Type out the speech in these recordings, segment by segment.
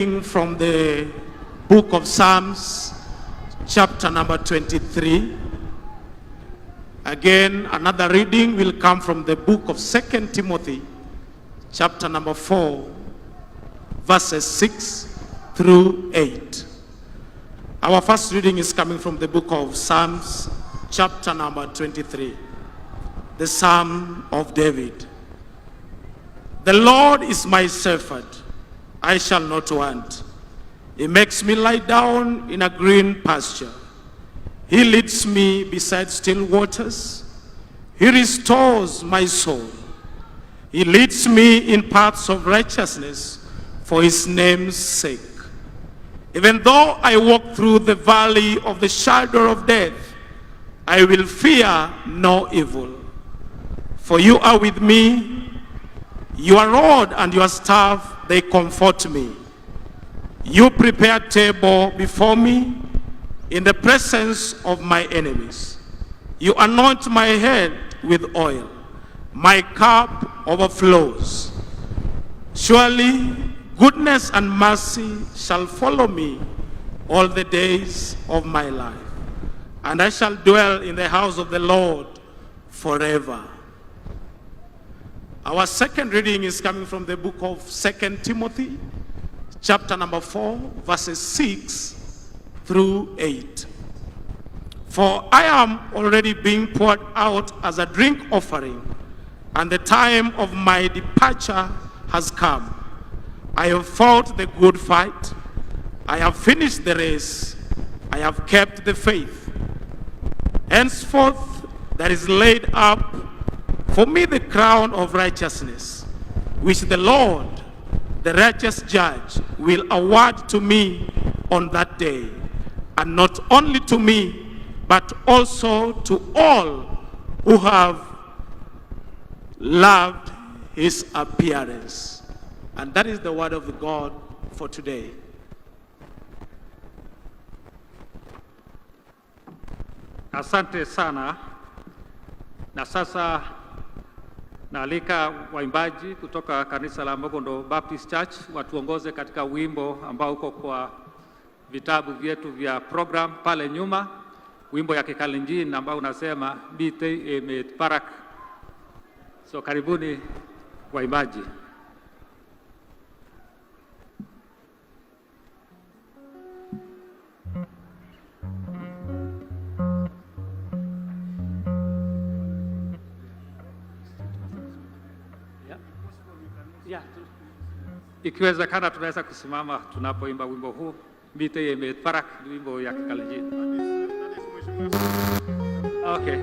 From the book of Psalms, chapter number 23. Again, another reading will come from the book of 2 Timothy, chapter number 4, verses 6 through 8. Our first reading is coming from the book of Psalms, chapter number 23, the Psalm of David. The Lord is my shepherd, I shall not want. He makes me lie down in a green pasture. He leads me beside still waters. He restores my soul. He leads me in paths of righteousness for his name's sake. Even though I walk through the valley of the shadow of death, I will fear no evil. For you are with me, your rod and your staff, they comfort me. You prepare a table before me in the presence of my enemies. You anoint my head with oil. My cup overflows. Surely goodness and mercy shall follow me all the days of my life, and I shall dwell in the house of the Lord forever. Our second reading is coming from the book of 2 Timothy, chapter number 4, verses 6 through 8. For I am already being poured out as a drink offering, and the time of my departure has come. I have fought the good fight. I have finished the race. I have kept the faith. Henceforth, there is laid up for me the crown of righteousness, which the Lord, the righteous judge, will award to me on that day, and not only to me, but also to all who have loved his appearance. And that is the word of God for today. Asante sana. Na sasa naalika waimbaji kutoka kanisa la Mogondo Baptist Church watuongoze katika wimbo ambao uko kwa vitabu vyetu vya program pale nyuma, wimbo ya Kikalenjin ambao unasema Mitei Emet Parak. So karibuni waimbaji. Yeah. Ikiwezekana tunaweza kusimama tunapoimba wimbo huu Mitei Emet Parak, wimbo ya Kikalenjin. Okay.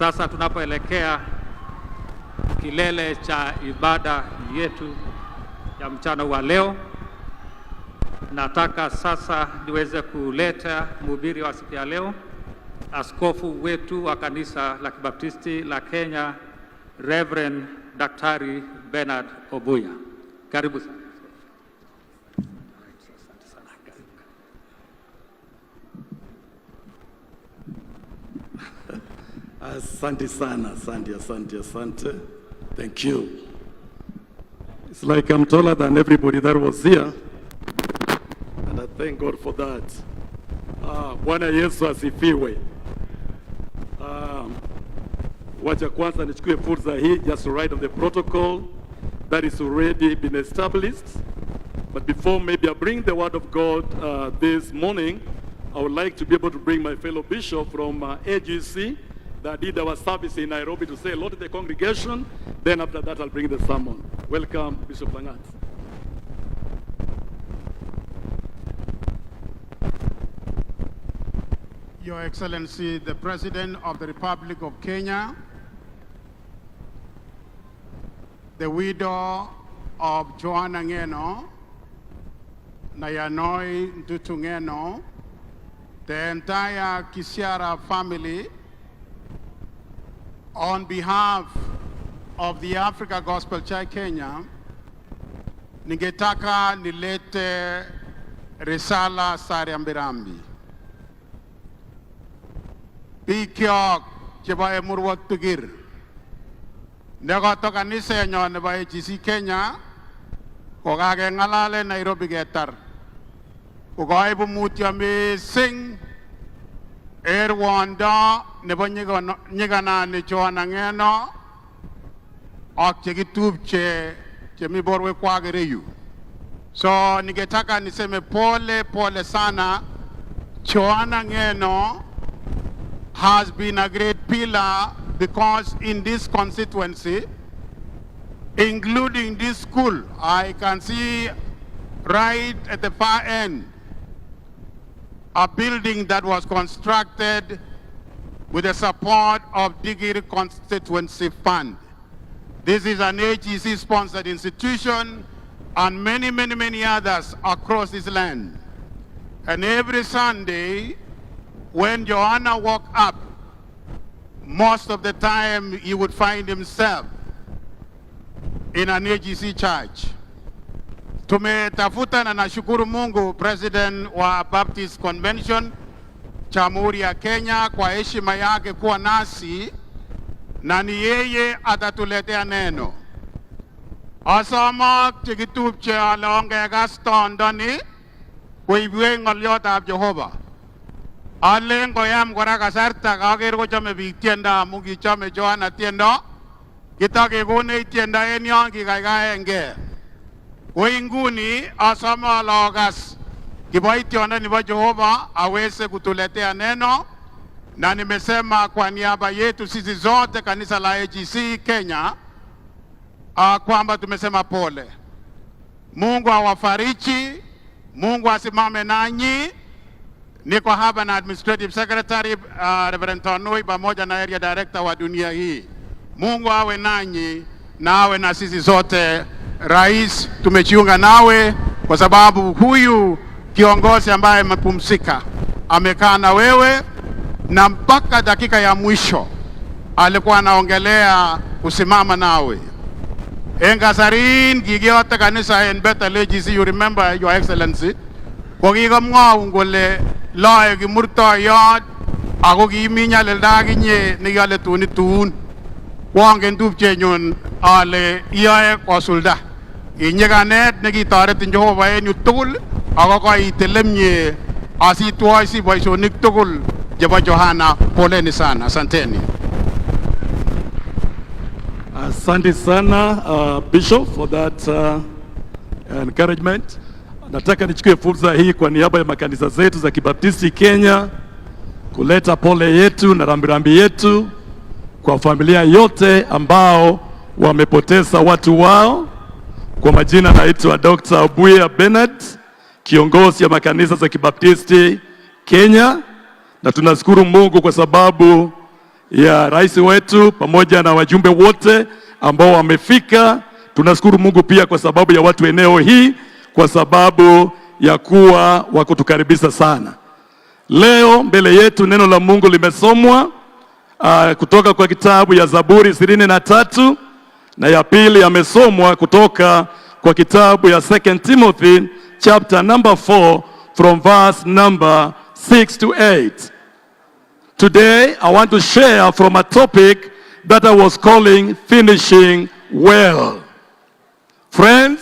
Sasa tunapoelekea kilele cha ibada yetu ya mchana wa leo, nataka sasa niweze kuleta mhubiri wa siku ya leo, askofu wetu wa kanisa la Kibaptisti la Kenya, Reverend Daktari Bernard Obuya. Karibu sana. Asante sana. Karibu. Asante sana, asante, asante, asante. Thank you. It's like I'm taller than everybody that was here. And I thank God for that. Ah, Bwana Yesu asifiwe. Wacha kwanza nichukue fursa hii just to write on the protocol that is already been established. But before maybe I bring the word of God this morning, I would like to be able to bring my fellow bishop from AGC that did our service in Nairobi to say hello to the congregation. Then after that, I'll bring the sermon. Welcome, Bishop Langat. Your Excellency, the President of the Republic of Kenya, the widow of Joanna Ngeno, Nayanoi Ntutu Ngeno, the entire Kisiara family, on behalf of the Africa Gospel Church Kenya, ningetaka nilete risala za rambirambi. Bikyok chebo Emurwat Tigir nekoto kanisenyon nebo AGC Kenya kokakeng'alalen Nairobi ketar ko koibu mutyo mising en rwondo nebo nyikanani Joanna Ng'eno ak chekitupche chemi borwekwak ireyu. So ningetaka niseme pole pole sana. Joanna Ng'eno has been a great pillar because in this constituency, including this school, I can see right at the far end, a building that was constructed with the support of Digiri Constituency Fund. This is an AGC-sponsored institution and many, many, many others across this land. And every Sunday, when Joanna woke up, most of the time he would find himself in an AGC church. Tumetafuta na nashukuru Mungu, President wa Baptist Convention Jamhuri ya Kenya kwa heshima yake kuwa nasi na ni yeye atatuletea neno. Asomok chekitupche ale ongekas tondoni koibwech ng'olyotab Jehova. Alen koyam kora kasarta kaker kochome biik tiendo amu kichome Joanna tiendo kitakekonech tiendo en yon kikaikaenge. Ko inguni asome ale okas kiboitiondo nebo Jehova aweze kutuletea neno, na nimesema kwa niaba yetu sisi zote kanisa la AGC Kenya kwamba tumesema pole. Mungu awafariji, Mungu asimame nanyi. Niko hapa na Administrative Secretary Reverend Tonui pamoja na Area Director wa dunia hii. Mungu awe nanyi na awe na sisi zote. Rais, tumejiunga nawe kwa sababu huyu kiongozi ambaye amepumzika amekaa na wewe na mpaka dakika ya mwisho alikuwa anaongelea kusimama nawe. En kasarin kikiyote kanisa en Bethel AGC, you remember, Your Excellency, ko kikomwoun kole loe kimurtoiyot ako kimi nyalilda akinye nekiole tun itun. Kwongen tupchenyun ale iyoe kosulda. Inyikanet nekitoretin Jehova en yu tugul ako koitil mie asitwoisi boisionik tugul chebo Johana. Poleni sana, asanteni. Asante sana, Bishop, for that encouragement. Nataka nichukue fursa hii kwa niaba ya makanisa zetu za Kibaptisti Kenya kuleta pole yetu na rambirambi yetu kwa familia yote ambao wamepoteza watu wao. Kwa majina naitwa Dr. Obuya Bernard, kiongozi ya makanisa za Kibaptisti Kenya, na tunashukuru Mungu kwa sababu Ya rais wetu pamoja na wajumbe wote ambao wamefika. Tunashukuru Mungu pia kwa sababu ya watu eneo hii, kwa sababu ya kuwa wakutukaribisha sana. Leo mbele yetu neno la Mungu limesomwa kutoka kwa kitabu ya Zaburi 23 na ya pili yamesomwa kutoka kwa kitabu ya 2 Timothy chapter number 4 from verse number 6 to 8. Today I want to share from a topic that I was calling "Finishing Well." Friends,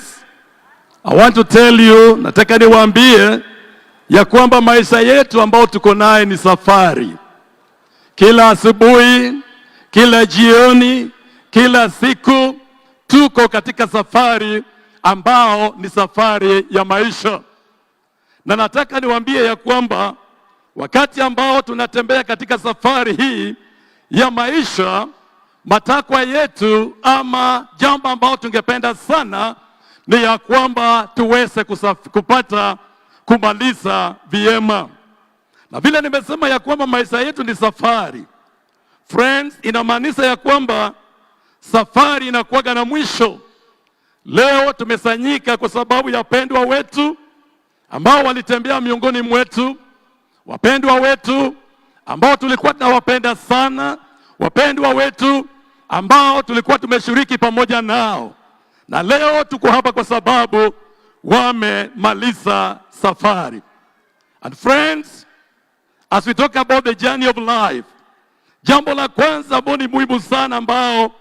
I want to tell you, nataka niwaambie ya kwamba maisha yetu ambao tuko naye ni safari. Kila asubuhi, kila jioni, kila siku tuko katika safari ambao ni safari ya maisha. Na nataka niwaambie ya kwamba wakati ambao tunatembea katika safari hii ya maisha, matakwa yetu ama jambo ambao tungependa sana ni ya kwamba tuweze kupata kumaliza vyema. Na vile nimesema ya kwamba maisha yetu ni safari. Friends, inamaanisha ya kwamba safari inakuwaga na mwisho. Leo tumesanyika kwa sababu ya wapendwa wetu ambao walitembea miongoni mwetu, wapendwa wetu ambao tulikuwa tunawapenda sana, wapendwa wetu ambao tulikuwa tumeshiriki pamoja nao, na leo tuko hapa kwa sababu wamemaliza safari. And friends, as we talk about the journey of life, jambo la kwanza ambao ni muhimu sana ambao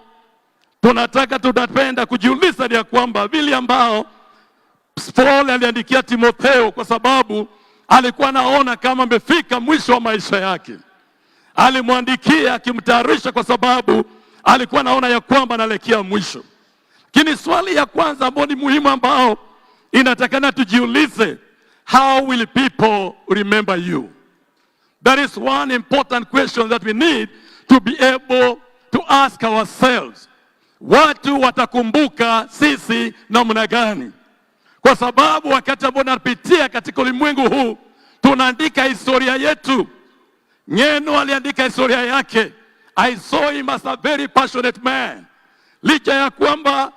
tunapenda kujiuliza ni ya kwamba vile ambao Paul aliandikia Timotheo, kwa sababu alikuwa anaona kama amefika mwisho wa maisha yake. Alimwandikia akimtayarisha kwa sababu alikuwa anaona ya kwamba anaelekea mwisho. Lakini swali ya kwanza ambayo ni muhimu ambao inatakana tujiulize, how will people remember you? That is one important question that we need to be able to ask ourselves. Watu watakumbuka sisi namna gani? Kwa sababu wakati ambao tunapitia katika ulimwengu huu tunaandika historia yetu. Ng'eno aliandika historia yake. I saw him as a very passionate man. Licha ya kwamba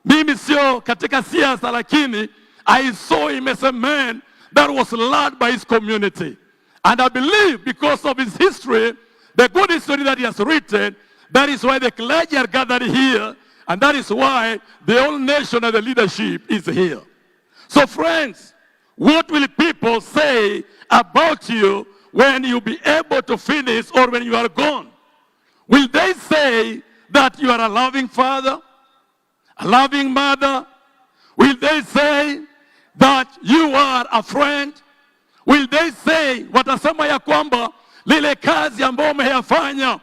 mimi sio katika siasa, lakini I saw him as a man that was loved by his community. And I believe because of his history, the good history that he has written, that is why the clergy are gathered here, and that is why the whole nation and the leadership is here. So friends, what will people say about you when you be able to finish or when you are gone? Will they say that you are a loving father, a loving mother? Will they say that you are a friend? Will they say, watasema ya kwamba lile kazi ambayo umeyafanya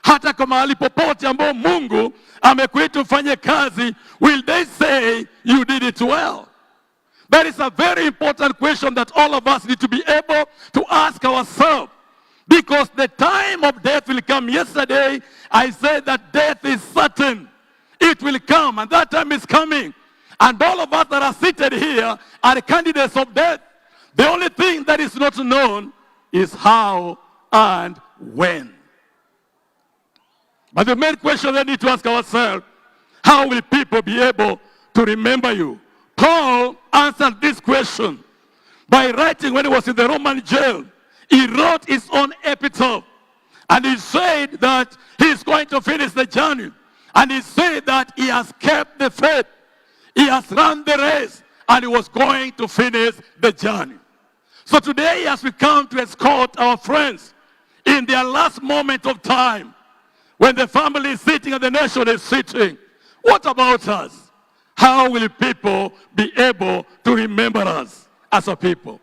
hata kwa mahali popote ambao Mungu amekuita ufanye kazi, will they say you did it well? That is a very important question that all of us need to be able to ask ourselves. Because the time of death will come. Yesterday, I said that death is certain. It will come, and that time is coming. And all of us that are seated here are candidates of death. The only thing that is not known is how and when. But the main question we need to ask ourselves, how will people be able to remember you? Paul answered this question by writing when he was in the Roman jail. He wrote his own epitaph. And he said that he's going to finish the journey. And he said that he has kept the faith. He has run the race. And he was going to finish the journey. So today, as we come to escort our friends in their last moment of time, when the family is sitting and the nation is sitting, what about us? How will people be able to remember us as a people?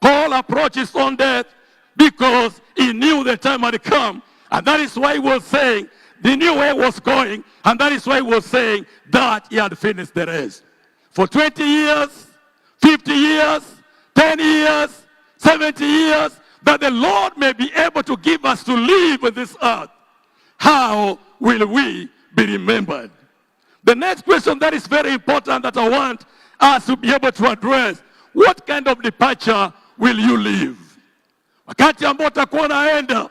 Paul approached his own death because he knew the time had come. And that is why he was saying, he knew where he was going, and that is why he was saying that he had finished the race. For 20 years, 50 years, 10 years, 70 years, that the Lord may be able to give us to live on this earth. How will we be remembered? The next question that is very important that I want us to be able to address, what kind of departure will you leave? Wakati ambao utakuwa unaenda,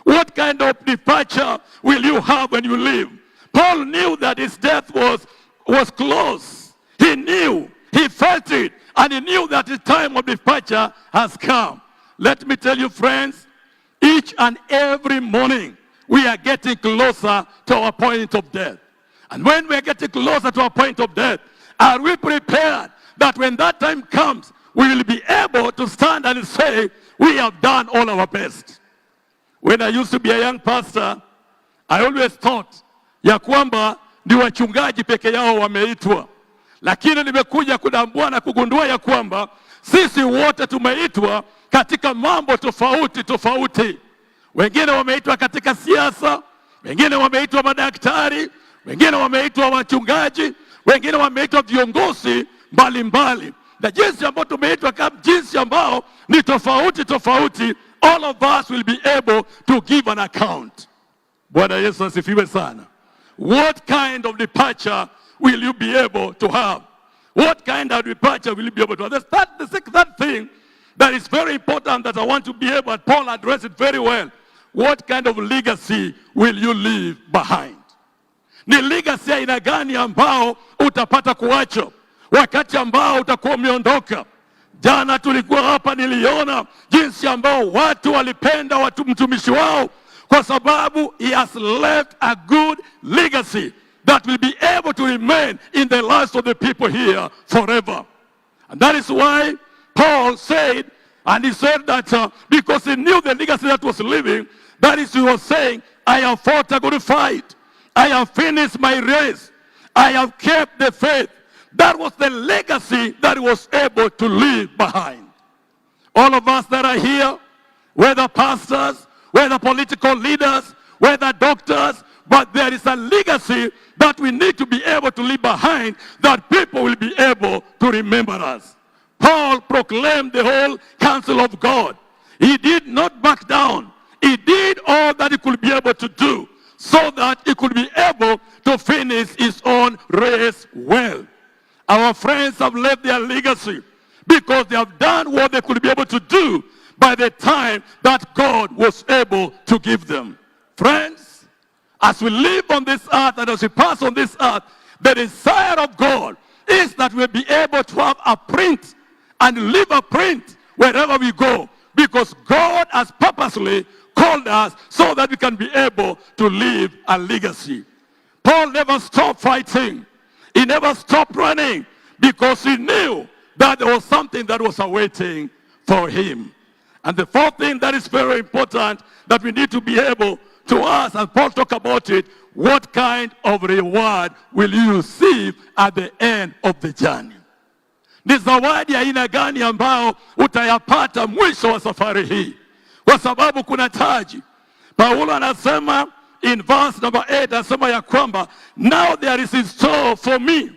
What kind of departure will you have when you leave? Paul knew that his death was close. He knew, he felt it, and he knew that his time of departure has come. Let me tell you, friends, each and every morning we are getting closer to our point of death. And when we are getting closer to our point of death, are we prepared that when that time comes, we will be able to stand and say, "We have done all our best"? When I used to be a young pastor, I always thought ya kwamba ni wachungaji peke yao wameitwa, lakini nimekuja kutambua na kugundua ya kwamba sisi wote tumeitwa katika mambo tofauti tofauti. Wengine wameitwa katika siasa, wengine wameitwa madaktari, wengine wameitwa wachungaji, wengine wameitwa viongozi mbalimbali, na jinsi ambao tumeitwa kama jinsi ambao ni tofauti tofauti, all of us will be able to give an account. Bwana Yesu asifiwe sana. What kind of departure will you be able to have? What kind of departure will you be able to have? The third thing that is very important that I want to be able, and Paul addressed it very well. What kind of legacy will you leave behind? Ni legacy aina gani ambao utapata kuacha wakati ambao utakuwa umeondoka? Jana tulikuwa hapa, niliona jinsi ambao watu walipenda watu mtumishi wao kwa sababu he has left a good legacy that will be able to remain in the lives of the people here forever. And that is why Paul said, and he said that because he knew the legacy that was living, that is, he was saying, "I have fought a good fight. I have finished my race. I have kept the faith." That was the legacy that he was able to leave behind. All of us that are here, whether pastors, whether political leaders, whether doctors, but there is a legacy that we need to be able to leave behind that people will be able to remember us. Paul proclaimed the whole counsel of God. He did not back down. He did all that he could be able to do so that he could be able to finish his own race well. Our friends have left their legacy because they have done what they could be able to do by the time that God was able to give them. Friends, as we live on this earth and as we pass on this earth, the desire of God is that we'll be able to have a print and leave a print wherever we go, because God has purposely called us so that we can be able to leave a legacy. Paul never stopped fighting. He never stopped running because he knew that there was something that was awaiting for him. And the fourth thing that is very important that we need to be able to ask, and Paul talked about it, what kind of reward will you receive at the end of the journey? Ni zawadi aina gani ambao utayapata mwisho wa safari hii? Kwa sababu kuna taji. Paulo anasema in verse number 8, anasema ya kwamba, "Now there is in store for me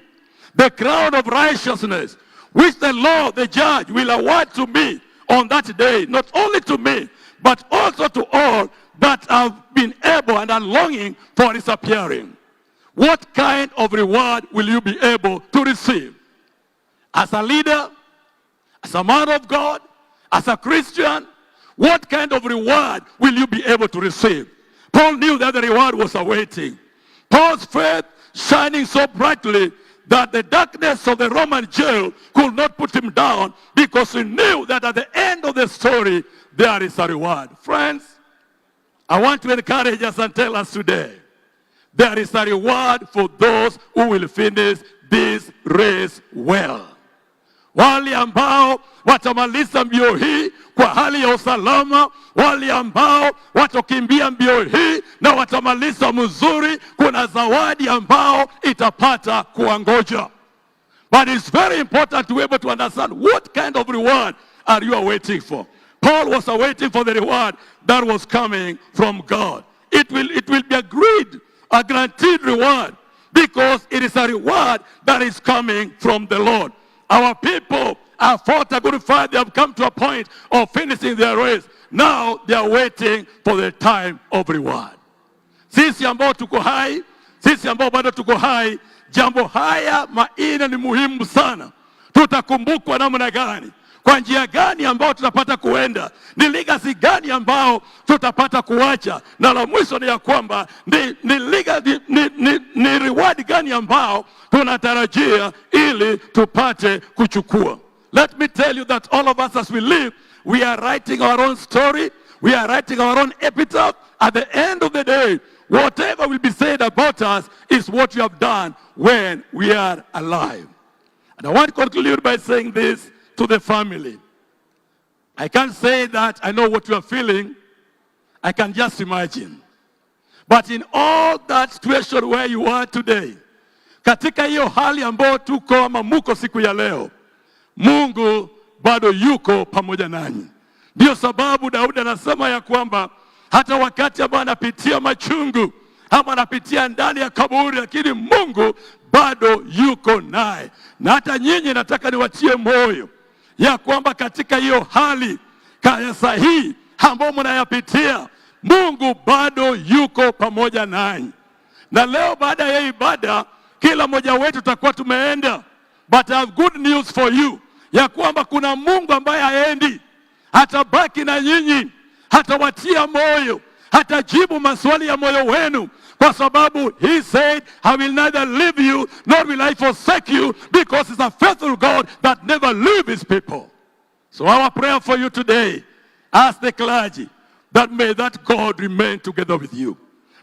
the crown of righteousness, which the Lord the judge will award to me on that day, not only to me, but also to all that have been able and are longing for his appearing." What kind of reward will you be able to receive? As a leader, as a man of God, as a Christian, what kind of reward will you be able to receive? Paul knew that the reward was awaiting. Paul's faith shining so brightly that the darkness of the Roman jail could not put him down, because he knew that at the end of the story, there is a reward. Friends, I want to encourage us and tell us today, there is a reward for those who will finish this race well. Wale ambao watamaliza mbio hii kwa hali ya usalama, wale ambao watakimbia mbio hii na watamaliza mzuri, kuna zawadi ambao itapata kuwangoja. But it's very important to be able to understand, what kind of reward are you awaiting for? Paul was awaiting for the reward that was coming from God. It will be agreed, a guaranteed reward, because it is a reward that is coming from the Lord. Our people have fought a good fight. They have come to a point of finishing their race. Now they are waiting for the time of reward. Sisi ambao tuko hai, sisi ambao bado tuko hai, jambo haya manne ni muhimu sana. Tutakumbukwa namna gani? Kwa njia gani ambao tutapata kuenda? Ni legacy gani ambao tutapata kuacha? Na la mwisho ni ya kwamba ni reward gani ambao tunatarajia ili tupate kuchukua. Let me tell you that all of us, as we live, we are writing our own story, we are writing our own epitaph. At the end of the day, whatever will be said about us is what we have done when we are alive. And I want to conclude by saying this to the family. I can't say that I know what you are feeling. I can just imagine. But in all that situation where you are today, katika hiyo hali ambayo tuko ama muko siku ya leo, Mungu bado yuko pamoja nanyi. Ndiyo sababu Daudi anasema ya kwamba hata wakati ambao anapitia machungu ama anapitia ndani ya kaburi, lakini Mungu bado yuko naye. Na hata nyinyi nataka niwatie moyo ya kwamba katika hiyo hali ya sahihi ambayo mnayapitia, Mungu bado yuko pamoja nanyi. Na leo baada ya ibada, kila mmoja wetu tutakuwa tumeenda, but I have good news for you ya kwamba kuna Mungu ambaye haendi, atabaki na nyinyi, hatawatia moyo, hatajibu maswali ya moyo wenu, kwa sababu he said, "I will neither leave you nor will I forsake you," because he's a faithful God that never leave his people. So our prayer for you today, as the clergy, that may that God remain together with you.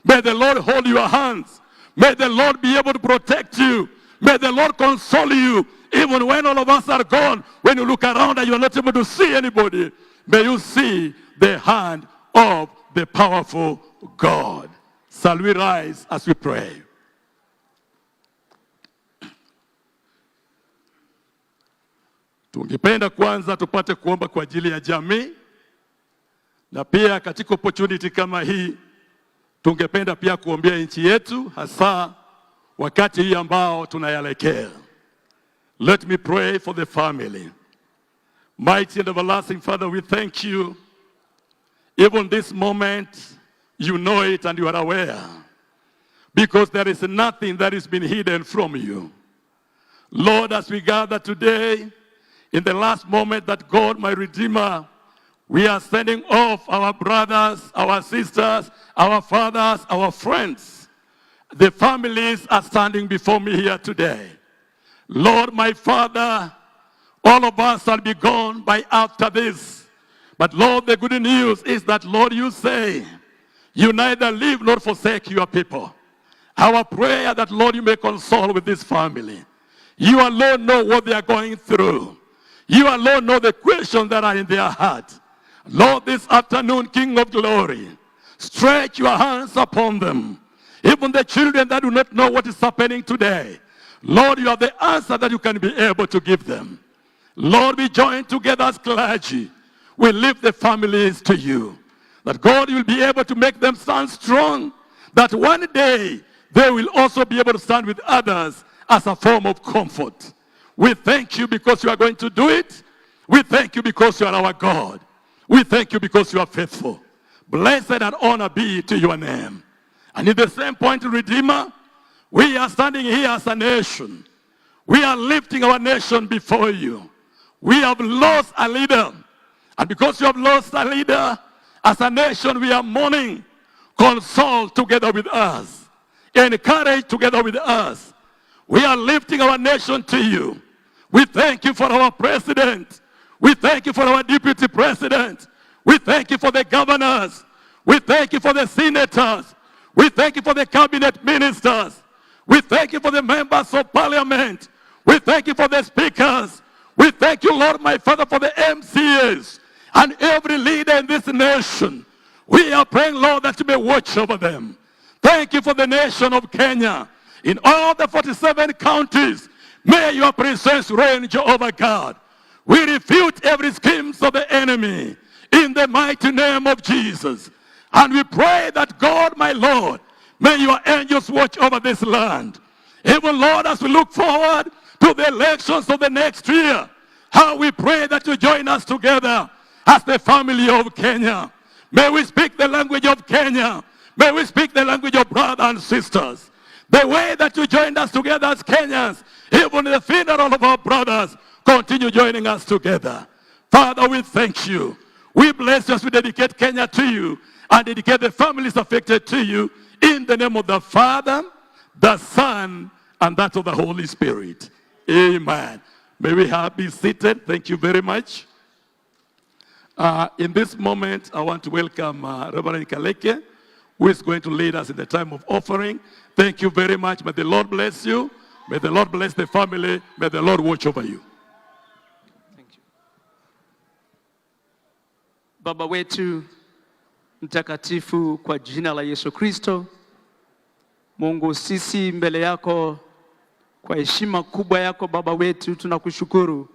May the Lord hold your hands. May the Lord be able to protect you. May the Lord console you. Even when all of us are gone, when you look around and you are not able to see anybody, may you see the hand of the powerful God. Shall we rise as we pray? Tungependa kwanza tupate kuomba kwa ajili ya jamii na pia katika opportunity kama hii tungependa pia kuombea nchi yetu, hasa wakati hii ambao tunaelekea. Let me pray for the family. Mighty and everlasting Father, we thank you. Even this moment, you know it and you are aware, because there is nothing that has been hidden from you. Lord, as we gather today, in the last moment that God, my Redeemer, we are sending off our brothers, our sisters, our fathers, our friends. The families are standing before me here today. Lord, my Father, all of us shall be gone by after this. But Lord, the good news is that, Lord, you say, you neither leave nor forsake your people. Our prayer that, Lord, you may console with this family. You alone know what they are going through. You alone know the questions that are in their heart. Lord, this afternoon, King of Glory, stretch your hands upon them. Even the children that do not know what is happening today. Lord, you have the answer that you can be able to give them. Lord, we join together as clergy. We lift the families to you. That God will be able to make them stand strong. That one day they will also be able to stand with others as a form of comfort. We thank you because you are going to do it. We thank you because you are our God. We thank you because you are faithful. Blessed and honor be to your name. And in the same point, Redeemer, we are standing here as a nation. We are lifting our nation before you. We have lost a leader. And because you have lost a leader, as a nation we are mourning. Console together with us. Encourage together with us. We are lifting our nation to you. We thank you for our president. We thank you for our deputy president. We thank you for the governors. We thank you for the senators. We thank you for the cabinet ministers. We thank you for the members of parliament. We thank you for the speakers. We thank you, Lord, my Father, for the MCAs and every leader in this nation. We are praying, Lord, that you may watch over them. Thank you for the nation of Kenya. In all the 47 counties, may your presence reign, Jehovah God. We refute every schemes of the enemy in the mighty name of Jesus. And we pray that God, my Lord, may your angels watch over this land. Even, Lord, as we look forward to the elections of the next year, how we pray that you join us together as the family of Kenya. May we speak the language of Kenya. May we speak the language of brothers and sisters. The way that you joined us together as Kenyans, even in the funeral of our brothers, continue joining us together. Father, we thank you. We bless you as we dedicate Kenya to you and dedicate the families affected to you in the name of the Father, the Son, and that of the Holy Spirit. Amen. May we have be seated. Thank you very much. In this moment, I want to welcome Reverend Kaleke, who is going to lead us in the time of offering. Thank you very much. May the Lord bless you. May the Lord bless the family. May the Lord watch over you. Thank you. Baba wetu mtakatifu, kwa jina la Yesu Kristo, Mungu, sisi mbele yako kwa heshima kubwa yako Baba wetu tunakushukuru.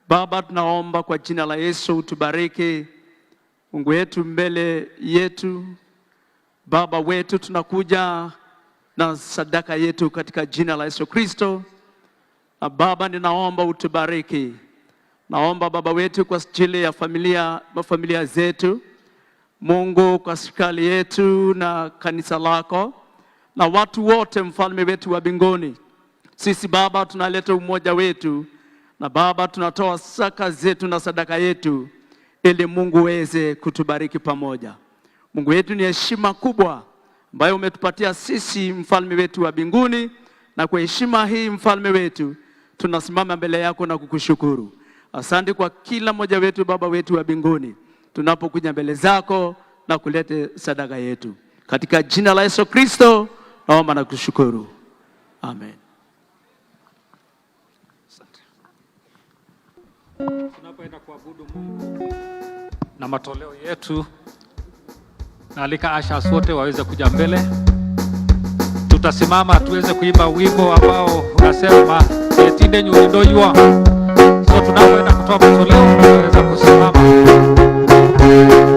Baba, tunaomba kwa jina la Yesu utubariki Mungu wetu mbele yetu. Baba wetu, tunakuja na sadaka yetu katika jina la Yesu Kristo. Na Baba, ninaomba utubariki. Naomba Baba wetu kwa ajili ya familia, familia zetu, Mungu, kwa serikali yetu na kanisa lako na watu wote, mfalme wetu wa mbinguni. Sisi Baba tunaleta umoja wetu na Baba tunatoa zaka zetu na sadaka yetu ili Mungu uweze kutubariki pamoja. Mungu wetu, ni heshima kubwa ambayo umetupatia sisi mfalme wetu wa mbinguni, na kwa heshima hii mfalme wetu tunasimama mbele yako na kukushukuru. Asante kwa kila mmoja wetu, Baba wetu wa mbinguni, tunapokuja mbele zako na kuleta sadaka yetu katika jina la Yesu Kristo, naomba na kushukuru, amen. Asante. Tunapoenda kuabudu Mungu na matoleo yetu, naalika ushers wote waweze kuja mbele. Tutasimama tuweze kuimba wimbo ambao unasema etinde nyurindoywa. So tunapoenda kutoa matoleo tunaweza kusimama. Thank you.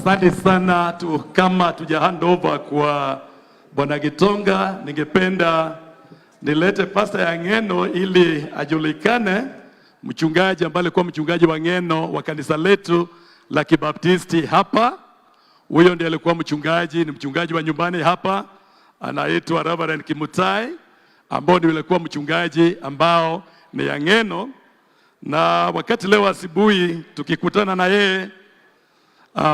Asante sana tu, kama tuja hand over kwa Bwana Gitonga, ningependa nilete pasta ya Ng'eno ili ajulikane, mchungaji ambaye alikuwa mchungaji wa Ng'eno wa kanisa letu la Kibaptisti hapa. Huyo ndiye alikuwa mchungaji, ni mchungaji wa nyumbani hapa, anaitwa Reverend Kimutai, ambao ndio alikuwa mchungaji ambao ni ya Ng'eno, na wakati leo asubuhi tukikutana na yeye,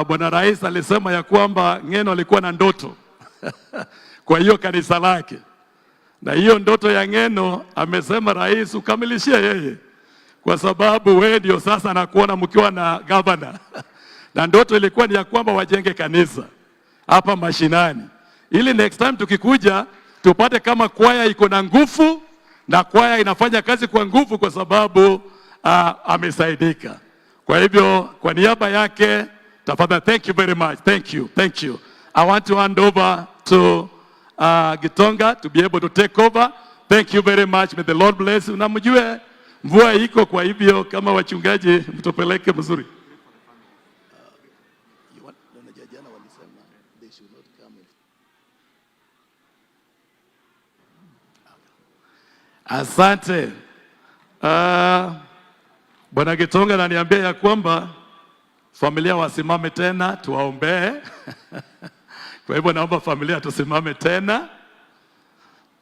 Bwana Rais alisema ya kwamba Ng'eno alikuwa na ndoto kwa hiyo kanisa lake, na hiyo ndoto ya Ng'eno amesema rais ukamilishie yeye, kwa sababu wewe ndio sasa nakuona mkiwa na governor na ndoto ilikuwa ni ya kwamba wajenge kanisa hapa mashinani, ili next time tukikuja tupate kama kwaya iko na nguvu na kwaya inafanya kazi kwa nguvu, kwa sababu amesaidika. Kwa hivyo kwa niaba yake tafadhali, thank you very much, thank you, thank you. I want to hand over to Gitonga to be able to take over. Thank you very much. May the Lord bless you. Na mjue mvua iko, kwa hivyo kama wachungaji mtupeleke mzuri. Jana walisema they should not come in. Asante. Bwana Gitonga ananiambia ya kwamba familia wasimame tena tuwaombee. Kwa hivyo naomba familia tusimame tena.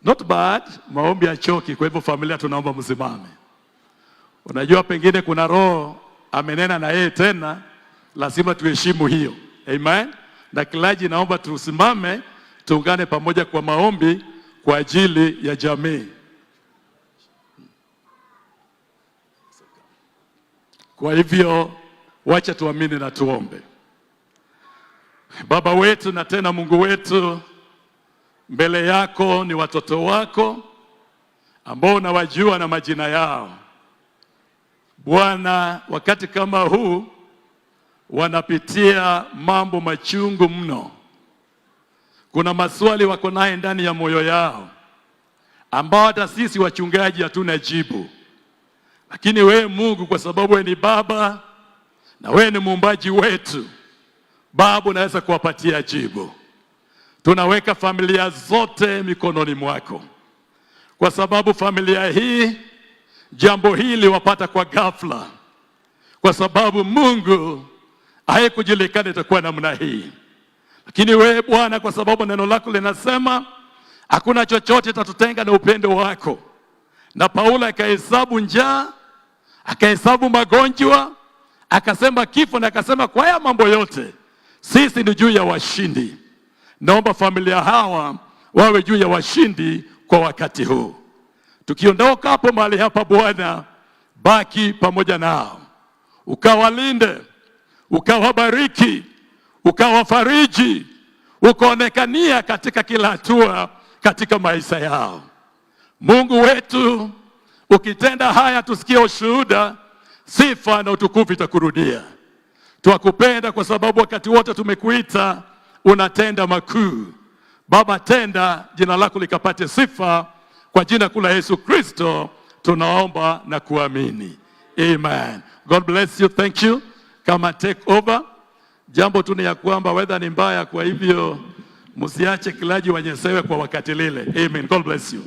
Not bad, maombi ya choki. Kwa hivyo familia tunaomba msimame. Unajua pengine kuna roho amenena na yeye tena, lazima tuheshimu hiyo. Amen. Na clergy naomba tusimame tuungane pamoja kwa maombi kwa ajili ya jamii. Kwa hivyo wacha tuamini na tuombe. Baba wetu na tena Mungu wetu, mbele yako ni watoto wako ambao unawajua na majina yao. Bwana, wakati kama huu wanapitia mambo machungu mno. Kuna maswali wako naye ndani ya moyo yao ambao hata sisi wachungaji hatuna jibu. Lakini wewe Mungu, kwa sababu wewe ni Baba na wewe ni muumbaji wetu, Baba unaweza kuwapatia jibu. Tunaweka familia zote mikononi mwako, kwa sababu familia hii, jambo hili wapata kwa ghafla, kwa sababu Mungu haikujulikana itakuwa namna hii. Lakini wewe Bwana, kwa sababu neno lako linasema hakuna chochote itatutenga na upendo wako, na Paulo akahesabu njaa, akahesabu magonjwa, akasema kifo, na akasema kwa haya mambo yote sisi ni juu ya washindi. Naomba familia hawa wawe juu ya washindi kwa wakati huu. Tukiondoka hapo mahali hapa, Bwana, baki pamoja nao, ukawalinde, ukawabariki, ukawafariji, ukaonekania katika kila hatua katika maisha yao. Mungu wetu, ukitenda haya tusikie ushuhuda, sifa na utukufu itakurudia. Twakupenda kwa sababu wakati wote tumekuita unatenda makuu. Baba, tenda, jina lako likapate sifa. Kwa jina kuu la Yesu Kristo tunaomba na kuamini. Amen. God bless you. Thank you. Come and take over. Jambo tu ni ya kwamba weather ni mbaya, kwa hivyo msiache clergy wanyesewe kwa wakati lile. Amen. God bless you.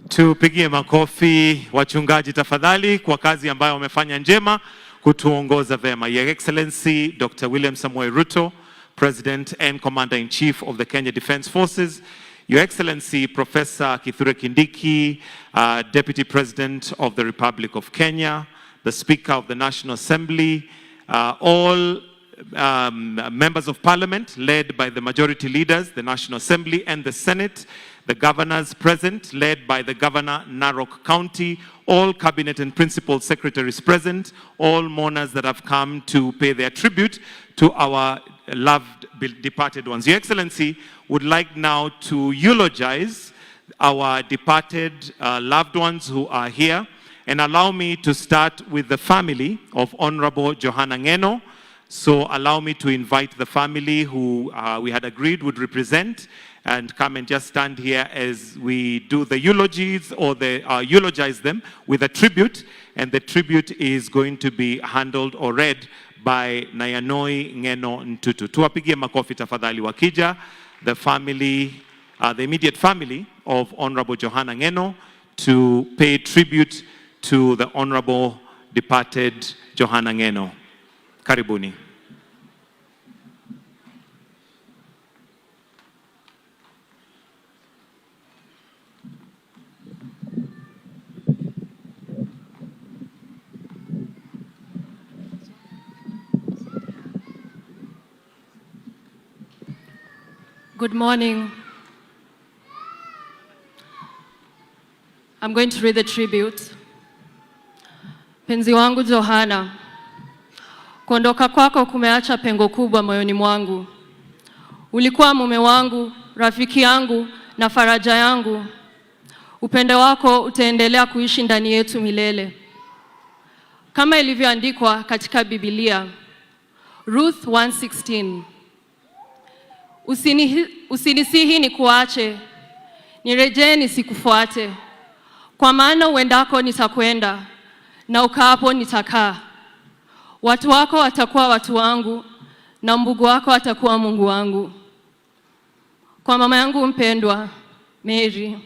Tupigie makofi wachungaji tafadhali kwa kazi ambayo wamefanya njema kutuongoza vema. Your Excellency Dr. William Samoei Ruto, President and Commander-in-Chief of the Kenya Defence Forces, Your Excellency Professor Kithure Kindiki, Deputy President of the Republic of Kenya, the Speaker of the National Assembly, all members of Parliament led by the majority leaders, the National Assembly and the Senate, the governors present led by the Governor Narok County, all cabinet and principal secretaries present, all mourners that have come to pay their tribute to our loved departed ones. Your Excellency, would like now to eulogize our departed loved ones who are here, and allow me to start with the family of Honorable Johanna Ngeno. So allow me to invite the family who we had agreed would represent and come and just stand here as we do the eulogies or the eulogize them with a tribute. And the tribute is going to be handled or read by Naianoi Ngeno Ntutu. Tuwapigie makofi tafadhali wakija, the family, the immediate family of Honorable Johana Ngeno to pay tribute to the Honorable departed Johana Ngeno. Karibuni. Good morning. I'm going to read the tribute. Mpenzi wangu Johana, kuondoka kwako kumeacha pengo kubwa moyoni mwangu. Ulikuwa mume wangu, rafiki yangu na faraja yangu. Upendo wako utaendelea kuishi ndani yetu milele. Kama ilivyoandikwa katika Biblia, Ruth 1:16. Usinisihi nikuache, nirejee nisikufuate. Kwa maana uendako nitakwenda, na ukaapo nitakaa. Watu wako watakuwa watu wangu, na Mungu wako atakuwa Mungu wangu. Kwa mama yangu mpendwa Mary,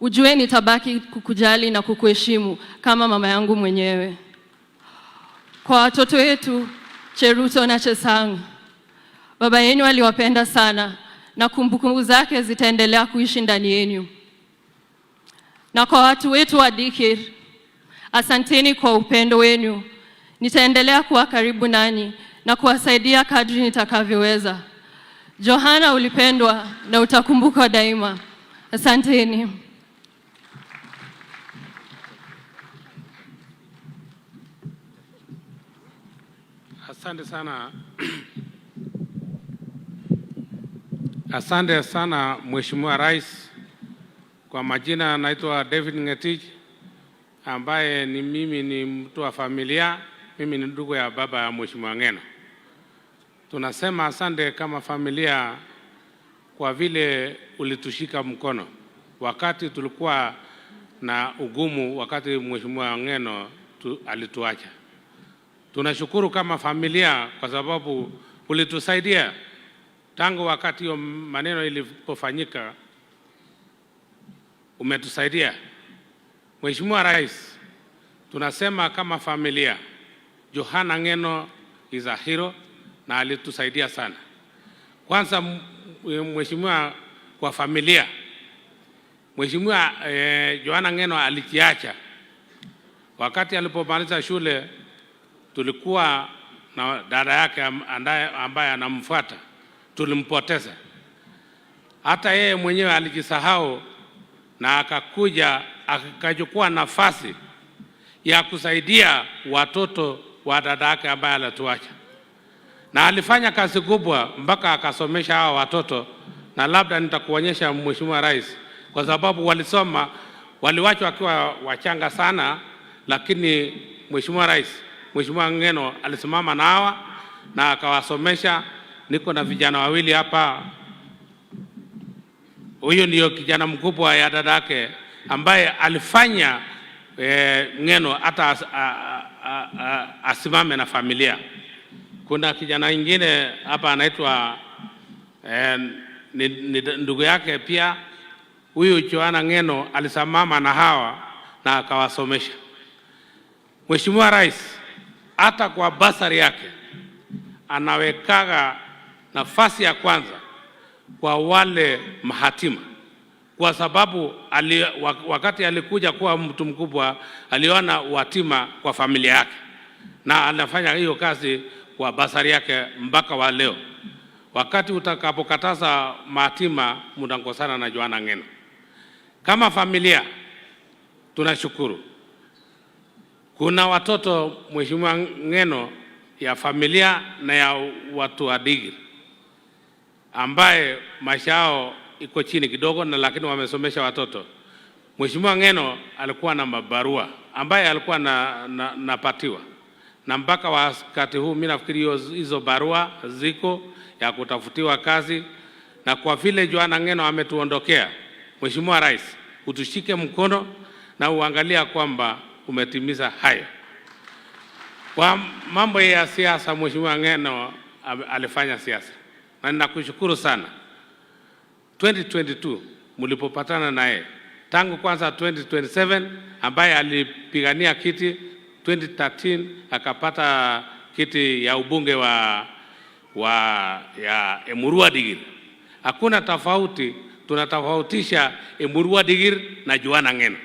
ujue nitabaki kukujali na kukuheshimu kama mama yangu mwenyewe. Kwa watoto wetu Cheruto na Chesang, baba yenu aliwapenda sana na kumbukumbu zake zitaendelea kuishi ndani yenu. Na kwa watu wetu wa Dikir, asanteni kwa upendo wenu. Nitaendelea kuwa karibu nanyi na kuwasaidia kadri nitakavyoweza. Johana, ulipendwa na utakumbukwa daima. Asanteni. Asante sana. Asante sana Mheshimiwa Rais. Kwa majina naitwa David Ngetich, ambaye ni mimi ni mtu wa familia, mimi ni ndugu ya baba ya Mheshimiwa Ngeno. Tunasema asante kama familia kwa vile ulitushika mkono wakati tulikuwa na ugumu, wakati Mheshimiwa Ngeno alituacha. Tunashukuru kama familia kwa sababu ulitusaidia tangu wakati hiyo maneno ilipofanyika, umetusaidia. Mheshimiwa Rais, tunasema kama familia, Johana Ngeno is a hero na alitusaidia sana. Kwanza Mheshimiwa, kwa familia, Mheshimiwa Johana Ngeno alijiacha wakati alipomaliza shule. Tulikuwa na dada yake ambaye anamfuata, tulimpoteza. Hata yeye mwenyewe alijisahau na akakuja akachukua nafasi ya kusaidia watoto wa dada yake ambaye alituacha, na alifanya kazi kubwa mpaka akasomesha hawa watoto, na labda nitakuonyesha Mheshimiwa Rais, kwa sababu walisoma, waliwachwa wakiwa wachanga sana, lakini Mheshimiwa Rais, Mheshimiwa Ngeno alisimama na hawa na akawasomesha. Niko na vijana wawili hapa. Huyu ndio kijana mkubwa ya dada yake ambaye alifanya Ngeno hata asimame na familia. Kuna kijana mwingine hapa anaitwa ni ndugu yake pia. Huyu Johana Ngeno alisimama na hawa na akawasomesha. Mheshimiwa Rais, hata kwa basari yake anawekaga nafasi ya kwanza kwa wale mahatima, kwa sababu wakati alikuja kuwa mtu mkubwa aliona uhatima kwa familia yake, na anafanya hiyo kazi kwa basari yake mpaka wa leo. Wakati utakapokataza mahatima, mtakosana na Johana Ngeno. Kama familia tunashukuru. Kuna watoto Mheshimiwa Ngeno ya familia na ya watu wa Digiri ambaye maisha yao iko chini kidogo, na lakini wamesomesha watoto. Mheshimiwa Ngeno alikuwa na mabarua ambaye alikuwa napatiwa na mpaka wakati huu mimi nafikiri hizo barua ziko ya kutafutiwa kazi, na kwa vile Johana Ngeno ametuondokea, Mheshimiwa Rais, utushike mkono na uangalia kwamba umetimiza hayo. Kwa mambo ya siasa, Mheshimiwa Ng'eno alifanya siasa na ninakushukuru sana. 2022 mlipopatana naye tangu kwanza 2027 ambaye alipigania kiti 2013 akapata kiti ya ubunge wa ya Emurua Dikirr. Hakuna tofauti, tunatofautisha Emurua Dikirr na Johana Ng'eno.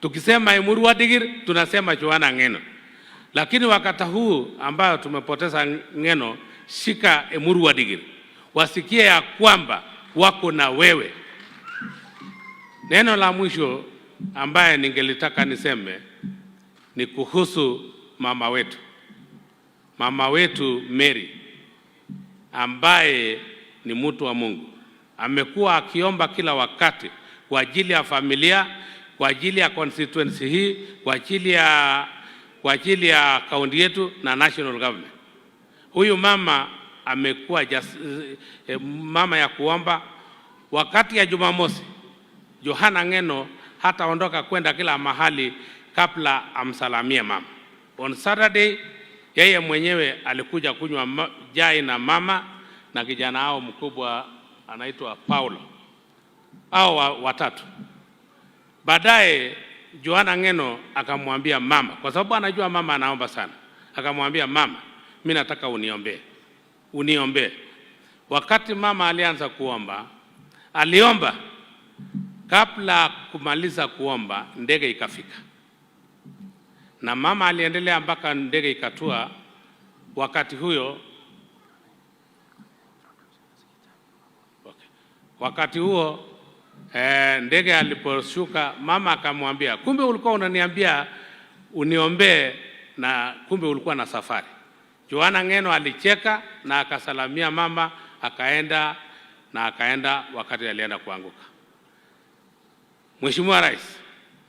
Tukisema Emurua Dikirr tunasema Johana Ng'eno, lakini wakati huu ambayo tumepoteza Ng'eno, shika Emurua Dikirr, wasikie ya kwamba wako na wewe. Neno la mwisho ambaye ningelitaka niseme ni kuhusu mama wetu Mary ambaye ni mtu wa Mungu. Amekuwa akiomba kila wakati kwa ajili ya familia, kwa ajili ya constituency hii, kwa ajili ya kaunti yetu na national government. Huyu mama amekuwa mama ya kuomba. Wakati ya Jumamosi, Johana Ng'eno hataondoka kwenda kila mahali kabla amsalamie mama. On Saturday yeye mwenyewe alikuja kunywa chai na mama na kijana hao mkubwa anaitwa Paulo, hao watatu. Baadaye Johana Ng'eno akamwambia mama, kwa sababu anajua mama anaomba sana, akamwambia mama, mimi nataka uniombee, uniombee. Wakati mama alianza kuomba, aliomba kabla kumaliza kuomba, ndege ikafika, na mama aliendelea mpaka ndege ikatua. Wakati huyo okay. Wakati huo ndege aliposhuka, mama akamwambia, kumbe ulikuwa unaniambia uniombee na kumbe ulikuwa na safari. Johana Ng'eno alicheka na akasalamia mama, akaenda na akaenda wakati alienda kuanguka. Mheshimiwa Rais,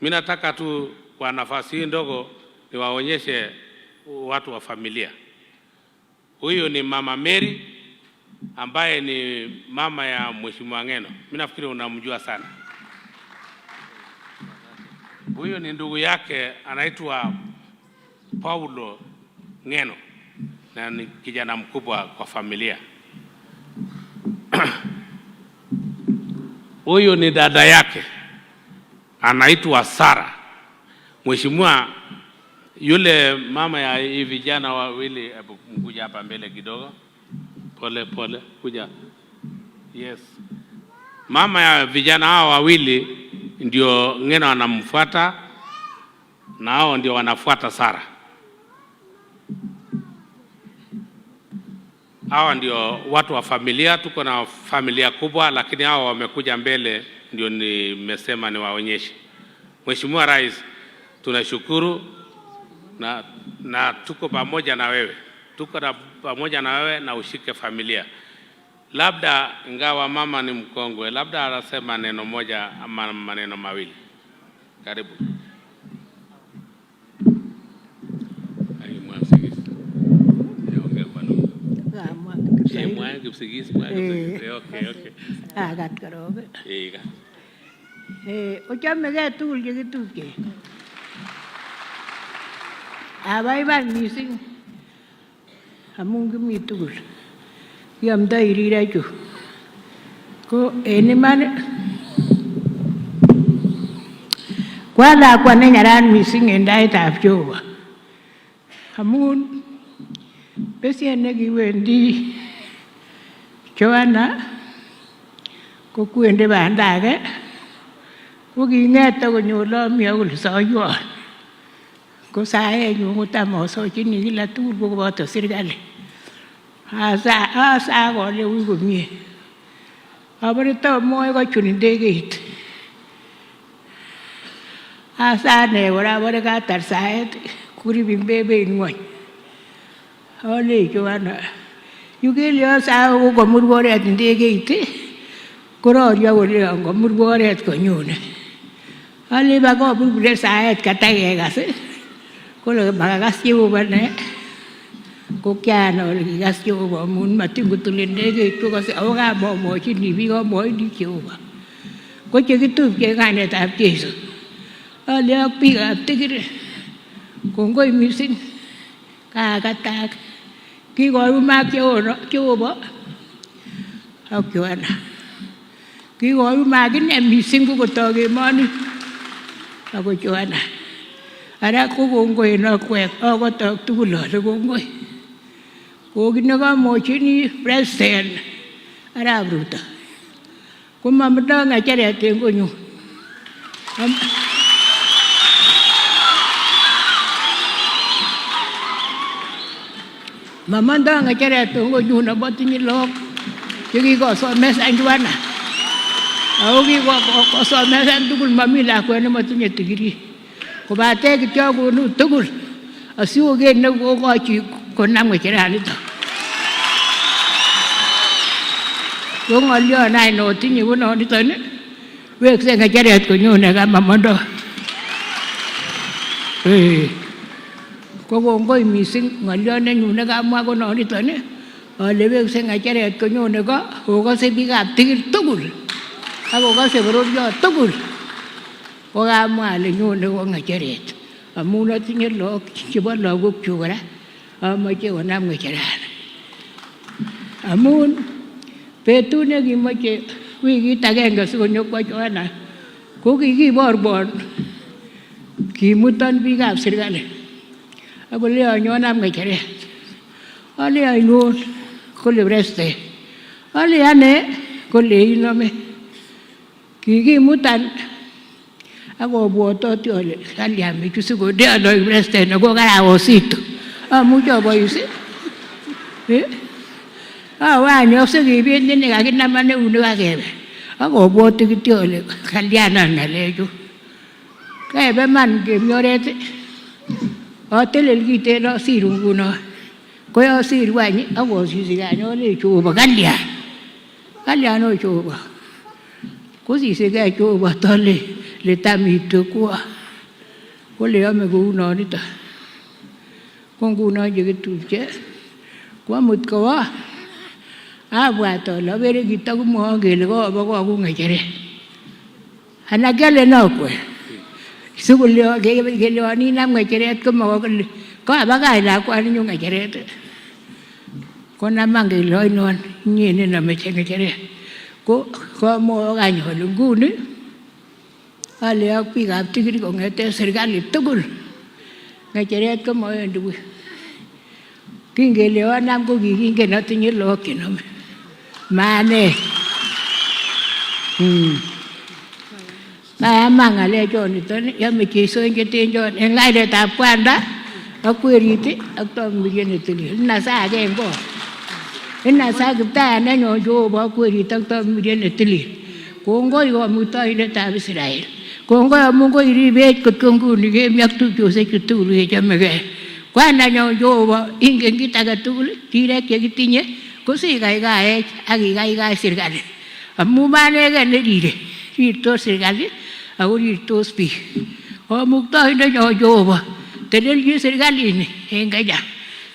mimi nataka tu kwa nafasi hii ndogo niwaonyeshe watu wa familia. Huyu ni Mama Mary ambaye ni mama ya Mheshimiwa Ng'eno. Mimi nafikiri unamjua sana. Huyu ni ndugu yake anaitwa Paulo Ng'eno na ni kijana mkubwa kwa familia. Huyu ni dada yake anaitwa Sara. Mheshimiwa, yule mama ya hii vijana wawili, hebu mkuja hapa mbele kidogo, pole pole, kuja. Yes, mama ya vijana hawa wawili ndio Ng'eno anamfuata na hao ndio wanafuata Sara. Hawa ndio watu wa familia. Tuko na familia kubwa, lakini hawa wamekuja mbele, ndio nimesema niwaonyeshe. Mheshimiwa Rais, tunashukuru na tuko pamoja na wewe, tuko pamoja na wewe na ushike familia. Labda ingawa mama ni mkongwe, labda anasema neno moja ama maneno mawili. Karibu. Ai, Mwasigis. Ongea bwana. Mwa Kipsigis, mwa Kipsigis. Okay. Akat korok. Ka. Ochamegei tugul chekitupche. Abaibai mising amun kimi tugul. Kiamdoi rirechu. Ko en iman ko a lakwa ne nyaran mising en taitab Jehova. Amun beshet nekiwendi Joanna ko kwendi banda age ko king'et akonyo ole ami akole soiwon. Ko saenyun kotam asochini kila tugul ko koboto serikali. Asa asa ale ui komie. Abore tamwoe kochun ndegeit. Asa ane kora abore katar saet kuribin bebeit ng'wony. Alei Joanna, yu kele asae ko komurwo oret ndegeit kororyo koleon komurwo oret konyone. Alei bakoburburen saet katakekas kole makakas Jehova ne ko kianai ole kikas Jehova amun matin kotilin ndegeit kokase ako kamomwochini biik amwochini Jehova. Ko chekitupche en kainetab Jesu. Ale ak biikab Tikiri kongoi mising Kakatak kikoyumak Jehova ak Joana. Kikoyumak ine mising kokotok emoni ako Joana. Ara ko kongoi en akwek akotok tugul ale kongoi. Ko kit nekamwochini President Arap Ruto komamindoi ng'echeret en konyun. Mamondoi ng'echeret en konyun amotinye lagok chekikosomesan Joana. Ako kikosomesan tugul mami lakwet nemotinye degree. Kobate kityo konu tugul asikoker nekokochi konam ng'echeranito. Ko ng'olyon any notinye ko noniton wekse ng'echeret konyone kamamondoi. Ko kongoi mising ng'olyon nenyun nekamwa ko noniton ale wekse ng'echeret konyone ko okose biikab Tigir tugul ak okose bororiot tugul. Ko kamwa ale nyone ko ng'echeret amun atinye lagok chebo lagokchuk kora amoche konam ng'echerani. Amun betut nekimoche wikit agenge sikonyo kwa Joana ko kikiborwon kimuton biikab serikali akoleon nyon nam ng'echeret. Ale ainon kole president. Ale ane kole inome. Kikimutan akobwototi ale kalyan bichu sikondeon oik president ako karaositu. Amuche abois awe any asikibet nekakinaman eunek akebe. Akobwoti kityo ale kalyanan ng'alechu. Kebe man kemi oret atelel kiten asiru nguno. Ko yosiru any akosisike any alei Jehova kalyan. Kalyan o Jehova. Kosisigei Jehova tole le tam itwekwo. Kole yome kounonito. Ko nguno chekitupche kwamut kowo abwat ale akere kitokimwoon kele kobo koku ng'echeret. Anan kialen akwek sikeleon inam ng'echeret komakokile kabakach lakwaninyu ng'echeret konaman kele oinon inye nenome ng'echeret. Ko kamwowok any ale nguni ale ak biikab Tigiri kong'eten serikali tugul ng'echeret komawendi wui. Kingele anam ko kikingen atinye lagok chenome. Maane. Kayama ng'alechoniton yome Jeiso ingeten en kainetab kwanda ak werit ak tamirmiriet netilil. Inasa agenge. Inasa Kiptayat nenyon Jehova ak werit ak tamirmiriet netilil. Kongoi Kamuktaindetab Israel. Kongoi amun koiribech kot ko nguni kemi ak tupchosiechu tugul kechomegei. Kwandanyon Jehova ingen kit age tugul rirek chekitinye ko sikaikaech ak ikaikai serikali. Amun manegen nerire, rirtos serikali ako rirtos biik. Kamuktaindenyon Jehova telelchin serikalini en Kenya.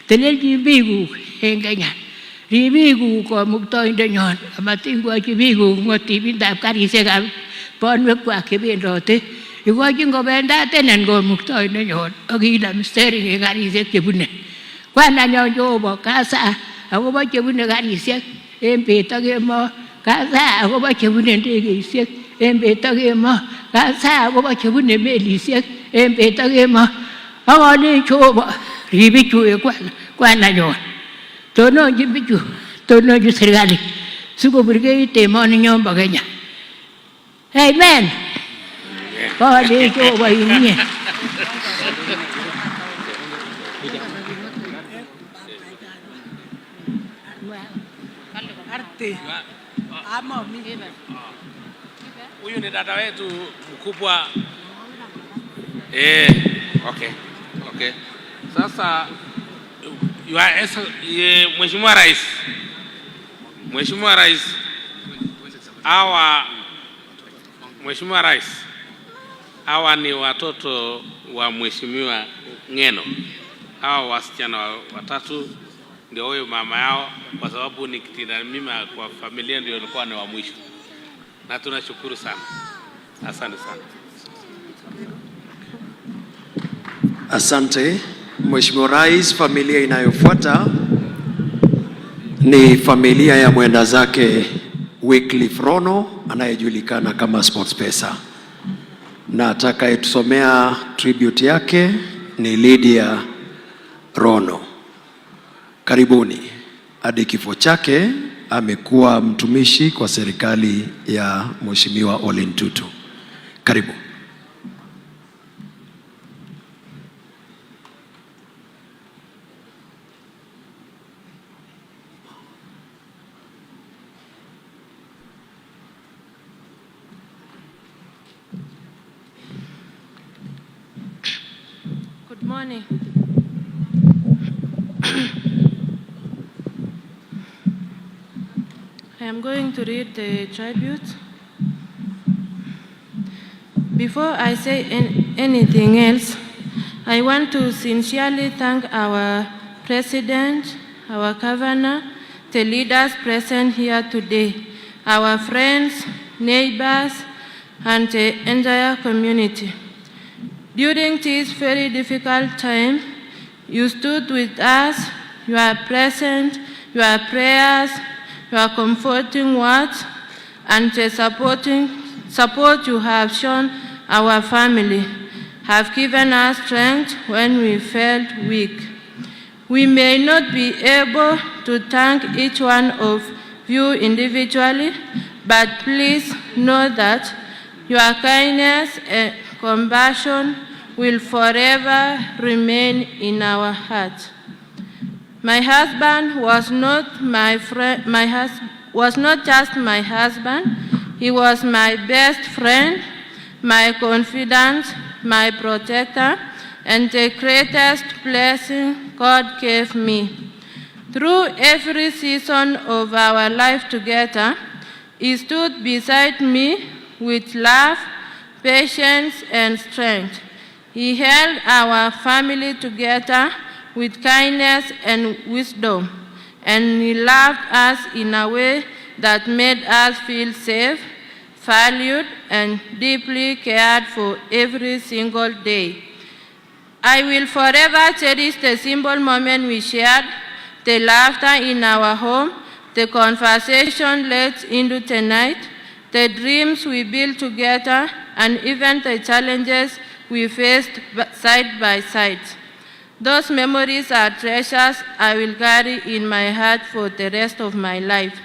Telelchin biikuk en Kenya. Ribikuk Kamuktaindenyon amatin koyochi biikuk ng'otibindab karisiekab bonwekwak chebendote. Ikochin kobendatenen Kamuktaindenyon ak inam steering en karisiek chebune. Kwandanyon Jehova kasa akobo chebune karisiek en bet ak kemoo. Kasa akobo chebune ndegeisiek en bet ak kemoo. Kasa akobo chebune melisiek en bet ak kemoo. Ak alen Jehova rib bichu en kwandanyon. Tononchin bichu, tononchin serikali sikoburgeit emoninyon bo Kenya. Amen. Alen Jehova inye. Huyu ni dada wetu mkubwa. Okay. Okay. Sasa Mheshimiwa Rais. Mheshimiwa Rais, hawa Mheshimiwa Rais, hawa ni watoto wa Mheshimiwa Ng'eno. Hawa wasichana watatu ndio huyo mama yao, kwa sababu ni kitinda mimba kwa familia, ndio ilikuwa ni wa mwisho, na tunashukuru sana, asante sana. Asante. Mheshimiwa Rais, familia inayofuata ni familia ya mwendazake Wycliffe Rono anayejulikana kama SportPesa, na atakayetusomea tribute yake ni Lydia Rono. Karibuni. Hadi kifo chake amekuwa mtumishi kwa serikali ya Mheshimiwa Ole Ntutu. Karibu. Good morning. I am going to read the tribute. Before I say anything else, I want to sincerely thank our president, our governor, the leaders present here today, our friends, neighbors, and the entire community. During this very difficult time, you stood with us, your present, your prayers, your comforting words, and the support you have shown our family have given us strength when we felt weak. We may not be able to thank each one of you individually, but please know that your kindness and compassion will forever remain in our hearts. My husband was not my friend, my was not just my husband, he was my best friend, my confidant, my protector, and the greatest blessing God gave me. Through every season of our life together, he stood beside me with love, patience, and strength. He held our family together with kindness and wisdom, and he loved us in a way that made us feel safe, valued, and deeply cared for every single day. I will forever cherish the simple moment we shared, the laughter in our home, the conversation late into the night, the dreams we built together, and even the challenges we faced side by side. Those memories are treasures I will carry in my heart for the rest of my life.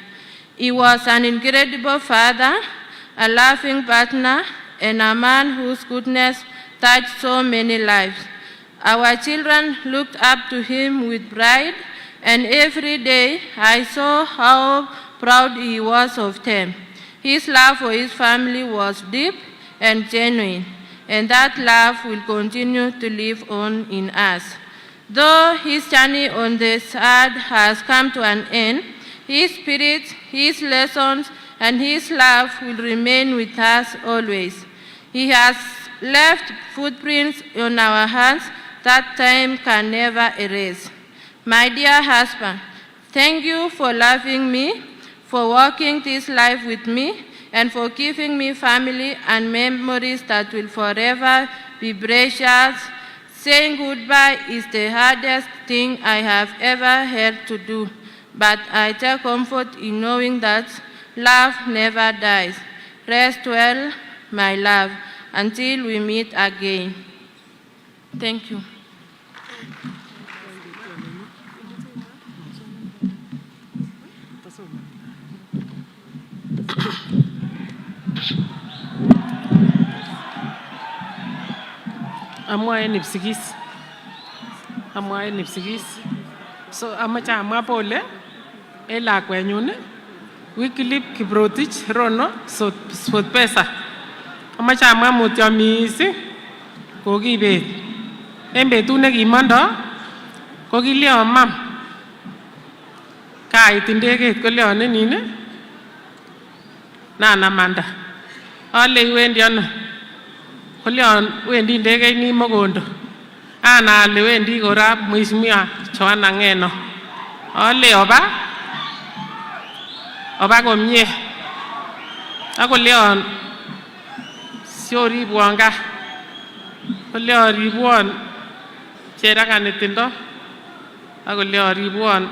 He was an incredible father, a loving partner, and a man whose goodness touched so many lives. Our children looked up to him with pride, and every day I saw how proud he was of them. His love for his family was deep and genuine, and that love will continue to live on in us. Though his journey on this earth has come to an end, his spirit, his lessons, and his love will remain with us always. He has left footprints on our hands that time can never erase. My dear husband, thank you for loving me, for walking this life with me, and for giving me family and memories that will forever be precious. Saying goodbye is the hardest thing I have ever had to do, but I take comfort in knowing that love never dies. Rest well, my love, until we meet again. Thank you. Amwae Kipsigis. Amwae Kipsigis. So amache amwa pole en lakwenyun Wycliffe Kiprotich Rono SportPesa. Amache amwa mutyo mising kokibet. En betut nekimondo ko kilyon mam kait ndegeit kolyonen nin nanamanda. Ale iwendi ano? Kolyon wendi ndegeit ni Mogondo. Ana ale wendi korab Mheshimiwa Johana Ng'eno. Ale oba komie. Akolyon sioribwon gaa. Kolyon ribwon Cheraka netindo akolyo ribwon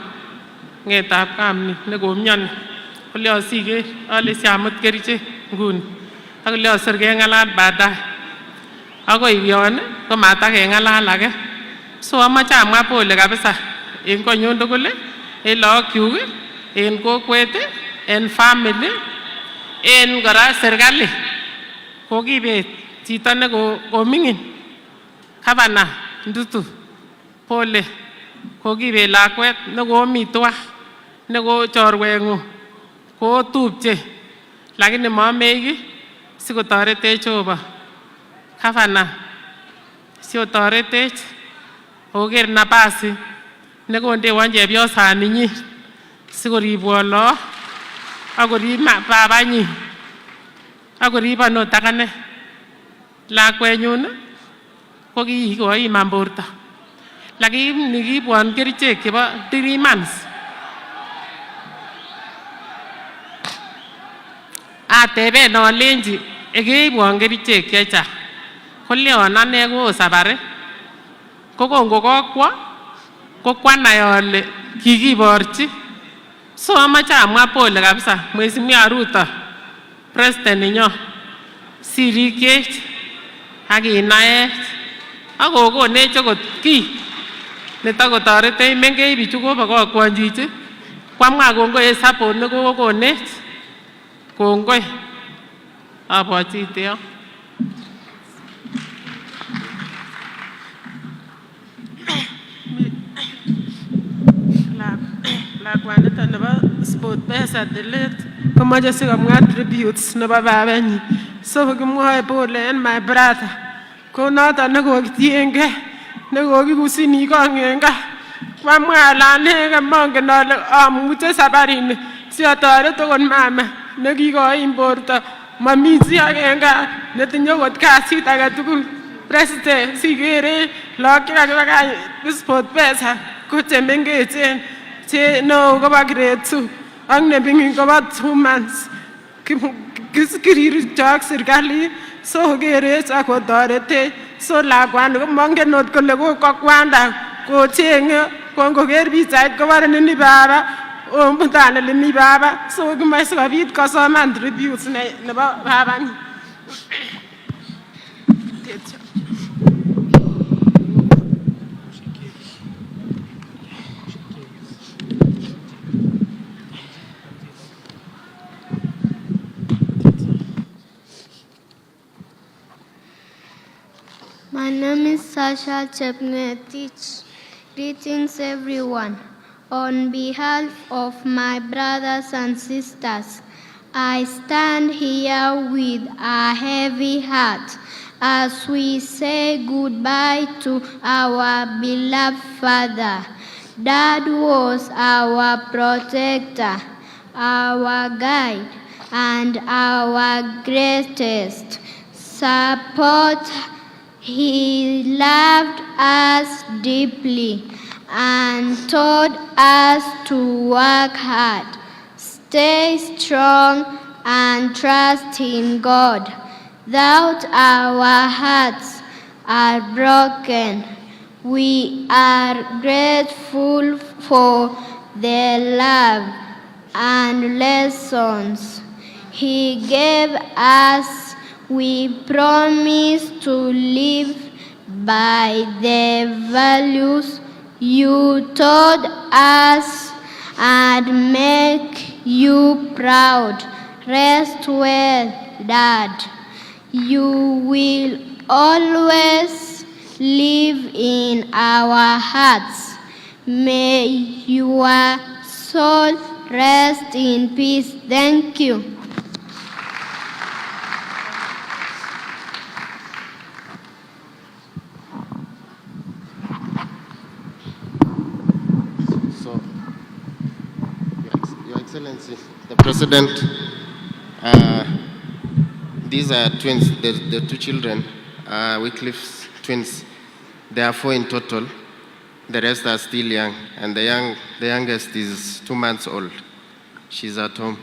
ng'etab kamni nekomioni kolyo siker ale siamut kerichek nguni akolyo sir keng'alal baadaye akoi yon komatakeng'alal age. So amache amwa pole kabisa en konyun tugul, en lagok-kyuk, en kokwet, en family, en kora serikali. Kokibet chito ne koming'in Gavana Ntutu, pole. Kokibet lakwet nekomi tuwa neko chorweng'ung kotupche lakini mamei kiy sikotoretech Jehova. Gavana siotoretech oker nabasi nekondewon chepyosaninyin sikoribwon look akorib babanyin akoribon ot akane. Lakwenyun ko kikoiman borto lakini kiibwon kerichek chebo 3 months. Ateben alenji keibwon kerichek chechang, kolyon ane koo safari. Ko kongokokwo ko kwanai ale kikiborchi. So amache amwa pole kabisa Mheshimiwa Ruto, president nenyon, sirikyech ak kinaech ak kokonech okot kiy netokotoretech mengech bichu kobokokwon chichi kwamwa kongoi en support nekokonech. Kongoi, abwotite yon. Lakwanito nebo SportPesa the late komoche sikomwa tributes nebo babanyin. So kimwoe pole en my brother. Ko noton nekokitiengei nekokikusini kong en gaa. Kwamwa ale anegen mongen ale amuche sabarini si atoret okot mama nekikoim borto. Mami chi age en gaa netinye okot kasit age tugul. President sikere lagok chekakibakach SportPesa ko chemengechen che neo kobo grade 2 ak neming'in kobo 2 months. Kirircho ak serikalit so kerech ak kotoretech. So lakwani komongen ot kole kokwo kwanda kocheng'e kongoker pichait kobore nini baba omutan ole mi baba. So kimoche sikobit kosoman tributes nebo babanyin. My name is Sasha Chepngetich. Greetings, everyone. On behalf of my brothers and sisters, I stand here with a heavy heart as we say goodbye to our beloved father. Dad was our protector, our guide, and our greatest support. He loved us deeply and taught us to work hard, stay strong, and trust in God. Though our hearts are broken, we are grateful for the love and lessons he gave us. We promise to live by the values you taught us and make you proud. Rest well, Dad. You will always live in our hearts. May your soul rest in peace. Thank you. So, Your Excellency, the President, these are twins, the two children, Wycliffe's twins. There are four in total. The rest are still young, and the youngest is 2 months old. She's at home.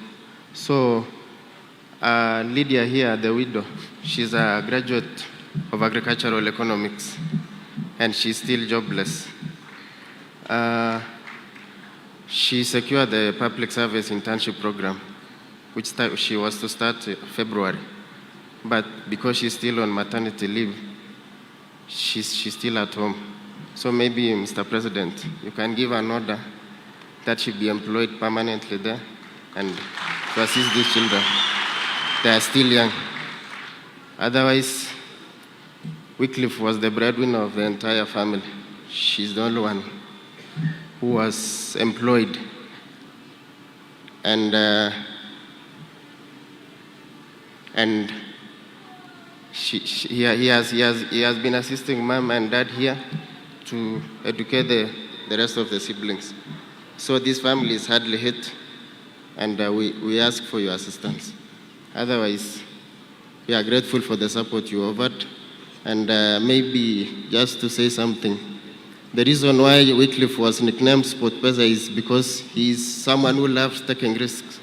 So, Lydia here, the widow, she's a graduate of agricultural economics. and she's still jobless. She secured the public service internship program, which she was to start February. But because she's still on maternity leave, she's still at home. So maybe, Mr. President, you can give an order that she be employed permanently there and to assist these children. They are still young. Otherwise, Wycliffe was the breadwinner of the entire family. She's the only one who was employed. And he has been assisting mom and dad here to educate the rest of the siblings. So this family is hardly hit, and we ask for your assistance. Otherwise, we are grateful for the support you offered. And maybe just to say something, the reason why Wycliffe was nicknamed SportPesa is because he's someone who loves taking risks.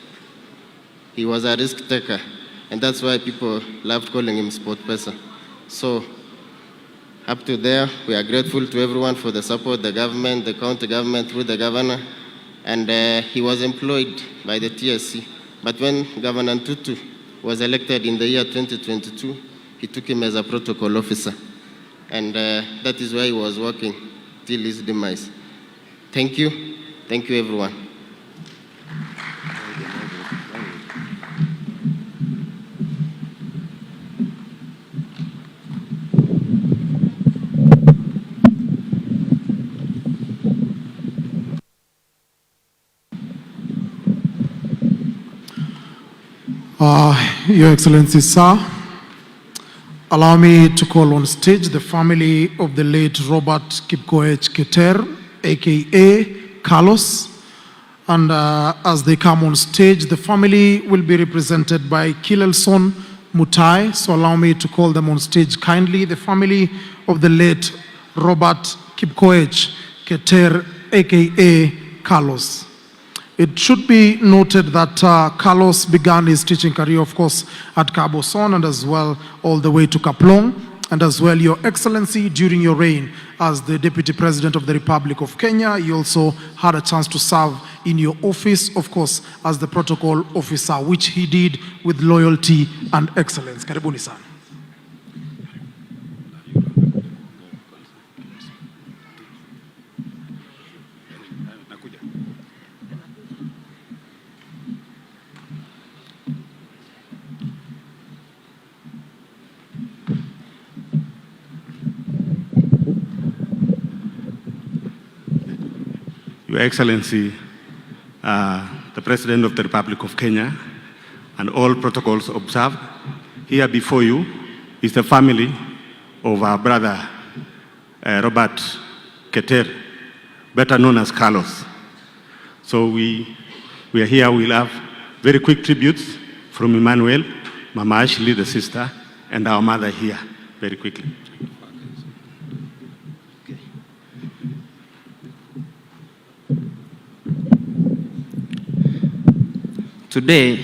He was a risk taker, and that's why people loved calling him SportPesa. So up to there, we are grateful to everyone for the support, the government, the county government through the governor, and he was employed by the TSC. But when Governor Ntutu was elected in the year 2022, he took him as a protocol officer. And that is where he was working till his demise. Thank you. Thank you, everyone. Your Excellency, sir, allow me to call on stage the family of the late Robert Kipkoech Keter, aka Carlos. And as they come on stage, the family will be represented by Kilelson Mutai. So allow me to call them on stage kindly. The family of the late Robert Kipkoech Keter, aka Carlos. It should be noted that Carlos began his teaching career, of course, at Kaboson and as well all the way to Kaplong. And as well, Your Excellency, during your reign as the Deputy President of the Republic of Kenya, you also had a chance to serve in your office, of course, as the protocol officer, which he did with loyalty and excellence. Karibuni sana. Your Excellency, the President of the Republic of Kenya, and all protocols observed, here before you is the family of our brother, Robert Keter, better known as Carlos. So we are here, we'll have very quick tributes from Emmanuel, Mama Ashley, the sister, and our mother here, very quickly. Today,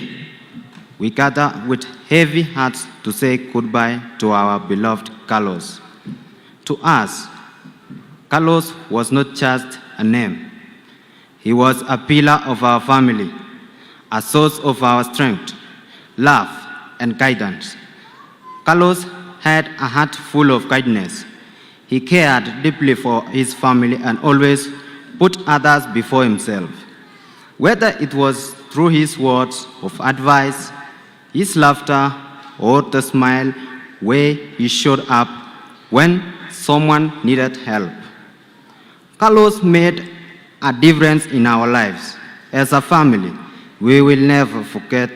we gather with heavy hearts to say goodbye to our beloved Carlos. To us, Carlos was not just a name. He was a pillar of our family, a source of our strength, love, and guidance. Carlos had a heart full of kindness. He cared deeply for his family and always put others before himself. Whether it was through his words of advice, his laughter, or the smile where he showed up when someone needed help. Carlos made a difference in our lives. As a family, we will never forget,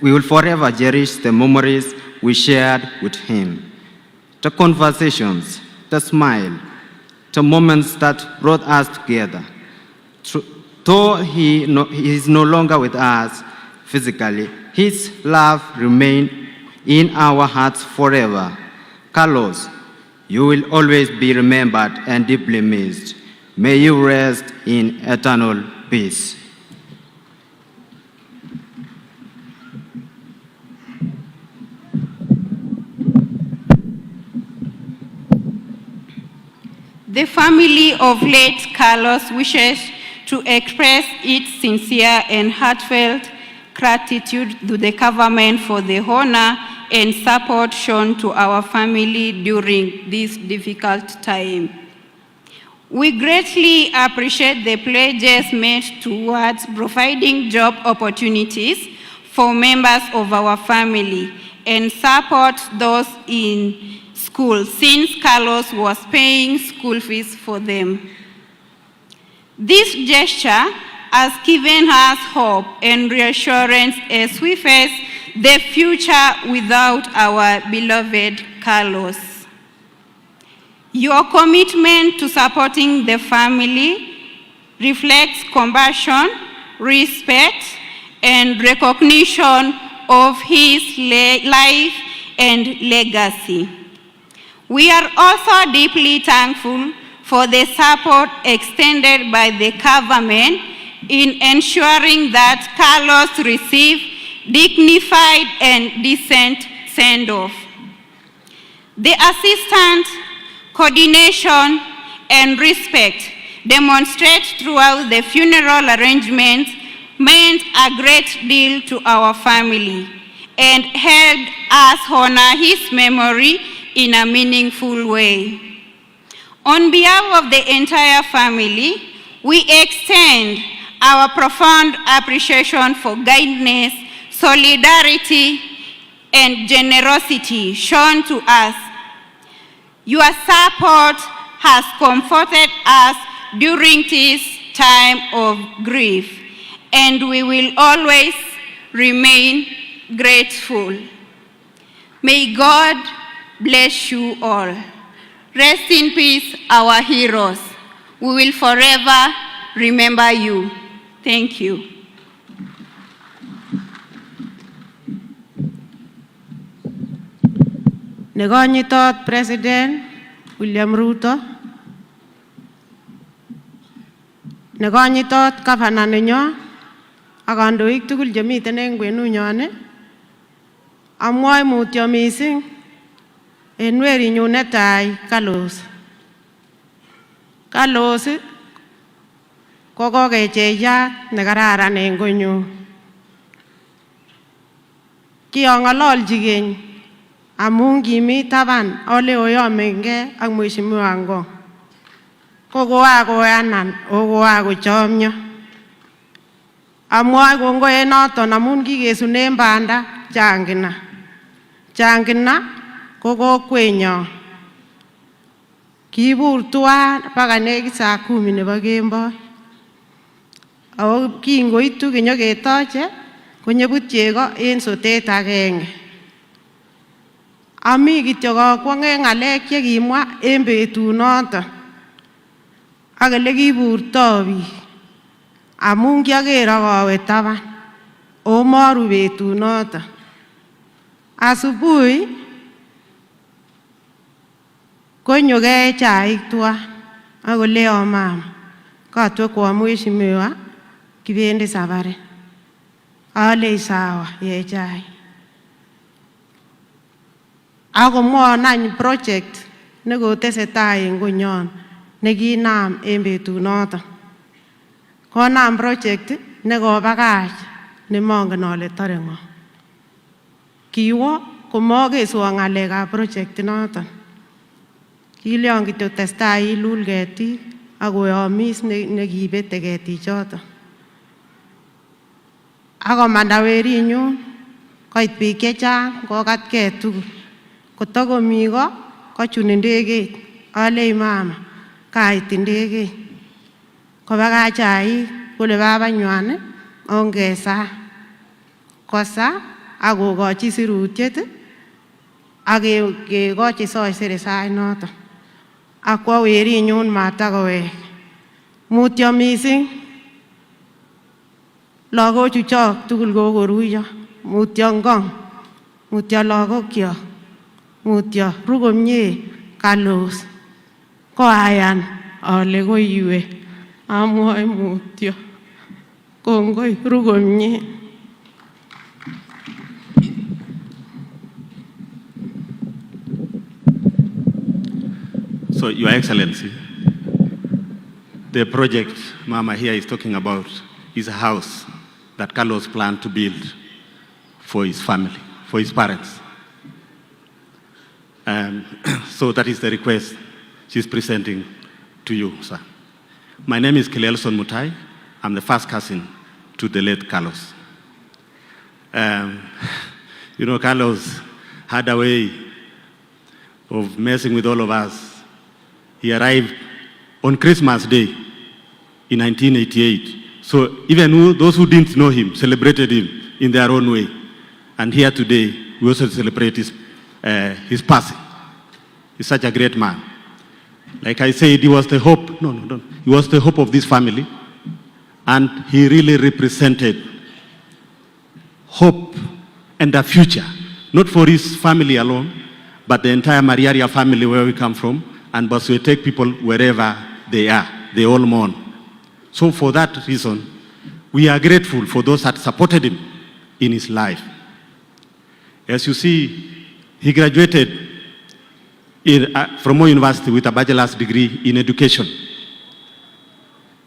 we will forever cherish the memories we shared with him. The conversations, the smile, the moments that brought us together. Though he is no longer with us physically, his love remains in our hearts forever. Carlos, you will always be remembered and deeply missed. May you rest in eternal peace. The family of late Carlos wishes to express its sincere and heartfelt gratitude to the government for the honor and support shown to our family during this difficult time. We greatly appreciate the pledges made towards providing job opportunities for members of our family and support those in school, since Carlos was paying school fees for them. This gesture has given us hope and reassurance as we face the future without our beloved Carlos. Your commitment to supporting the family reflects compassion, respect, and recognition of his life and legacy. We are also deeply thankful for the support extended by the government in ensuring that Carlos received dignified and decent send-off. The assistance, coordination, and respect demonstrated throughout the funeral arrangements meant a great deal to our family and helped us honor his memory in a meaningful way. On behalf of the entire family, we extend our profound appreciation for kindness, solidarity, and generosity shown to us. Your support has comforted us during this time of grief, and we will always remain grateful. May God bless you all. Rest in peace, our heroes. We will forever remember you. Thank you. Nekonyitot President William Ruto, nekonyitot Governor nenyo ak kandoik tugul chemiten en kwenunyon, amwoe mutyo mising en werinyun netai Carlos. Carlos ko kokecheyat nekararan en konyun. Kiong'ololchi keny amun kimi taban ole oyomenge ak Mheshimiwa Ngong. Ko koakoyanan ako koakochomyo. Amwoe kongoi en noton amun kikesunen banda Changina. Changina ko kokwenyon. Kibur tuwan baka nekit saa kumi nebo kemboi. Ako kingoitu kinyoketoche konyebut chego en sotet agenge. Ami kityo akwong'e ng'alek chekimwa en betunoton ak elekiburto biik amun kiaker ak awe taban ako moru betunoton. Asubuhi konyo kee chaik tuwan ak koleon mama katwekwon mheshimiwa kibendi safari. Alei sawa yee chaik. Akomwon any project nekotesetai en konyon nekinam en betunoton. Konam project nekobakach nemongen ole tore ng'o. Kiwo komokeswon ng'alekab project inoton. Kilion kityo testai ilul ketik ak koyomis nekibete ketichoton. Akomanda werinyun koit biik chechang kokatkei tugul. Kotokomi ko kochun ndegeit. Alei mama kait ndegeit. Kobakach chaik kole babanywan ongesaa. Kosaa ak kokochi sirutiet ak kekochi soisere sait noton. Akwo werinyun matakowek. Mutyo mising. Lagochu chok tugul kokoruiyo. Mutyo Ngong. Mutyo lagokyok. Mutyo ru komie Carlos. Koayan ale koiwe. Amwoe mutyo. Kongoi ru komie. So, Your Excellency, The project Mama here is talking about is a house that Carlos planned to build for his family, for his parents. So that is the request she's presenting to you, sir. My name is Kelelson Mutai. I'm the first cousin to the late Carlos. Carlos had a way of messing with all of us. He arrived on Christmas Day in 1988. So even those who didn't know him celebrated him in their own way. And here today, we also celebrate his passing. He's such a great man. Like I said, he was the hope. No, no, no. He was the hope of this family. And he really represented hope and a future, not for his family alone, but the entire Mariaria family where we come from, and Boswetek people wherever they are. They all mourn. So for that reason, we are grateful for those that supported him in his life. As you see, he graduated from Moi University with a bachelor's degree in education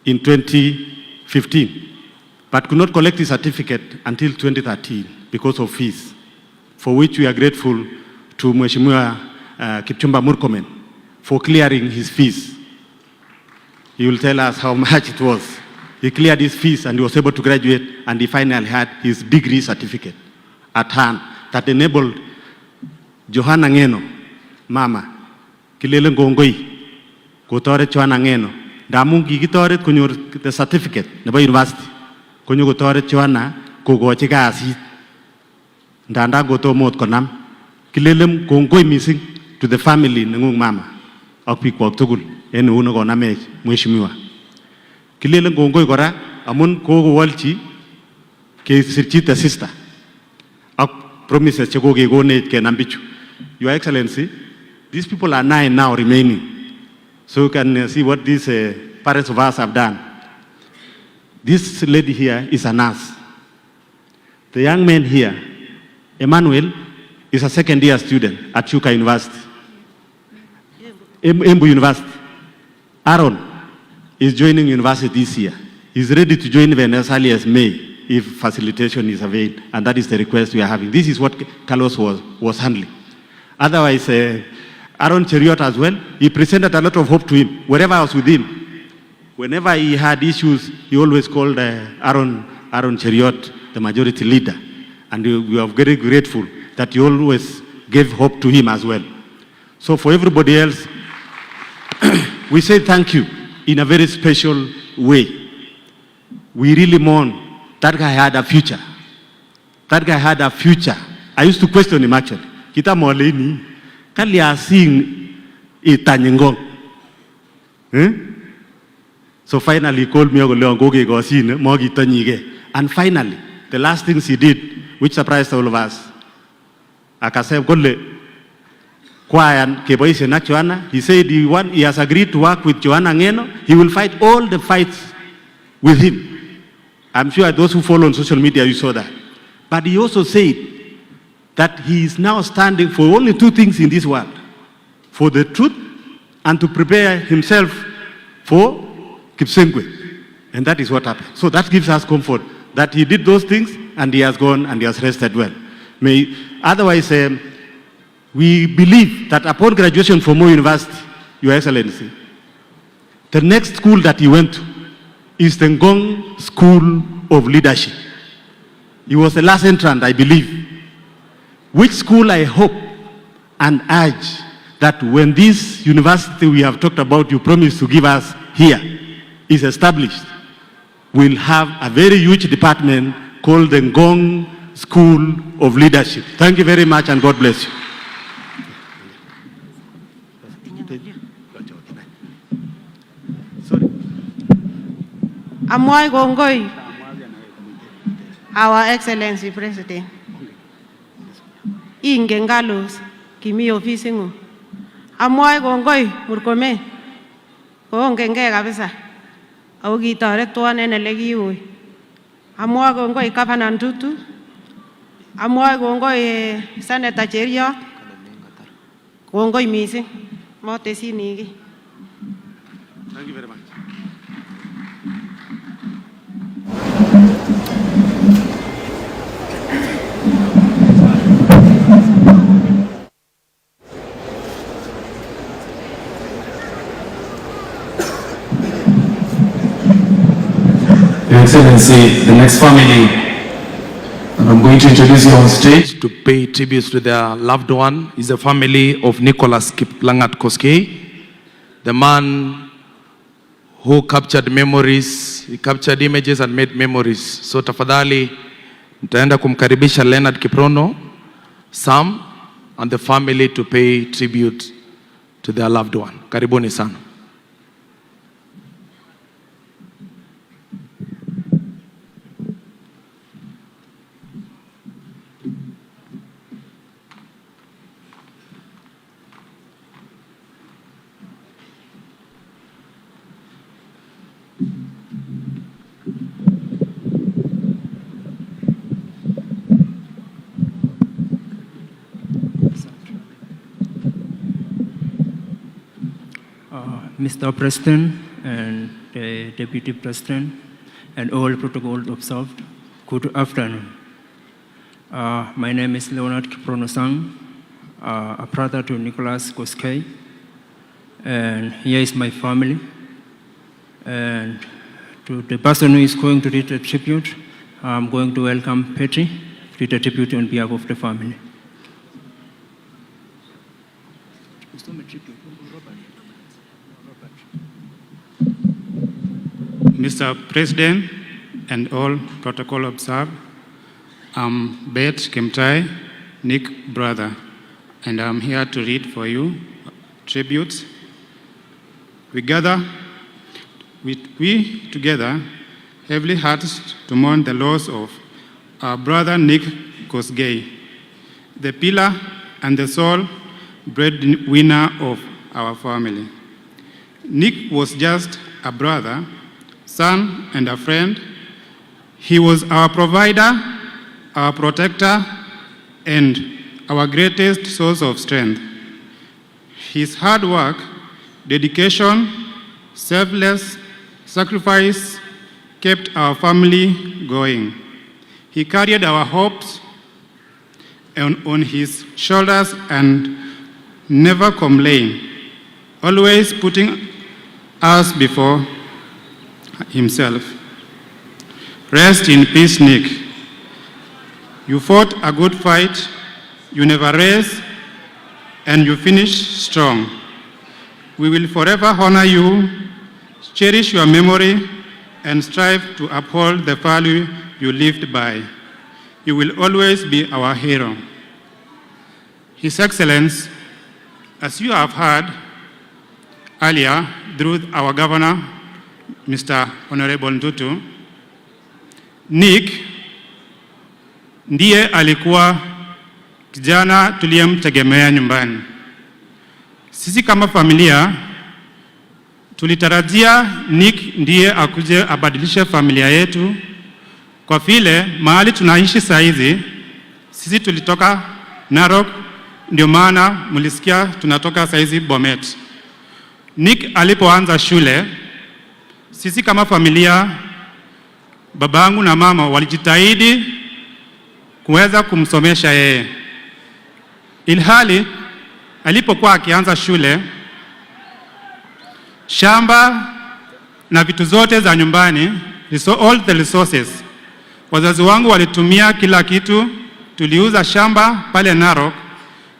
in 2015, but could not collect his certificate until 2013 because of fees, for which we are grateful to Mheshimiwa Kipchumba Murkomen for clearing his fees. He will tell us how much it was. He cleared his fees and he was able to graduate, and he finally had his degree certificate at hand that enabled Johanna Ngeno, mama, kilelen kongoi kotoret Johanna Ngeno ndamun kikitoret konyor the certificate nebo university konyo kotoret Johanna kokochi kasit ndandan kotomo ot konam. Kilelen kongoi mising to the family nengung, mama, ak biikwok tugul en eut nekonamech mheshimiwa. Kilelen kongoi kora amun kokowolchi kesirchi the sister ak promises chekokekonech kenam bichu. Your Excellency, these people are nine now remaining. So you can see what these parents of ours have done. This lady here is a nurse. The young man here, Emmanuel, is a second year student at Chuka University, Embu University. Aaron is joining university this year. He's ready to join even as early as May if facilitation is availed, and that is the request we are having. This is what Carlos was handling. Otherwise, Aaron Cheruiyot as well, he presented a lot of hope to him. Wherever I was with him, whenever he had issues, he always called Aaron Cheruiyot, the majority leader. And we are very grateful that he always gave hope to him as well. So for everybody else, we say thank you in a very special way. We really mourn. That guy had a future. That guy had a future. I used to question him actually. Kitam aleni, kalya sing itany Ngong. Eh? So finally he called me akole ngokekoshin mokitonyige. And finally, the last things he did, which surprised all of us, akasem kole kwayan keboisien ak Joanna. He said he has agreed to work with Joanna Ngeno. He will fight all the fights with him. I'm sure those who follow on social media, you saw that. But he also said that he is now standing for only two things in this world: for the truth and to prepare himself for Kipsengwe. And that is what happened. So that gives us comfort that he did those things and he has gone and he has rested well. Otherwise, we believe that upon graduation from Moi University, Your Excellency, the next school that he went to is the Ngong School of Leadership. He was the last entrant, I believe. Which school I hope and urge that when this university we have talked about, you promise to give us here, is established, we'll have a very huge department called the Ngong School of Leadership. Thank you very much and God bless you. Amwoe kongoi Our Excellency President. Ingen Carlos kimi ofising'ung. Amwoe kongoi Murkomen koongengei kabisa ako kitoretwon en ele kiui. Amwoe kongoi Governor Ntutu. Amwoe kongoi Senator Cheruiyot. Kongoi mising. Motesyini kiy. Thank you very much. Excellency, the next family that I'm going to introduce you on stage to pay tributes to their loved one is the family of Nicholas Kiplangat Koskei, the man who captured memories, he captured images and made memories. So tafadhali nitaenda kumkaribisha Leonard Kiprono, Sam and the family to pay tribute to their loved one. Karibuni sana. Mr. President and the Deputy President and all protocol observed, good afternoon. My name is Leonard Kiprono Sang, a brother to Nicholas Koskei, and here is my family. And to the person who is going to read the tribute, I'm going to welcome Petri to read the tribute on behalf of the family. Mr. President and all protocol observed, I'm Beth Kemtai, Nick brother, and I'm here to read for you tributes. We gather, we together, heavily hearts to mourn the loss of our brother Nick Kosgei, the pillar and the sole breadwinner of our family. Nick was just a brother, son, and a friend. He was our provider, our protector, and our greatest source of strength. His hard work, dedication, selfless sacrifice kept our family going. He carried our hopes on his shoulders and never complained, always putting us before himself. Rest in peace, Nick. You fought a good fight, you never rest, and you finished strong. We will forever honor you, cherish your memory, and strive to uphold the value you lived by. You will always be our hero. His Excellency, as you have heard earlier through our governor, Mr. Honorable Ntutu, Nick ndiye alikuwa kijana tuliyemtegemea nyumbani. Sisi kama familia tulitarajia Nick ndiye akuje abadilishe familia yetu, kwa vile mahali tunaishi saa hizi, sisi tulitoka Narok, ndio maana mlisikia tunatoka saa hizi Bomet. Nick alipoanza shule, sisi kama familia, babangu na mama walijitahidi kuweza kumsomesha yeye, ilhali alipokuwa akianza shule, shamba na vitu zote za nyumbani, all the resources, wazazi wangu walitumia kila kitu. Tuliuza shamba pale Narok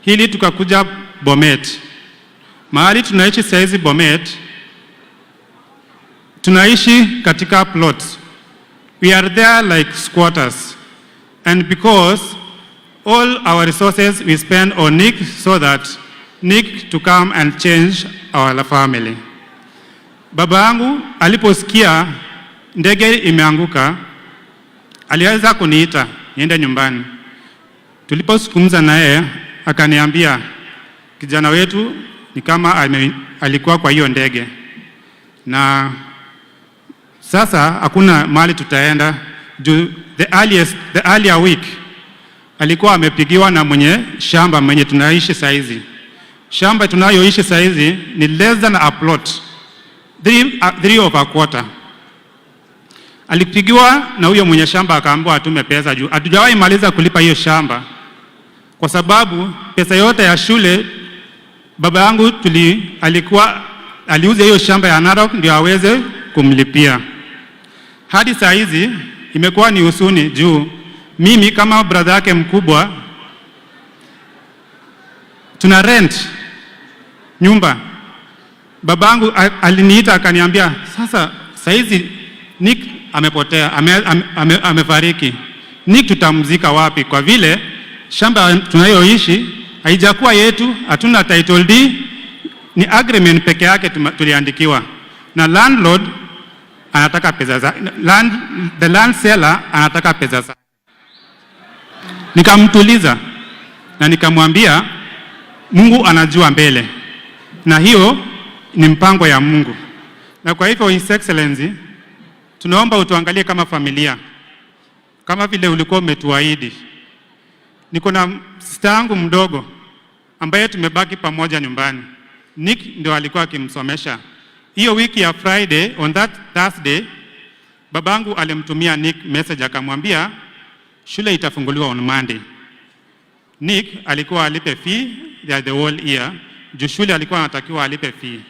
ili tukakuja Bomet. Mahali tunaishi saizi Bomet, tunaishi katika plots. We are there like squatters. And because all our resources we spend on Nick so that Nick to come and change our family. Baba yangu aliposikia ndege imeanguka, aliweza kuniita niende nyumbani. Tulipozungumza naye akaniambia kijana wetu ni kama alikuwa kwa hiyo ndege, na sasa hakuna mahali tutaenda juu the earlier week alikuwa amepigiwa na mwenye shamba mwenye tunaishi saizi. Shamba tunayoishi saizi ni less than a plot, three of a quarter. Alipigiwa na huyo mwenye shamba akaambiwa atume pesa juu hatujawahi maliza kulipa hiyo shamba, kwa sababu pesa yote ya shule baba yangu alikuwa aliuza hiyo shamba ya Narok ndio aweze kumlipia. Hadi saa hizi imekuwa ni huzuni juu mimi kama brother yake mkubwa tuna rent nyumba. Babangu aliniita akaniambia, sasa saa hizi Nick amepotea, amefariki. Nick tutamzika wapi? Kwa vile shamba tunayoishi haijakuwa yetu, hatuna title deed, ni agreement peke yake tuliandikiwa na landlord anataka pesa za land, the land seller anataka pesa za. Nikamtuliza na nikamwambia Mungu anajua mbele, na hiyo ni mpango ya Mungu. Na kwa hivyo His Excellency, tunaomba utuangalie kama familia, kama vile ulikuwa umetuahidi. Niko na sister yangu mdogo ambaye tumebaki pamoja nyumbani. Nick ndio alikuwa akimsomesha. Hiyo wiki ya Friday, on that Thursday, babangu alimtumia Nick message akamwambia shule itafunguliwa on Monday. Nick alikuwa alipe fee ya the whole year, juu shule alikuwa anatakiwa alipe fee.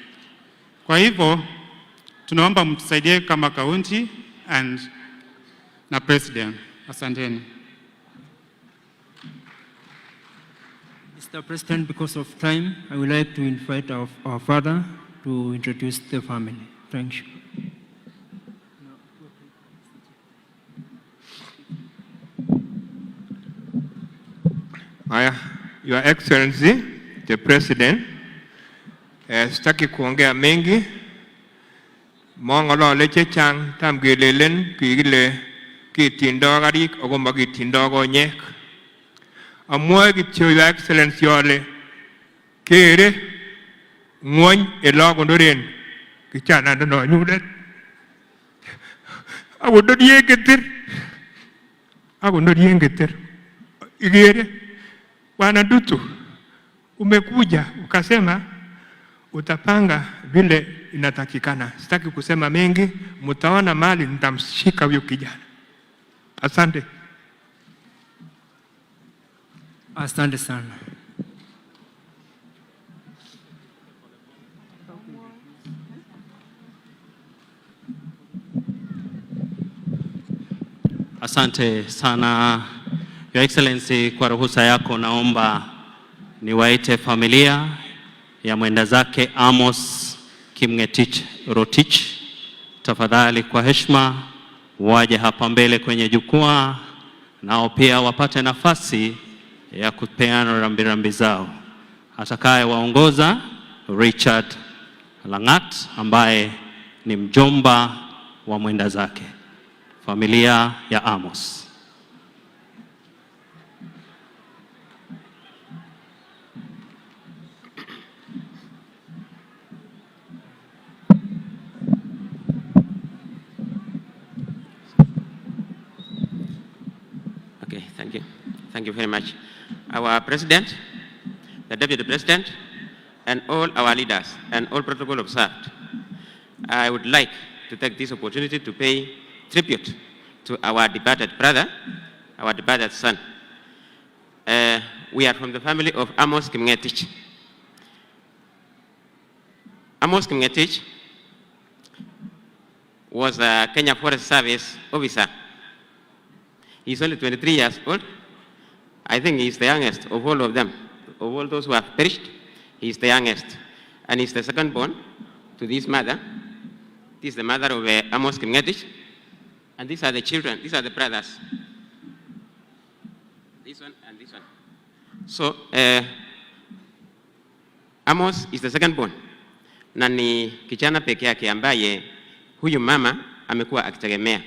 Kwa hivyo tunaomba mtusaidie kama county and na president. Asanteni. Mr. President, because of time, I would like to invite our father to introduce the family. Thank you. Haya, Your Excellency, the President, sitaki kuongea mengi. Mong'olole chechang, tam kelelen kikile kitindo karik ako makitindo konyek. Amwoe kityo Your Excellency ale kere ng'wony ele akonoren kijana nonyunet. Akonori en keter, akonori en keter. Ikere Bwana Ndutu, umekuja ukasema utapanga vile inatakikana. Sitaki kusema mengi, mtaona mali nitamshika huyo kijana. Asante. Asante sana. Asante sana Your Excellency, kwa ruhusa yako naomba niwaite familia ya mwenda zake Amos Kimngetich Rotich, tafadhali kwa heshima waje hapa mbele kwenye jukwaa, nao pia wapate nafasi ya kupeana rambirambi zao. Atakayewaongoza Richard Langat ambaye ni mjomba wa mwenda zake, familia ya Amos. Okay, thank you. Thank you very much. Our President, the Deputy President, and all our leaders and all protocol observed. I would like to take this opportunity to pay tribute to our departed brother, our departed son. We are from the family of Amos Kimngetich. Amos Kimngetich was a Kenya Forest Service officer. He's only 23 years old. I think he's the youngest of all of them. Of all those who have perished, he's the youngest. And he's the second born to this mother. This is the mother of Amos Kimngetich. And these are the children, these are the brothers. This one and this one. So, Amos is the second born. Na ni kijana peke yake ambaye huyu mama amekuwa akitegemea.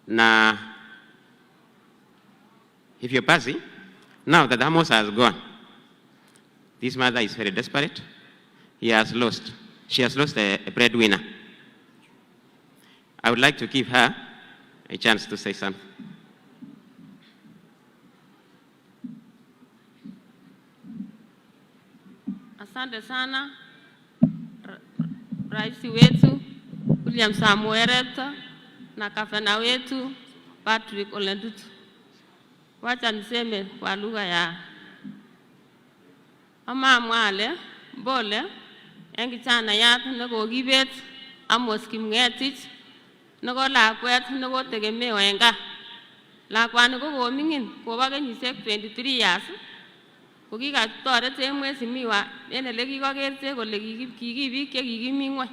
Na hivyo basi, now that Amos has gone, this mother is very desperate. He has lost. She has lost a breadwinner. I would like to give her a chance to say something. Asante sana Rais wetu William Samoei Ruto na gavana wetu Patrick Ole Ntutu. Wacha niseme kwa lugha ya amamwa ale pole en kijanaiyat nekokibet Amos Kimngetich. Neko lakwet nekotegemeo en gaa. Lakwani ko koming'in kobo kenyisiek 23 years kokikatoretech mheshimiwa en ele kikokertech kole kiki biik chekikimi ng'wony.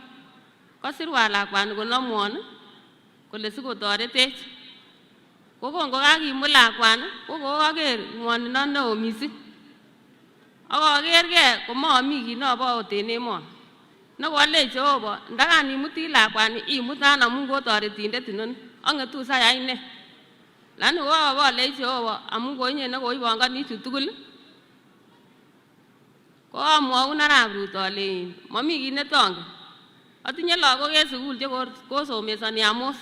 Kosirwan lakwani konomwon kole sikotoretech. Ko kongo kakimut lakwani ko kokaker ng'wonindo neo mising. Ak akergei komomi kit nobo ot en emoni. Nekoalei Jehova, ndakan imuti lakwani imutan amun ko toretindet inoni. Ang'etu sayai ne. Lakini koabolei Jehova amun ko inye nekoibongoni chu tugul. Ko amwaun arap Ruto alein mami kit netongen. Atinye lagok en sukul che kosomesoni Amos.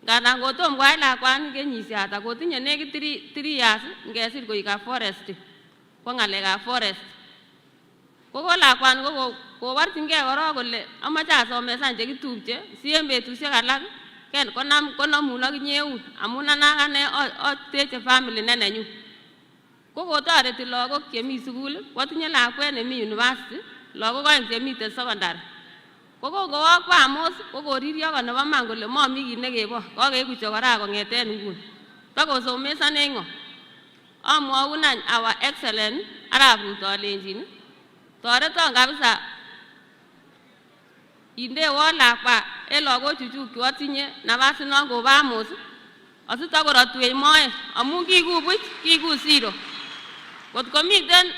Ngandan kotom koyai lakwani kenyisiek ata kotinye nekit 3 years ngesir koik forest. Ko ng'alekab forest. Ko ko lakwani ko koborchingei korok kole amache asomesan chekitupche si en betusiek alak ken konam konomun ak inye eun amun ane akane ateche family ne nenyun. Ko kotoreti lagok chemi sukul, kwatinye lakwet nemi university, lagok oeng chemiten secondary. Ko kongowokwo Amos ko koriryo ko nebo man kole momi kit nekebo, kokeku chokora kong'eten nguni. Takosomesanech ng'o? Amwaun any our excellent arap Ruto alenjin toreton kabisa indewon lakwa en lagochu chu atinye nafasit non kobo Amos asitakorotwech moet amun kiku buch, kiku zero. Kot komiten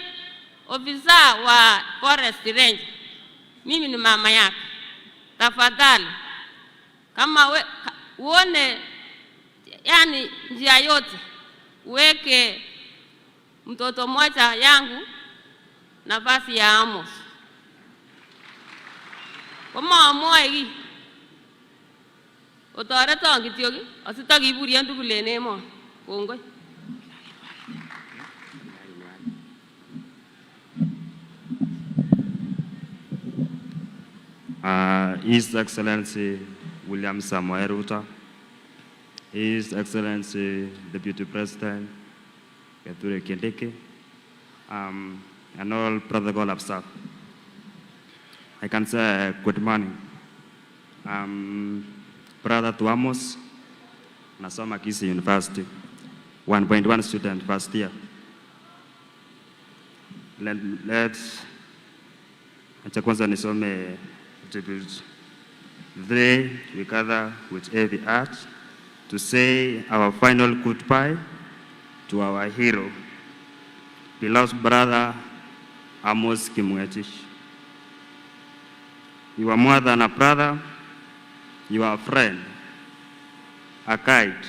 ofisa wa forest range, mimi ni mama yake. Tafadhali kama we, uone yani njia yote uweke mtoto mmoja yangu nafasi ya Amos. Komamwoe kiy. Otoreton kityok asitakiburyen tugul en emoni. Kongoi. His Excellency William Samoei Ruto, His Excellency Deputy President Kithure Kindiki, and all protocol observed. I can say good morning. Brother to Amos, nasoma Kisii University, 1.1 student first year. Let's, acha kwanza nisome tribute. Today we gather with heavy heart to say our final goodbye to our hero, beloved brother Amos Kimwetich. You are more than a brother, you are a friend, a guide,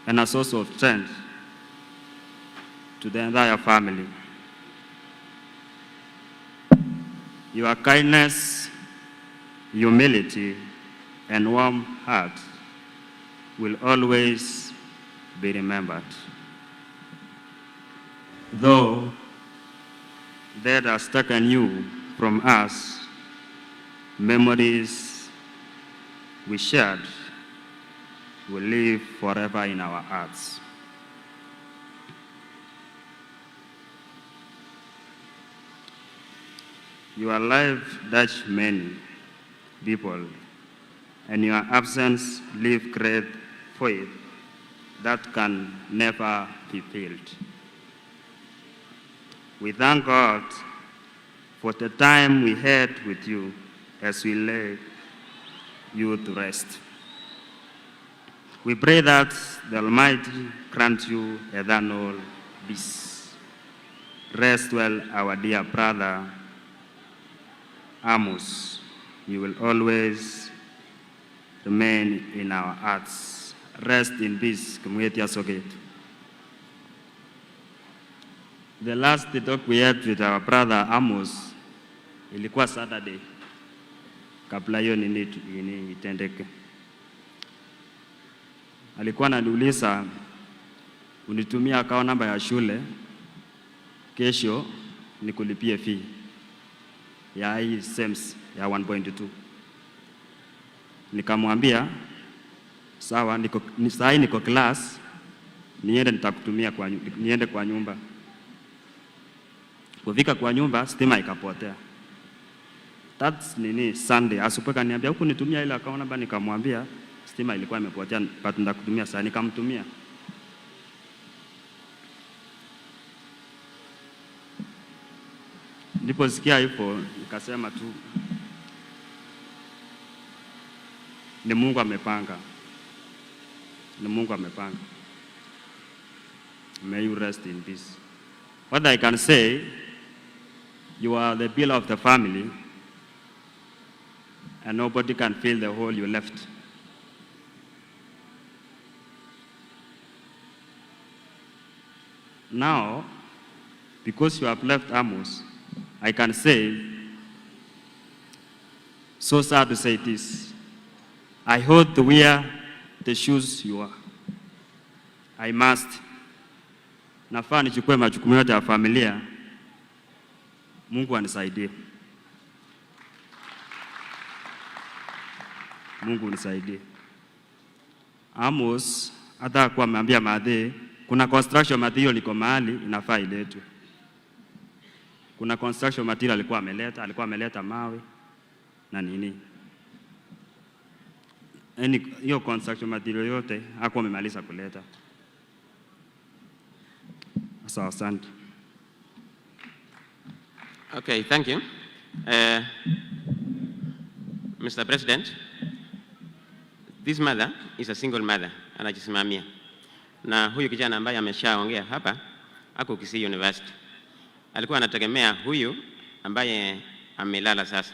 and a source of strength to the entire family. Your kindness, humility, and warm heart will always be remembered. Though death has taken you from us, memories we shared will live forever in our hearts. Your life touched many people, and your absence leave great void that can never be filled. We thank God for the time we had with you as we lay you to rest. We pray that the Almighty grant you eternal peace. Rest well, our dear brother Amos. You will always remain in our hearts. Rest in peace. Kimwetya Soget. The last talk we had with our brother Amos ilikuwa Saturday, kabla hiyo nini itendeke. Alikuwa ananiuliza, unitumia account namba ya shule, kesho nikulipie fee ya hii SEMS ya 1.2. Nikamwambia sawa, saa hii niko class, niende nitakutumia niende kwa nyumba. Kufika kwa nyumba stima ikapotea. That's nini Sunday asubuhi kaniambia huku nitumia ile account number, nikamwambia stima ilikuwa imepotea but nitakutumia sasa, nikamtumia. Niliposikia hivyo nikasema tu ni Mungu amepanga, ni Mungu amepanga. May you rest in peace. What I can say, you are the pillar of the family, and nobody can fill the hole you left. Now, because you have left Amos, I can say, so sad to say this, I hope to wear the shoes you are. I must. Nafaa nichukue majukumu yote ya familia. Mungu anisaidie. Mungu unisaidie. Amos hata hakuwa ameambia madhe kuna construction material iko mahali inafaa iletwe. Kuna construction material alikuwa ameleta mawe na nini. Yaani hiyo construction material yote hakuwa amemaliza kuleta. Sawa, asante. Okay, thank you. Mr. President, this mother is a single mother, anajisimamia. Na huyu kijana ambaye ameshaongea hapa ako Kisii University. Alikuwa anategemea huyu ambaye amelala sasa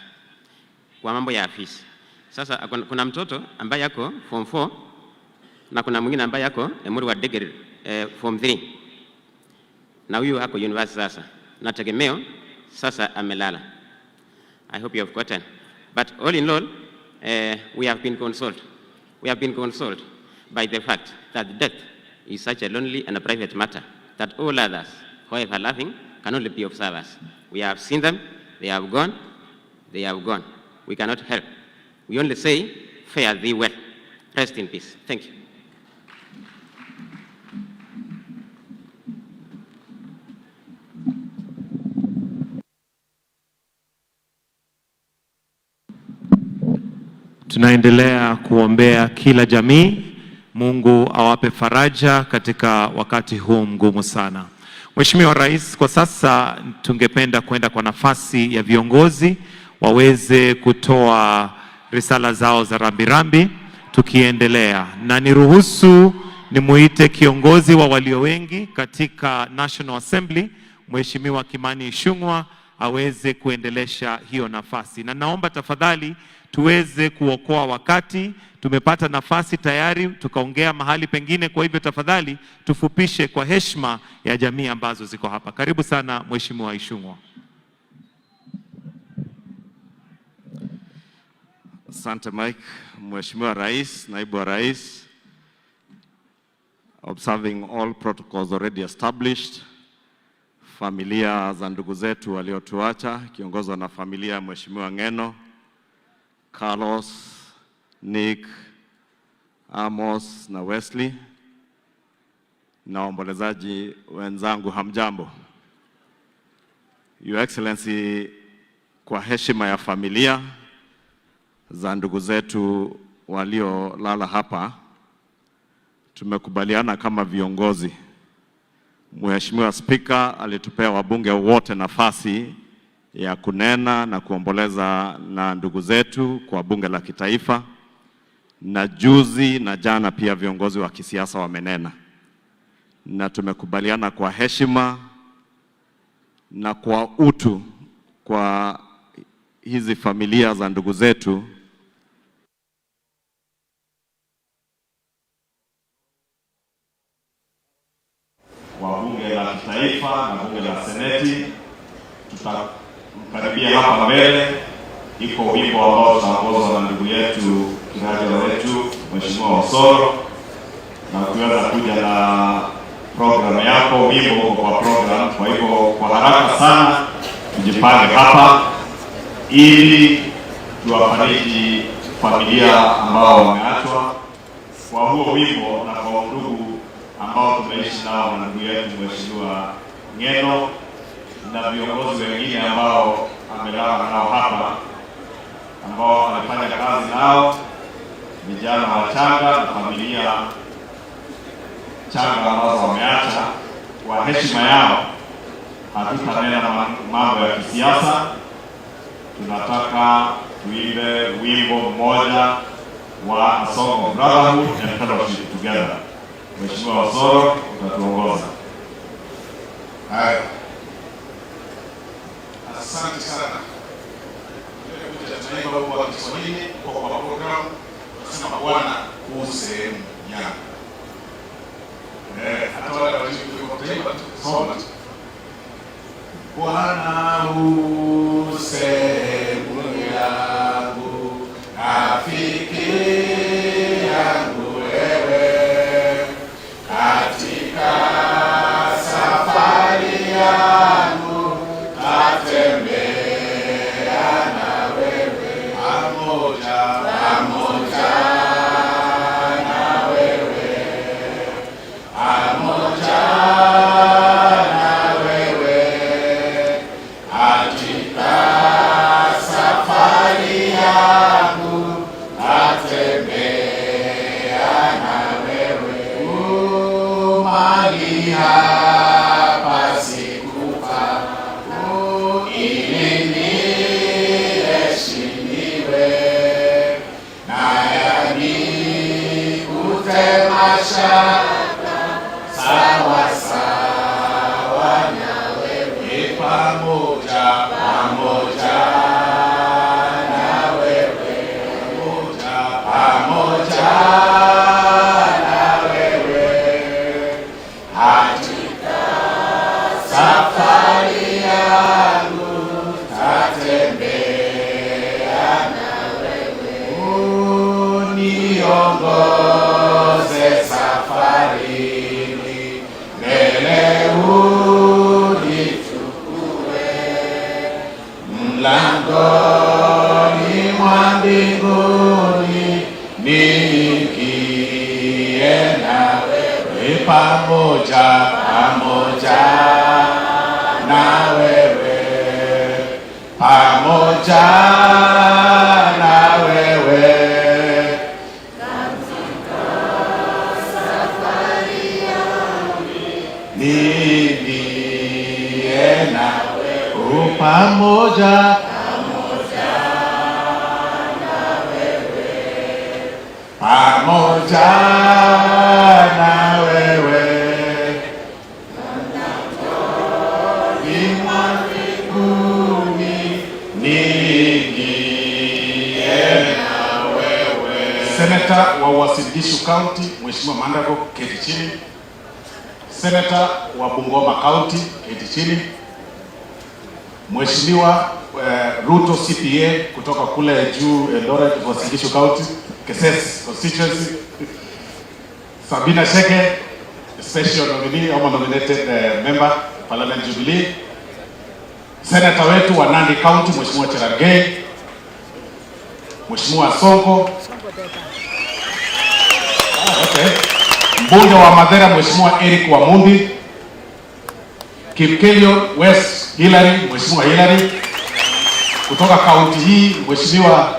kwa mambo ya afisi. Sasa kuna mtoto ambaye ako form 4 na kuna mwingine ambaye ako Emurua Dikirr form 3. Na huyu ako university sasa. Na tegemeo sasa amelala. I hope you have gotten. But all in all, we have been consoled. We have been consoled by the fact that death is such a lonely and a private matter that all others, however loving, can only be observers. We have seen them, they have gone, they have gone. We cannot help. We only say, fare thee well. Rest in peace. Thank you. Tunaendelea kuombea kila jamii. Mungu awape faraja katika wakati huu mgumu sana. Mheshimiwa Rais, kwa sasa tungependa kwenda kwa nafasi ya viongozi waweze kutoa risala zao za rambirambi tukiendelea. Na niruhusu nimuite kiongozi wa walio wengi katika National Assembly, Mheshimiwa Kimani Ichung'wah aweze kuendelesha hiyo nafasi. Na naomba tafadhali tuweze kuokoa wakati. Tumepata nafasi tayari tukaongea mahali pengine, kwa hivyo tafadhali tufupishe kwa heshima ya jamii ambazo ziko hapa. Karibu sana Mheshimiwa Ichung'wah. Asante Mike. Mheshimiwa Rais, Naibu wa Rais, observing all protocols already established, familia za ndugu zetu waliotuacha kiongozwa na familia ya Mheshimiwa Ng'eno, Carlos, Nick, Amos na Wesley, na waombolezaji wenzangu, hamjambo. Your Excellency, kwa heshima ya familia za ndugu zetu waliolala hapa, tumekubaliana kama viongozi. Mheshimiwa Spika alitupea wabunge wote nafasi ya kunena na kuomboleza na ndugu zetu kwa bunge la kitaifa, na juzi na jana pia viongozi wa kisiasa wamenena, na tumekubaliana kwa heshima na kwa utu kwa hizi familia za ndugu zetu wa bunge la kitaifa na bunge la seneti. Tutamkaribia hapa mbele. Iko wimbo ambao tutaongozwa na ndugu yetu kiraja wetu Mheshimiwa Osoro, na ukiweza kuja na program yako, wimbo uko kwa program. Kwa hivyo kwa haraka sana tujipange hapa ili tuwafariji familia ambao wameachwa kwa huo wimbo na kwa ndugu ambao tumeishi nao na ndugu yetu Mheshimiwa Ng'eno na viongozi wengine ambao amelala nao hapa. ambao alifanya kazi nao, vijana wachanga na familia changa ambazo wameacha. Kwa heshima yao, hatutanena mambo ya kisiasa. Tunataka tuimbe wimbo mmoja wa A Song of Brotherhood and Fellowship Together. Mheshimiwa Osoro, utatuongoza. Haya, asante sana. Tumekuja tunaimba wimbo wa Kiswahili kwa program, tunasema Bwana huu sehemu yangu. Hata wale wajui tutaimba tu, soma tu. Bwana u sehemu yangu, rafiki yangu wewe, katika safari yangu tatembea na wewe, pamoja pamoja na wewe, pamoja na wewe, katika safari yangu tatembea na wewe. Oh, mahali hapa sikufa, oh, ili niheshimiwe, na yanikute mashaka, sawa sawa na wewe, pamoja pamoja na wewe, pamoja pamoja na wewe, katika safari yangu tatembea na wewe, uniongoze safarini, mbele unichukue mlangoni mwa mbinguni, niingie na wewe, pamoja pamoja na wewe, pamoja na wewe, niingie na wewe, pamoja pamoja na wewe, mwa mbinguni niingie na wewe. Seneta wa Uasin Gishu County Mheshimiwa Mandago, keti chini. Seneta wa Bungoma County, keti chini. Mheshimiwa Ruto CPA kutoka kule juu Eldoret, Uasin Gishu County, Keses constituency. Sabina Chege, special nominee ama nominated member Parliament Jubilee. Seneta wetu wa Nandi County Mheshimiwa Cherargei, Mheshimiwa Sonko. Ah, okay. Mbunge wa Mathira Mheshimiwa Eric Wamumbi, Kipkelio West Hillary, Mheshimiwa Hillary. Kutoka kaunti hii Mheshimiwa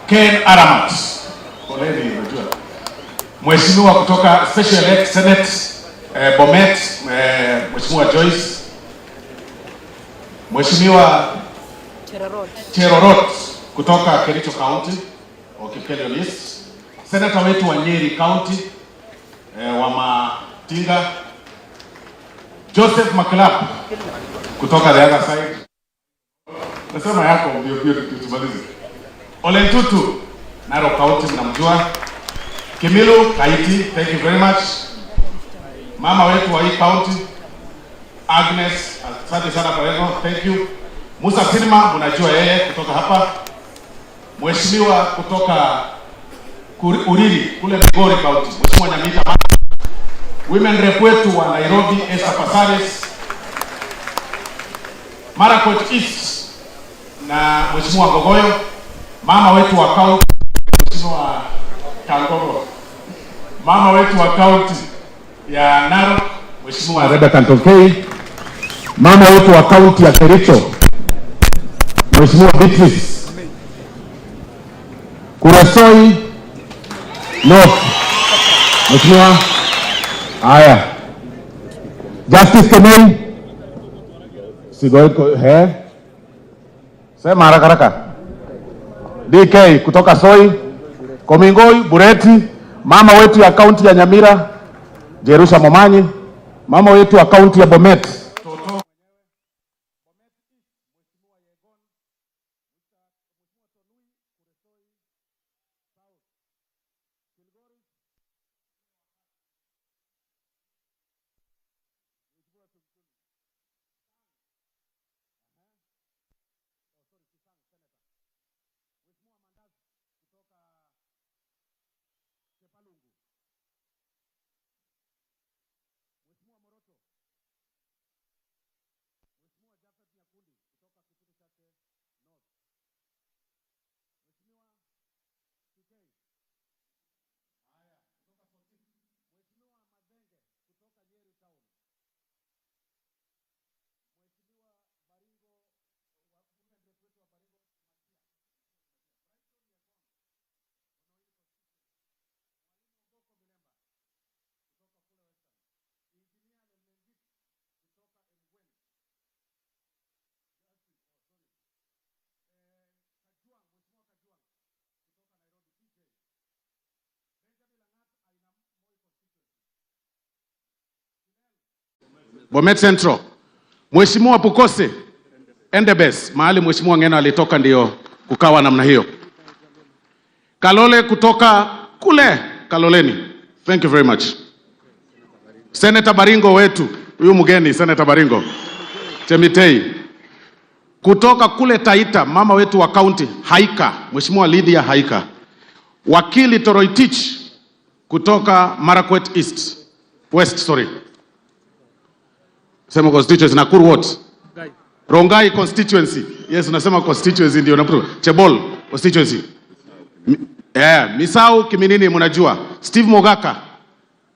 Ken Aramat. Poleni, unajua. Mheshimiwa kutoka Special Elect Senate Bomet, Mheshimiwa Joyce. Mheshimiwa Cherorot kutoka Kericho County wa Kipkelio East. Senator wetu wa Nyeri County wa Matinga. Joseph Makilap kutoka the other side. Nasema yako mbio mbio tumalize. Ole Ntutu, Narok County mnamjua. Kimilu Kaiti, thank you very much. Mama wetu wa hii county Agnes, asante sana kwa leo, thank you. Musa Silma mnajua yeye kutoka hapa. Mheshimiwa kutoka Uriri kule Migori County, Mheshimiwa Nyamita Mara. Women rep wetu wa Nairobi Esther Passaris. Marakwet East na Mheshimiwa Gogoyo. Mama wetu wa county Mheshimiwa Kangogo. Mama wetu wa county ya Narok Mheshimiwa Rebecca Ntokei. Mama wetu wa county ya Kericho Mheshimiwa Beatrice Kuresoi North. Mheshimiwa, haya. Justice Kemei Sigoi, he. Sema haraka haraka. DK kutoka Soi, Komingoi Bureti, mama wetu ya kaunti ya Nyamira, Jerusha Momanyi, mama wetu wa kaunti ya Bomet. Bomet Central. Mheshimiwa Pukose Endebess, mahali Mheshimiwa Ng'eno alitoka ndio kukawa namna hiyo. Kalole kutoka kule Kaloleni. Thank you very much. Senator Baringo wetu, huyu mgeni Senator Baringo Chemitei. Kutoka kule Taita, mama wetu wa county Haika, Mheshimiwa Lydia Haika. Wakili Toroitich kutoka Marakwet East, West, sorry. Sema constituency Nakuru what? Rongai constituency. Yes, unasema constituency ndio Nakuru. Chebol constituency. Yeah, Misau Kiminini mnajua. Steve Mogaka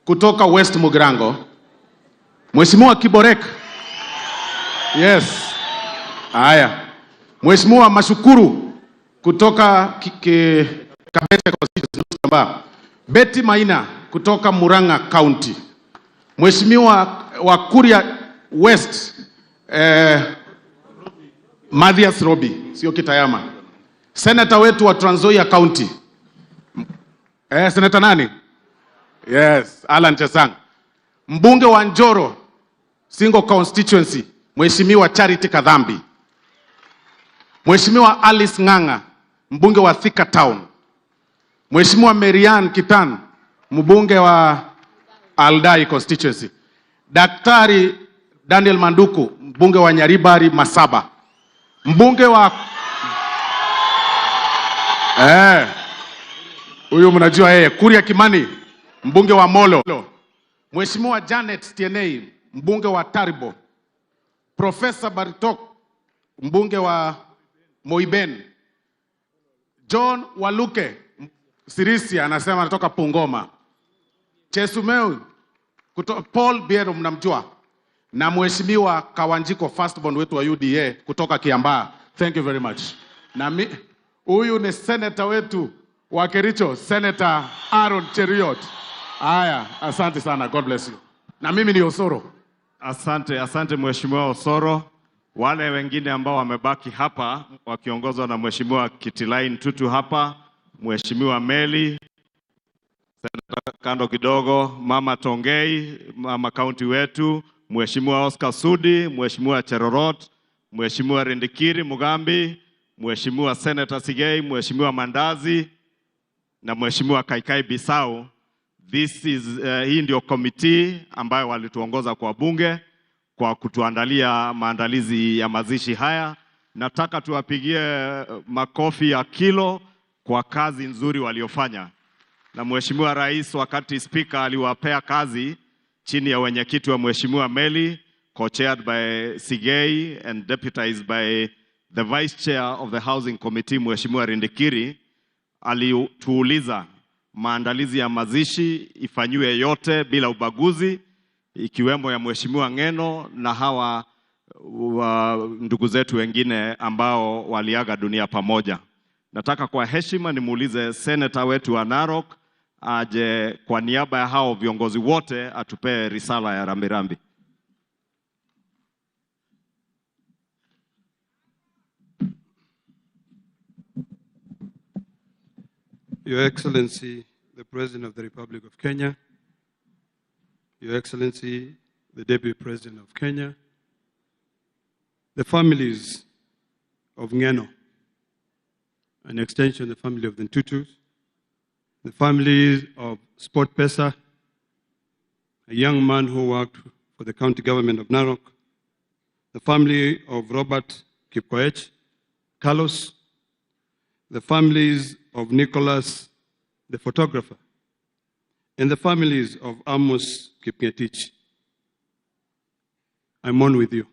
kutoka West Mugirango. Mheshimiwa Kiborek. Yes. Haya. Mheshimiwa Mashukuru kutoka Kabete constituency. Betty Maina kutoka Murang'a County. Mheshimiwa wa Kuria West, Mathias Robi, sio Kitayama. Senator wetu wa Trans Nzoia County. Senator nani? Yes, Alan Chesang. Mbunge wa Njoro single constituency, Mheshimiwa Charity Kadhambi. Mheshimiwa Alice Ng'ang'a, mbunge wa Thika Town. Mheshimiwa Marian Kitan, mbunge wa Aldai constituency. Daktari Daniel Manduku, mbunge wa Nyaribari Masaba. Mbunge wa huyu mnajua yeye, Kuria Kimani, mbunge wa Molo. Mheshimiwa Janet Tienei, mbunge wa Taribo. Professor Bartok, mbunge wa Moiben. John Waluke Sirisia, anasema anatoka Pungoma. Chesumeu Paul Biero mnamjua. Na Mheshimiwa Kawanjiko firstborn wetu wa UDA kutoka Kiambaa. Thank you very much. Na huyu ni senator wetu wa Kericho, Senator Aaron Cheruiyot. Haya, asante sana. God bless you. Na mimi ni Osoro. Asante, asante Mheshimiwa Osoro. Wale wengine ambao wamebaki hapa wakiongozwa na Mheshimiwa Kitilain Ntutu hapa, Mheshimiwa Meli, Senator kando kidogo, Mama Tongei, Mama County wetu, Mheshimiwa Oscar Sudi, Mheshimiwa Cherorot, Mheshimiwa Rindikiri Mugambi, Mheshimiwa Senator Sigei, Mheshimiwa Mandazi na Mheshimiwa Kaikai Bisau. This is hii ndio committee ambayo walituongoza kwa bunge kwa kutuandalia maandalizi ya mazishi haya. Nataka tuwapigie makofi ya kilo kwa kazi nzuri waliofanya. Na Mheshimiwa Rais, wakati speaker aliwapea kazi chini ya wenyekiti wa Mheshimiwa Meli, co-chaired by Sigei and deputized by the Vice Chair of the Housing Committee, Mheshimiwa Rindikiri, alituuliza maandalizi ya mazishi ifanyiwe yote bila ubaguzi, ikiwemo ya Mheshimiwa Ng'eno na hawa wa ndugu zetu wengine ambao waliaga dunia pamoja. Nataka kwa heshima nimuulize seneta wetu wa Narok aje kwa niaba ya hao viongozi wote atupee risala ya rambirambi. Your Excellency, the President of the Republic of Kenya, Your Excellency, the Deputy President of Kenya, the families of Ngeno, an extension of the family of the Ntutus, the families of Sport Pesa, a young man who worked for the county government of Narok, the family of Robert Kipkoech, Carlos, the families of Nicholas, the photographer, and the families of Amos Kipngetich. I mourn with you.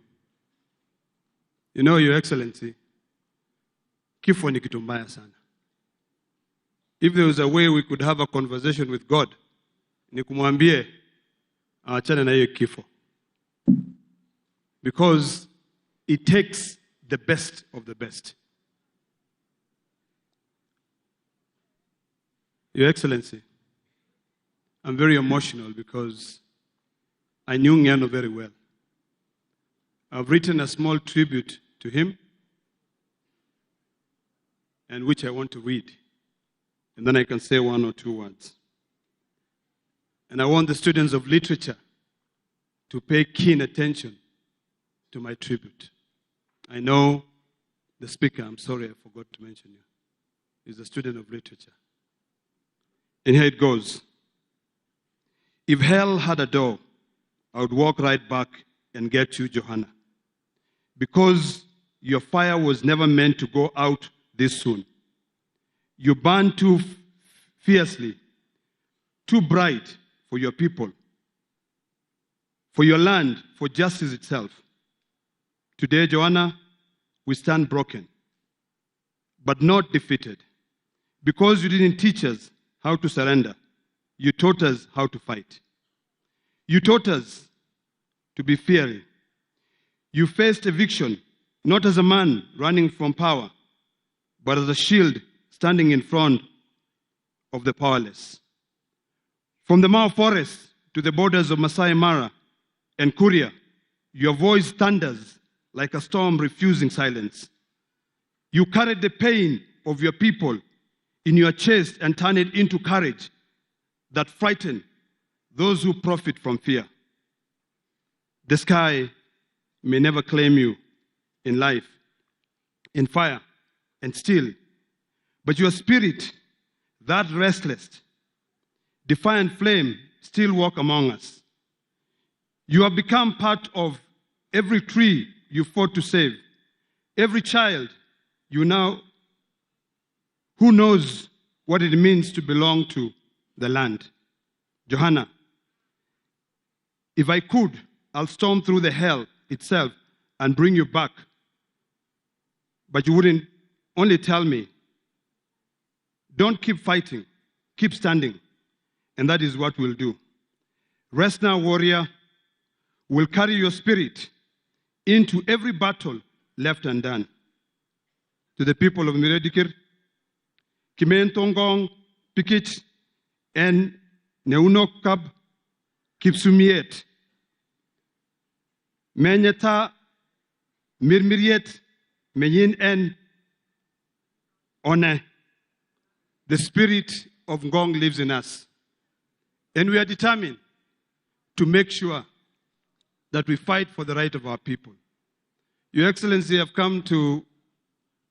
You know, Your Excellency, kifo ni kitu mbaya sana. If there was a way we could have a conversation with God, ni kumwambie aachane na hiyo kifo. Because it takes the best of the best. Your Excellency, I'm very emotional because I knew Ngeno very well. I've written a small tribute to him, and which I want to read. And then I can say one or two words. And I want the students of literature to pay keen attention to my tribute. I know the speaker, I'm sorry I forgot to mention you, is a student of literature. And here it goes. If hell had a door, I would walk right back and get you, Johanna. Because your fire was never meant to go out this soon. You burned too fiercely, too bright for your people, for your land, for justice itself. Today, Johanna, we stand broken, but not defeated. Because you didn't teach us how to surrender, you taught us how to fight. You taught us to be fiery. You faced eviction, not as a man running from power, but as a shield standing in front of the powerless. From the Mau Forest to the borders of Masai Mara and Kuria, your voice thunders like a storm refusing silence. You carried the pain of your people in your chest and turned it into courage that frightened those who profit from fear. The sky may never claim you in life, in fire, and steel, but your spirit, that restless, defiant flame, still walk among us. You have become part of every tree you fought to save, every child you now who knows what it means to belong to the land. Johanna, if I could, I'll storm through the hell itself and bring you back. But you wouldn't only tell me, don't keep fighting, keep standing. And that is what we'll do. Rest now, warrior. We'll carry your spirit into every battle left undone. To the people of Miredikir, Kimen Tongong, Pikich, and Neunokab Kipsumiet, Menyeta Mirmiriet, Meyin En One. The spirit of Ngong lives in us. And we are determined to make sure that we fight for the right of our people. Your Excellency, I've come to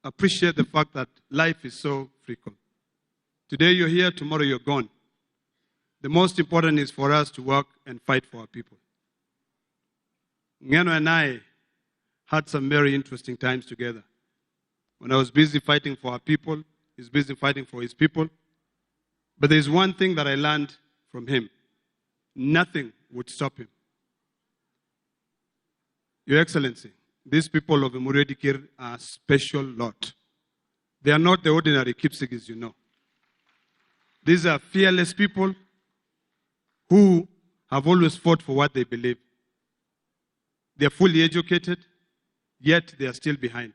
appreciate the fact that life is so frequent. Today you're here, tomorrow you're gone. The most important is for us to work and fight for our people. Ngeno and I had some very interesting times together. When I was busy fighting for our people, he's busy fighting for his people. But there's one thing that I learned from him. Nothing would stop him. Your Excellency, these people of Emuruedikir are a special lot. They are not the ordinary Kipsigis you know. These are fearless people who have always fought for what they believe. They are fully educated. Yet they are still behind.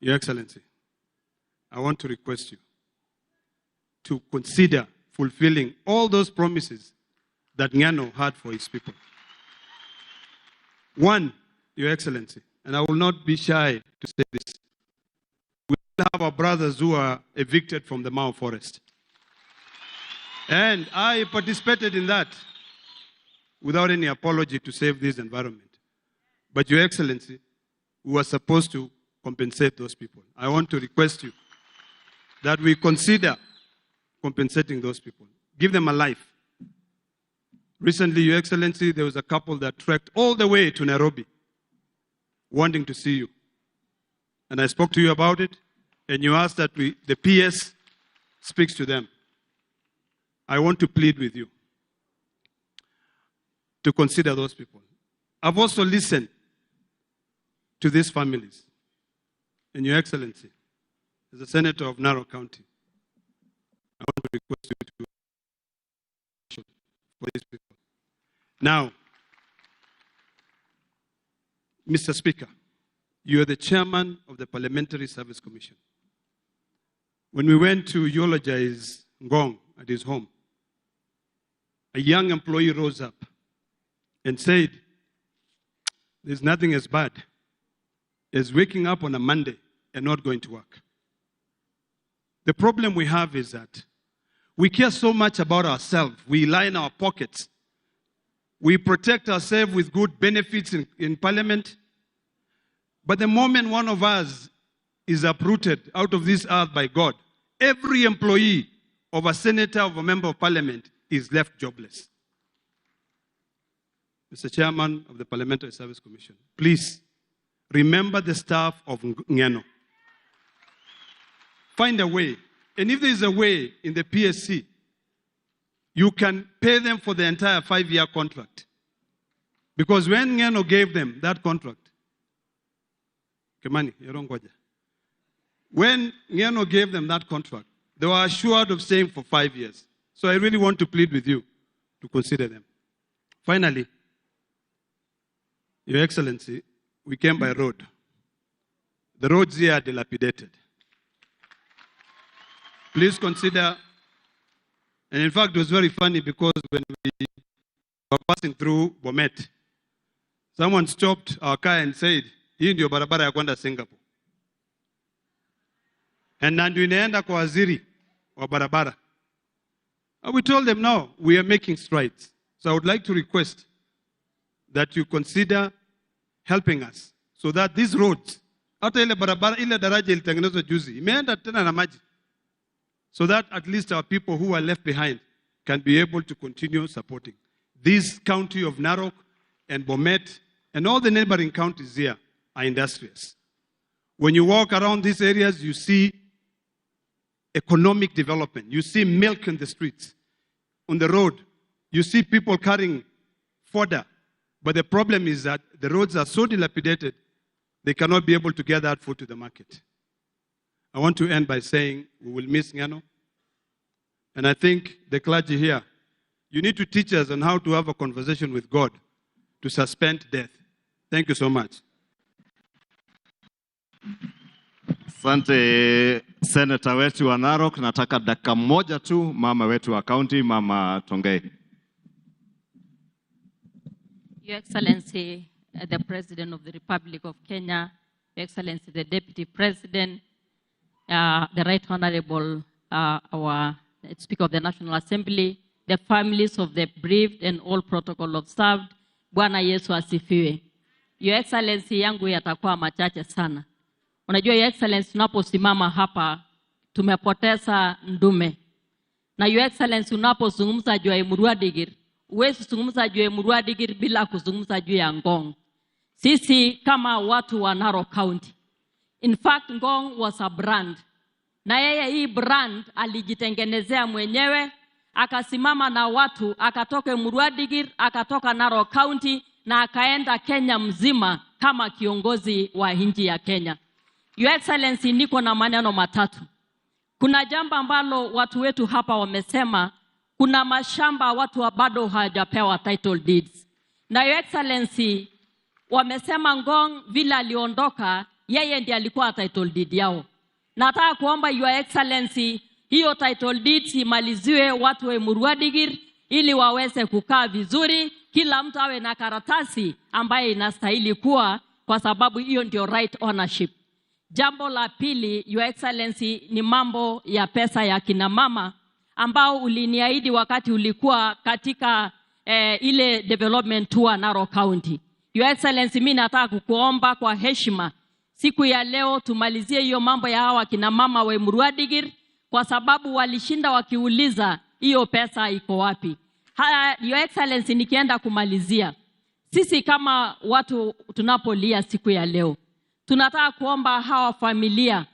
Your Excellency, I want to request you to consider fulfilling all those promises that Ngeno had for his people. One, Your Excellency, and I will not be shy to say this, we have our brothers who are evicted from the Mau Forest. And I participated in that without any apology to save this environment. But Your Excellency, we were supposed to compensate those people. I want to request you that we consider compensating those people. Give them a life. Recently, Your Excellency, there was a couple that trekked all the way to Nairobi wanting to see you. And I spoke to you about it, and you asked that the PS speaks to them. I want to plead with you to consider those people. I've also listened to these families. And Your Excellency, as a senator of Narok County, I want to request you to for these people. Now, Mr. Speaker, you are the chairman of the Parliamentary Service Commission. When we went to eulogize Ngong at his home, a young employee rose up and said, there's nothing as bad as waking up on a Monday and not going to work. The problem we have is that we care so much about ourselves. We line our pockets. We protect ourselves with good benefits in parliament. But the moment one of us is uprooted out of this earth by God, every employee of a senator, of a member of parliament, is left jobless. Mr. Chairman of the Parliamentary Service Commission, please remember the staff of Ngeno. Find a way. And if there is a way in the PSC, you can pay them for the entire 5-year contract. Because when Ngeno gave them that contract, Kimani, when Ngeno gave them that contract, they were assured of staying for 5 years. So I really want to plead with you to consider them. Finally, Your Excellency, we came by road. The roads here are dilapidated. Please consider, and in fact, it was very funny because when we were passing through Bomet, someone stopped our car and said, hii ndio barabara ya kwenda Singapore. And ndio inaenda kwa waziri wa barabara. And we told them, no, we are making strides. So I would like to request that you consider helping us so that these roads, hata ile barabara, ile daraja ilitengenezwa juzi, imeenda tena na maji. So that at least our people who are left behind can be able to continue supporting. This county of Narok and Bomet and all the neighboring counties here are industrious. When you walk around these areas, you see economic development. You see milk in the streets, on the road. You see people carrying fodder. But the problem is that the roads are so dilapidated, they cannot be able to get that food to the market. I want to end by saying we will miss Ngeno. And I think the clergy here, you need to teach us on how to have a conversation with God to suspend death. Thank you so much. Asante Senator wetu wa Narok. Nataka dakika moja tu, mama wetu wa county, Mama Tongei. Your Excellency, the President of the Republic of Kenya, Your Excellency, the Deputy President, the Right Honorable, our Speaker of the National Assembly, the families of the bereaved and all protocol observed. Bwana Yesu asifiwe. Your Excellency, yangu yatakuwa machache sana. Unajua Your Excellency, tunaposimama hapa tumepoteza ndume. Na Your Excellency, unapozungumza juu ya Emurua Dikirr, huwezi kuzungumza juu ya Emurua Dikirr bila kuzungumza juu ya Ngong. Sisi kama watu wa Narok County, in fact Ngong was a brand. Na yeye hii brand alijitengenezea mwenyewe, akasimama na watu, akatoka Emurua Dikirr, akatoka Narok County na akaenda Kenya mzima kama kiongozi wa nchi ya Kenya. Your Excellency, niko na maneno matatu. Kuna jambo ambalo watu wetu hapa wamesema, kuna mashamba watu bado hawajapewa title deeds. Na Your Excellency, Wamesema Ngong vile aliondoka, yeye ndiye alikuwa title deed yao. Nataka kuomba Your Excellency, hiyo title deed imaliziwe watu wa Emurua Dikirr ili waweze kukaa vizuri, kila mtu awe na karatasi ambaye inastahili kuwa, kwa sababu hiyo ndio right ownership. Jambo la pili, Your Excellency, ni mambo ya pesa ya kina mama ambao uliniahidi wakati ulikuwa katika ile development tour Narok County. Your Excellency, mimi nataka kukuomba kwa heshima siku ya leo tumalizie hiyo mambo ya hawa kina mama wa Emurua Dikirr, kwa sababu walishinda wakiuliza hiyo pesa iko wapi. Haya, Your Excellency, nikienda kumalizia, sisi kama watu tunapolia siku ya leo, tunataka kuomba hawa familia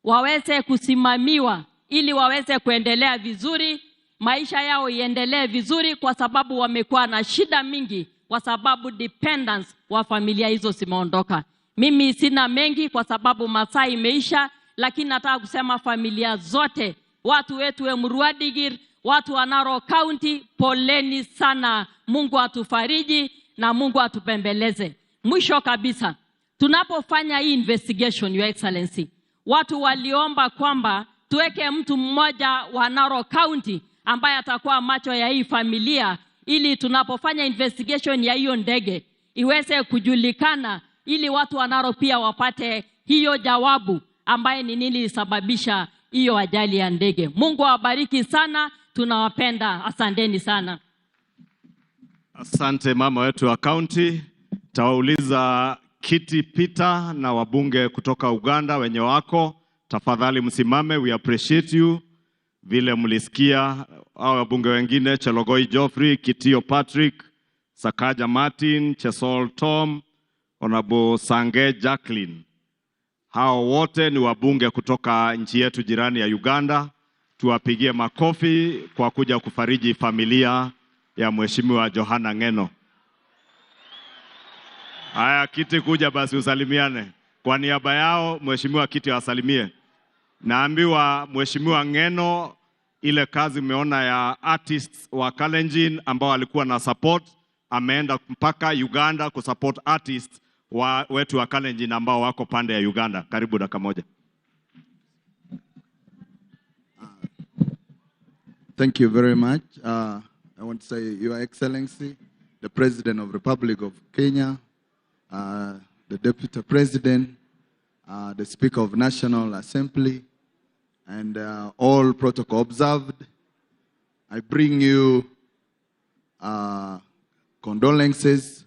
waweze kusimamiwa ili waweze kuendelea vizuri, maisha yao iendelee vizuri, kwa sababu wamekuwa na shida mingi, kwa sababu dependence wa familia hizo zimeondoka. Mimi sina mengi kwa sababu masaa imeisha, lakini nataka kusema familia zote, watu wetu wa Emurua Dikirr, watu wa Narok County, poleni sana. Mungu atufariji na Mungu atupembeleze. Mwisho kabisa, tunapofanya hii investigation, Your Excellency, watu waliomba kwamba tuweke mtu mmoja wa Narok County ambaye atakuwa macho ya hii familia, ili tunapofanya investigation ya hiyo ndege iweze kujulikana, ili watu wa Narok pia wapate hiyo jawabu ambaye ni nini ilisababisha hiyo ajali ya ndege. Mungu awabariki sana, tunawapenda, asanteni sana. Asante mama wetu wa county. Tawauliza Kiti Peter na wabunge kutoka Uganda wenye wako, tafadhali msimame, we appreciate you. Vile mlisikia hao wabunge wengine, Chelogoi Geoffrey, Kitio Patrick, Sakaja Martin, Chesol Tom, Honorable Sange Jacqueline. Hao wote ni wabunge kutoka nchi yetu jirani ya Uganda. Tuwapigie makofi kwa kuja kufariji familia ya Mheshimiwa Johana Ng'eno. Haya, Kiti kuja basi usalimiane. Kwa niaba yao Mheshimiwa Kiti awasalimie. Naambiwa Mheshimiwa Ng'eno, ile kazi umeona ya artists wa Kalenjin ambao walikuwa na support, ameenda mpaka Uganda kusupport artists wa wetu wa Kalenjin ambao wako pande ya Uganda. Karibu dakika moja. Thank you very much. I want to say, Your Excellency, the President of the Republic of Kenya, the Deputy President, the Speaker of National Assembly, and all protocol observed. I bring you condolences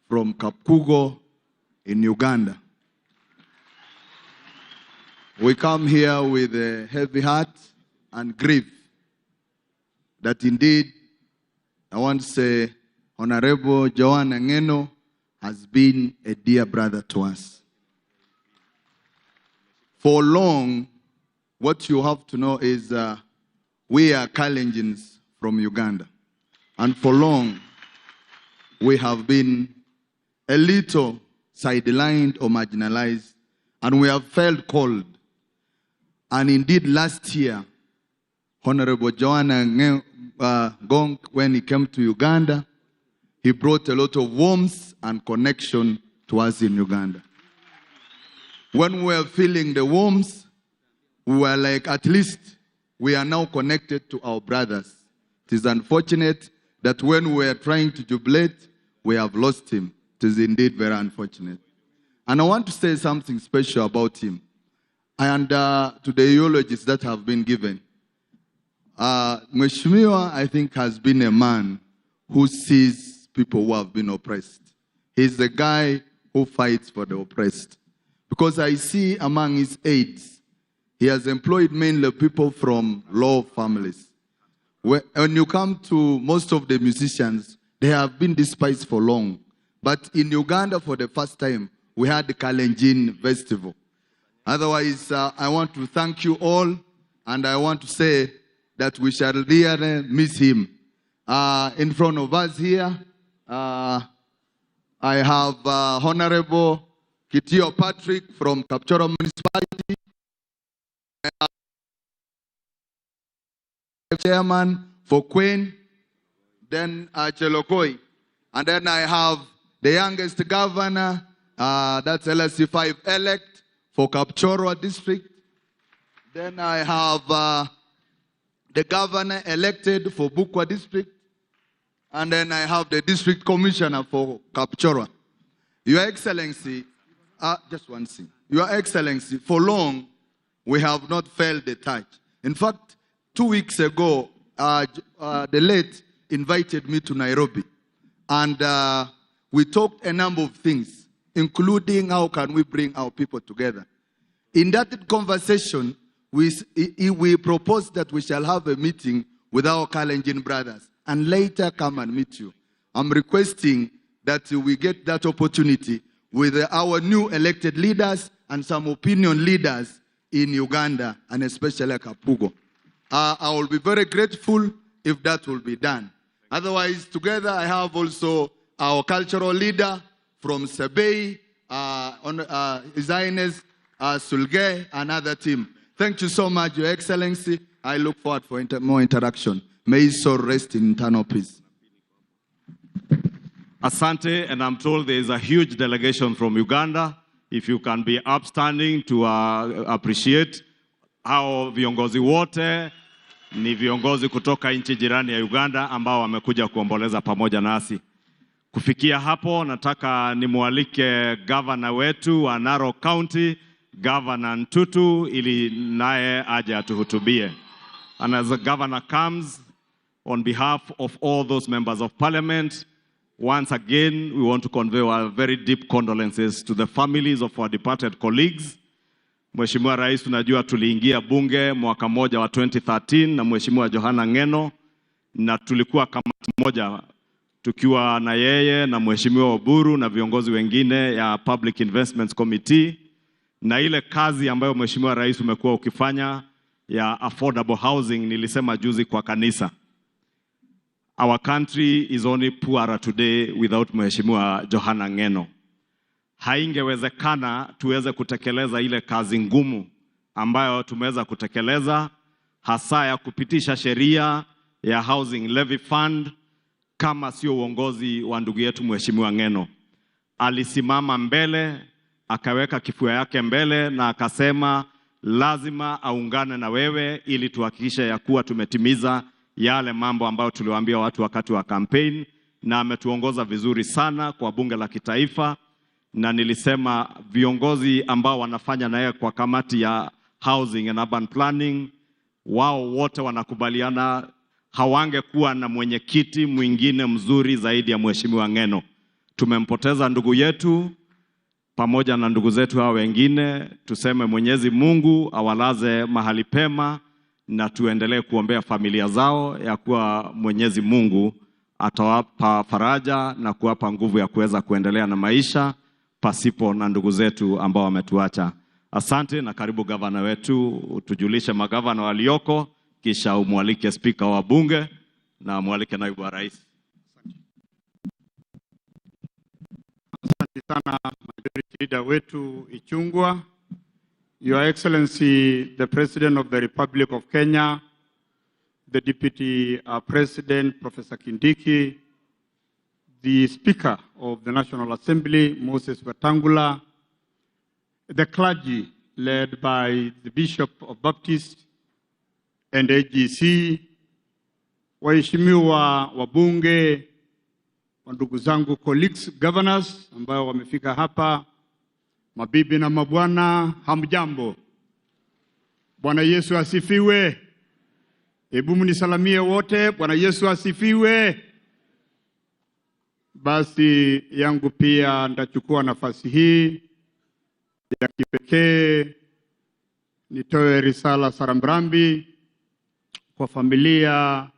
from Kapkugo in Uganda. We come here with a heavy heart and grief that indeed, I want to say, Honorable Johana Ng'eno has been a dear brother to us. For long, what you have to know is we are Kalenjins from Uganda. And for long, we have been a little sidelined or marginalized, and we have felt cold. And indeed, last year, Honorable Johana Ng'eno, when he came to Uganda, he brought a lot of warmth and connection to us in Uganda. When we were feeling the warmth, we were like, at least we are now connected to our brothers. It is unfortunate that when we are trying to jubilate, we have lost him. It is indeed very unfortunate. And I want to say something special about him and to the eulogies that have been given. Mheshimiwa, I think, has been a man who sees people who have been oppressed. He's the guy who fights for the oppressed. Because I see among his aides, he has employed mainly people from low families. When you come to most of the musicians, they have been despised for long. But in Uganda, for the first time, we had the Kalenjin Festival. Otherwise, I want to thank you all, and I want to say that we shall really miss him. In front of us here, I have Honorable Kitio Patrick from Kapchorwa Municipality, Chairman for Queen, then Chelokoi, and then I have the youngest governor, that's LSC5 elect for Kapchorwa district. Then I have the governor elected for Bukwa district. And then I have the district commissioner for Kapchorwa. Your Excellency, just one thing. Your Excellency, for long, we have not felt the touch. In fact, 2 weeks ago, the late invited me to Nairobi. And we talked a number of things, including how can we bring our people together. In that conversation, we proposed that we shall have a meeting with our Kalenjin brothers and later come and meet you. I'm requesting that we get that opportunity with our new elected leaders and some opinion leaders in Uganda, and especially Kapugo. I will be very grateful if that will be done. Otherwise, together I have also our cultural leader from Sebei, His Highness Sulge, and other team. Thank you so much, Your Excellency. I look forward for more interaction. May his soul rest in eternal peace. Asante, and I'm told there is a huge delegation from Uganda. If you can be upstanding to appreciate hao viongozi wote ni viongozi kutoka nchi jirani ya Uganda ambao wamekuja kuomboleza pamoja nasi. Kufikia hapo, nataka nimualike governor wetu wa Narok County, Governor Ntutu, ili naye aje atuhutubie. And as the governor comes, on behalf of all those members of parliament, once again, we want to convey our very deep condolences to the families of our departed colleagues. Mheshimiwa Rais, tunajua tuliingia bunge mwaka moja wa 2013 na Mheshimiwa Johana Ng'eno, na tulikuwa kamati moja tukiwa na yeye na Mheshimiwa Oburu na viongozi wengine ya Public Investments Committee, na ile kazi ambayo Mheshimiwa Rais umekuwa ukifanya ya affordable housing, nilisema juzi kwa kanisa. Our country is only poorer today without Mheshimiwa Johana Ng'eno. Haingewezekana tuweze kutekeleza ile kazi ngumu ambayo tumeweza kutekeleza, hasa ya kupitisha sheria ya Housing Levy Fund, kama sio uongozi wa ndugu yetu Mheshimiwa Ng'eno. Alisimama mbele, akaweka kifua yake mbele na akasema lazima aungane na wewe ili tuhakikishe ya kuwa tumetimiza yale mambo ambayo tuliwaambia watu wakati wa campaign, na ametuongoza vizuri sana kwa bunge la kitaifa. Na nilisema viongozi ambao wanafanya naye kwa kamati ya Housing and Urban Planning, wao wote wanakubaliana hawangekuwa na mwenyekiti mwingine mzuri zaidi ya Mheshimiwa Ng'eno. Tumempoteza ndugu yetu pamoja na ndugu zetu hao wengine. Tuseme Mwenyezi Mungu awalaze mahali pema, na tuendelee kuombea familia zao ya kuwa Mwenyezi Mungu atawapa faraja na kuwapa nguvu ya kuweza kuendelea na maisha pasipo na ndugu zetu ambao wametuacha. Asante na karibu gavana wetu, utujulishe magavana walioko, kisha umwalike spika wa bunge na mwalike naibu wa rais. Asante sana Majority Leader wetu Ichung'wah. Your Excellency, the President of the Republic of Kenya, the Deputy President, Professor Kindiki, the Speaker of the National Assembly, Moses Wetangula, the clergy led by the Bishop of Baptist and AGC, waheshimiwa wabunge, ndugu zangu colleagues governors ambao wamefika hapa, mabibi na mabwana, hamjambo. Bwana Yesu asifiwe. Hebu mnisalamie wote, Bwana Yesu asifiwe. Basi yangu pia nitachukua nafasi hii ya kipekee nitoe risala saramrambi kwa familia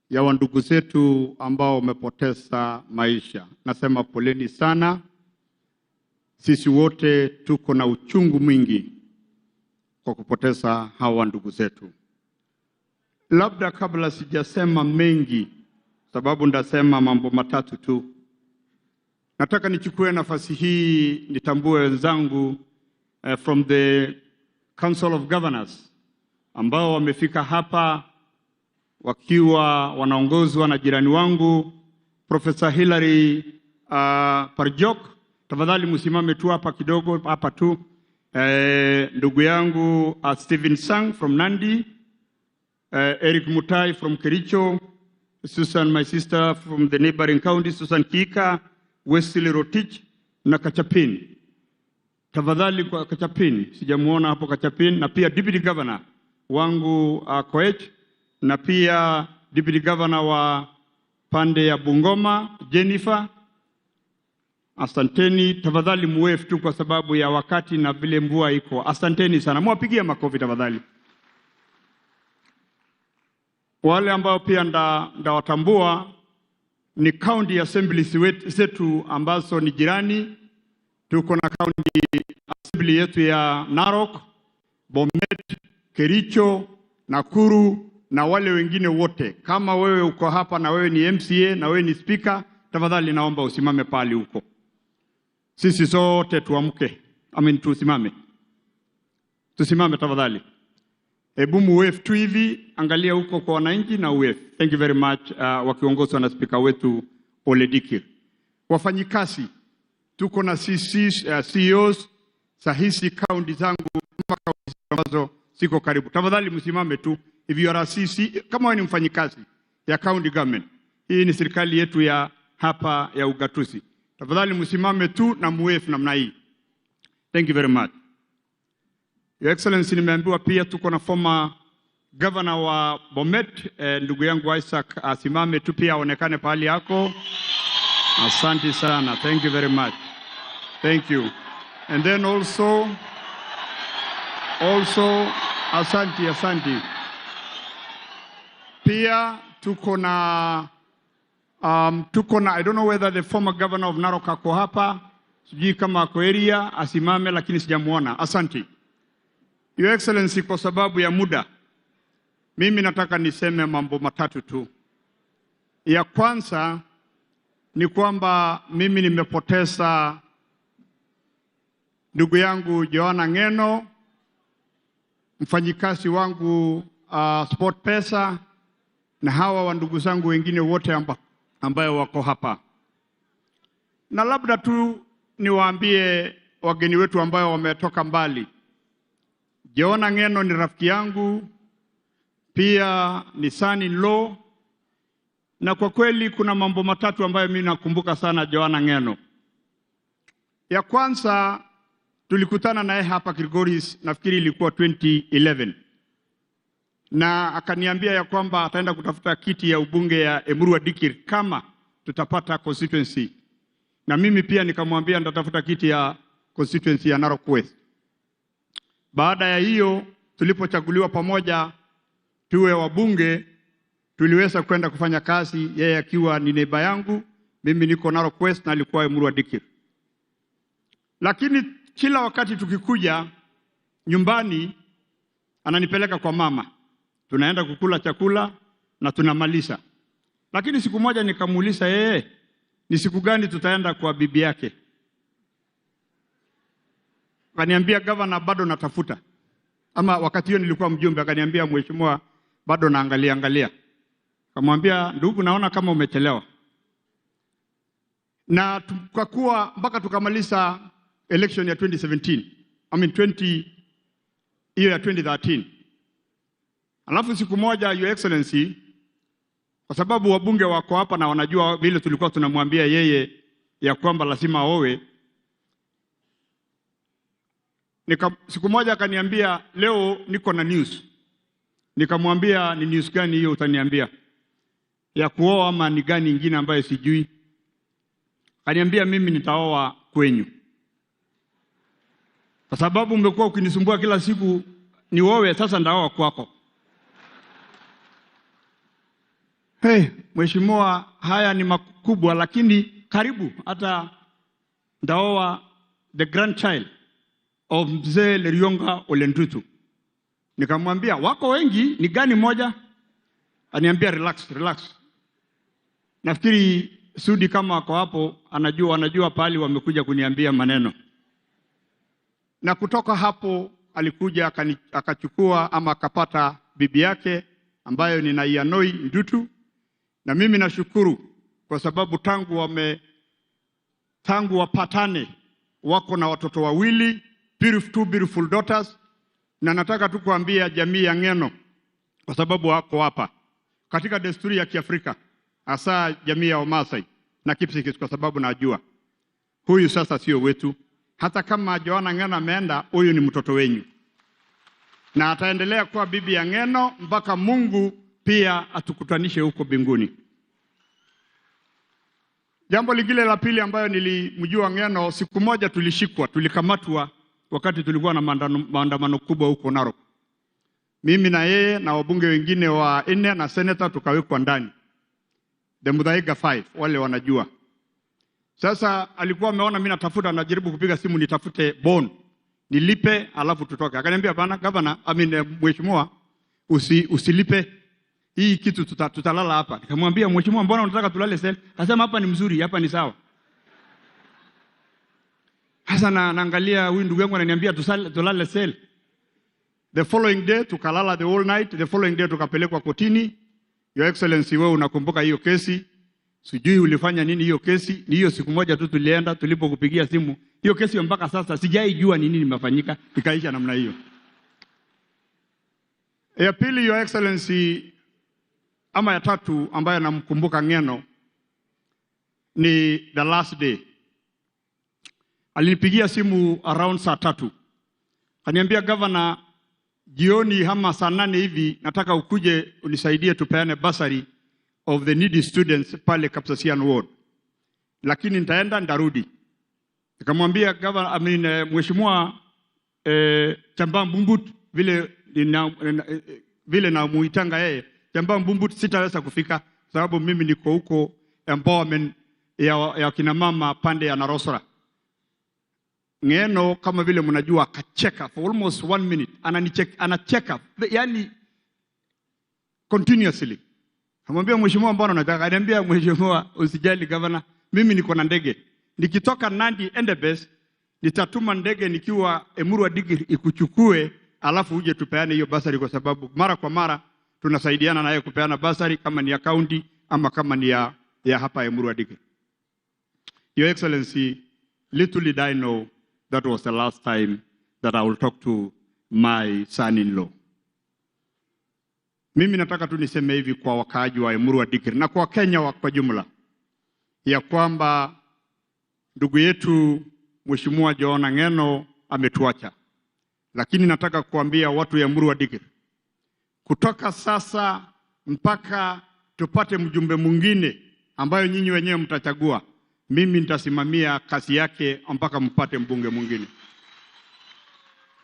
ya wandugu zetu ambao wamepoteza maisha. Nasema poleni sana. Sisi wote tuko na uchungu mwingi kwa kupoteza hawa ndugu zetu. Labda kabla sijasema mengi, sababu ndasema mambo matatu tu, nataka nichukue nafasi hii nitambue wenzangu from the Council of Governors ambao wamefika hapa wakiwa wanaongozwa na jirani wangu Professor Hilary Parjok, tafadhali msimame tu hapa kidogo, hapa tu. Ndugu yangu Steven Sang from Nandi, Eric Mutai from Kericho, Susan, my sister from the neighboring county, Susan Kika, Wesley Rotich na Kachapin. Tafadhali kwa Kachapin, sijamuona hapo Kachapin, na pia Deputy Governor wangu Koech, na pia Deputy Governor wa pande ya Bungoma Jennifer. Asanteni, tafadhali muwave tu kwa sababu ya wakati na vile mvua iko. Asanteni sana, mwapigie makofi tafadhali. Wale ambao pia ndawatambua ni county assemblies zetu ambazo ni jirani. Tuko na county assembly yetu ya Narok, Bomet, Kericho, Nakuru na wale wengine wote. Kama wewe uko hapa na wewe ni MCA na wewe ni speaker, tafadhali naomba usimame pale huko. Sisi sote tuamke. Tusimame. Tusimame tafadhali. Hebu muwave tu hivi, angalia huko kwa wananchi na wave. Thank you very much, wakiongozwa na speaker wetu Ole Dikir. Wafanyikazi, tuko na CCs, CEOs, sahisi county zangu kama county ambazo siko karibu. Tafadhali msimame tu. If you are a CC, kama wewe ni mfanyikazi ya county government, hii ni serikali yetu ya hapa ya ugatuzi. Tafadhali msimame tu na muwave namna hii. Thank you very much. Your Excellency, nimeambiwa pia tuko na former governor wa Bomet, ndugu yangu Isaac asimame tu pia aonekane pahali yako. Asante sana. Thank you very much. Thank you. And then also asante, asante. Pia tuko na I don't know whether the former governor of Narok ako hapa, sijui kama ako area, asimame lakini sijamuona. Asante. Your Excellency, kwa sababu ya muda, mimi nataka niseme mambo matatu tu. Ya kwanza ni kwamba mimi nimepoteza ndugu yangu Johana Ng'eno, mfanyikazi wangu Sport Pesa, na hawa wa ndugu zangu wengine wote ambayo wako hapa. Na labda tu niwaambie wageni wetu ambayo wametoka mbali, Johana Ng'eno ni rafiki yangu, pia ni son-in-law, na kwa kweli kuna mambo matatu ambayo mimi nakumbuka sana Johana Ng'eno. Ya kwanza, tulikutana naye hapa Kilgoris, nafikiri ilikuwa 2011. Na akaniambia ya kwamba ataenda kutafuta kiti ya ubunge ya Emurua Dikir kama tutapata constituency. Na mimi pia nikamwambia nitatafuta kiti ya constituency ya Narok West. Baada ya hiyo, tulipochaguliwa pamoja tuwe wabunge, tuliweza kwenda kufanya kazi, yeye akiwa ni neighbor yangu, mimi niko Narok West na alikuwa Emurua Dikir. Lakini kila wakati tukikuja nyumbani ananipeleka kwa mama. Tunaenda kukula chakula na tunamaliza. Lakini siku moja nikamuuliza yeye, ni siku gani tutaenda kwa bibi yake? Akaniambia governor, bado natafuta. Ama wakati hiyo nilikuwa mjumbe, akaniambia mheshimiwa, bado naangalia angalia. Akamwambia ndugu, naona kama umechelewa. Na tukakuwa mpaka tukamaliza election ya 2017. I mean 20 hiyo ya 2013. Alafu siku moja, Your Excellency, kwa sababu wabunge wako hapa na wanajua vile tulikuwa tunamwambia yeye ya kwamba lazima aowe, siku moja akaniambia leo niko na news. Nikamwambia ni news gani hiyo utaniambia? Ya kuoa ama ni gani nyingine ambayo sijui? Akaniambia mimi nitaoa kwenyu. Kwa sababu umekuwa ukinisumbua kila siku nioe, sasa ndaoa kwako. Hey, mheshimiwa, haya ni makubwa, lakini karibu hata ndaoa the grandchild of Mzee Lerionga Ole Ntutu. Nikamwambia wako wengi, ni gani moja? Aniambia relax, relax. Nafikiri Sudi kama wako hapo anajua pali wamekuja kuniambia maneno. Na kutoka hapo alikuja akachukua ama akapata bibi yake ambayo ni Naianoi Ndutu. Na mimi nashukuru kwa sababu tangu Tangu wapatane wako na watoto wawili, two beautiful daughters, na nataka tu kuambia jamii ya Ng'eno, kwa sababu wako hapa katika desturi ya Kiafrika, hasa jamii ya Wamasai na Kipsigis, kwa sababu najua huyu sasa sio wetu. Hata kama Joana Ng'eno ameenda, huyu ni mtoto wenyu, na ataendelea kuwa bibi ya Ng'eno mpaka Mungu pia atukutanishe huko mbinguni. Jambo lingine la pili ambayo nilimjua Ng'eno, siku moja tulishikwa, tulikamatwa wakati tulikuwa na maandamano kubwa huko Narok. Mimi na yeye na wabunge wengine wa nne na senator tukawekwa ndani. The Muthaiga 5, wale wanajua. Sasa alikuwa ameona mimi natafuta, najaribu kupiga simu nitafute bond, nilipe alafu tutoke. Akaniambia bana governor, I mean mheshimiwa, usilipe hii kitu, tutalala hapa. Nikamwambia mheshimiwa, mbona unataka tulale sel? Akasema hapa ni mzuri, hapa ni sawa. Sasa naangalia huyu ndugu yangu ananiambia tulale sel. The following day tukalala the whole night. The following day tukapelekwa kotini. Your Excellency, wewe unakumbuka hiyo kesi. Sijui ulifanya nini hiyo kesi. Ni hiyo siku moja tu tulienda, tulipokupigia simu. Hiyo kesi mpaka sasa sijaijua ni nini imefanyika, ikaisha namna hiyo. Ya pili, Your Excellency, ama ya tatu ambayo namkumbuka Ng'eno ni the last day. Alinipigia simu around saa 3. Akaniambia governor, jioni ama saa 8 hivi nataka ukuje unisaidie tupeane bursary of the needy students pale Kapsasian Ward. Lakini nitaenda ndarudi. Nikamwambia governor, I mean mheshimiwa Chamba Mbumbut, vile na muitanga yeye, Chamba Mbumbut, sitaweza kufika sababu mimi niko huko empowerment ya kina mama pande ya Narosra. Ng'eno kama vile mnajua akacheka for almost 1 minute, anacheka yani continuously. Namwambia mheshimiwa, mbona unataka? Ananiambia mheshimiwa, usijali governor, mimi niko na ndege. Nikitoka Nandi Endebess nitatuma ndege nikiwa Emurua Dikirr ikuchukue, alafu uje tupeane hiyo basari, kwa sababu mara kwa mara tunasaidiana naye kupeana basari kama ni ya county ama kama ni ya hapa Emurua Dikirr. Your Excellency, little did I know that was the last time that I will talk to my son-in-law. Mimi nataka tu niseme hivi kwa wakaaji wa Emurua Dikirr na kwa Kenya kwa jumla, ya kwamba ndugu yetu Mheshimiwa Joana Ng'eno ametuacha. Lakini nataka kuambia watu ya Emurua Dikirr, kutoka sasa mpaka tupate mjumbe mwingine ambayo nyinyi wenyewe mtachagua, mimi nitasimamia kazi yake mpaka mpate mbunge mwingine.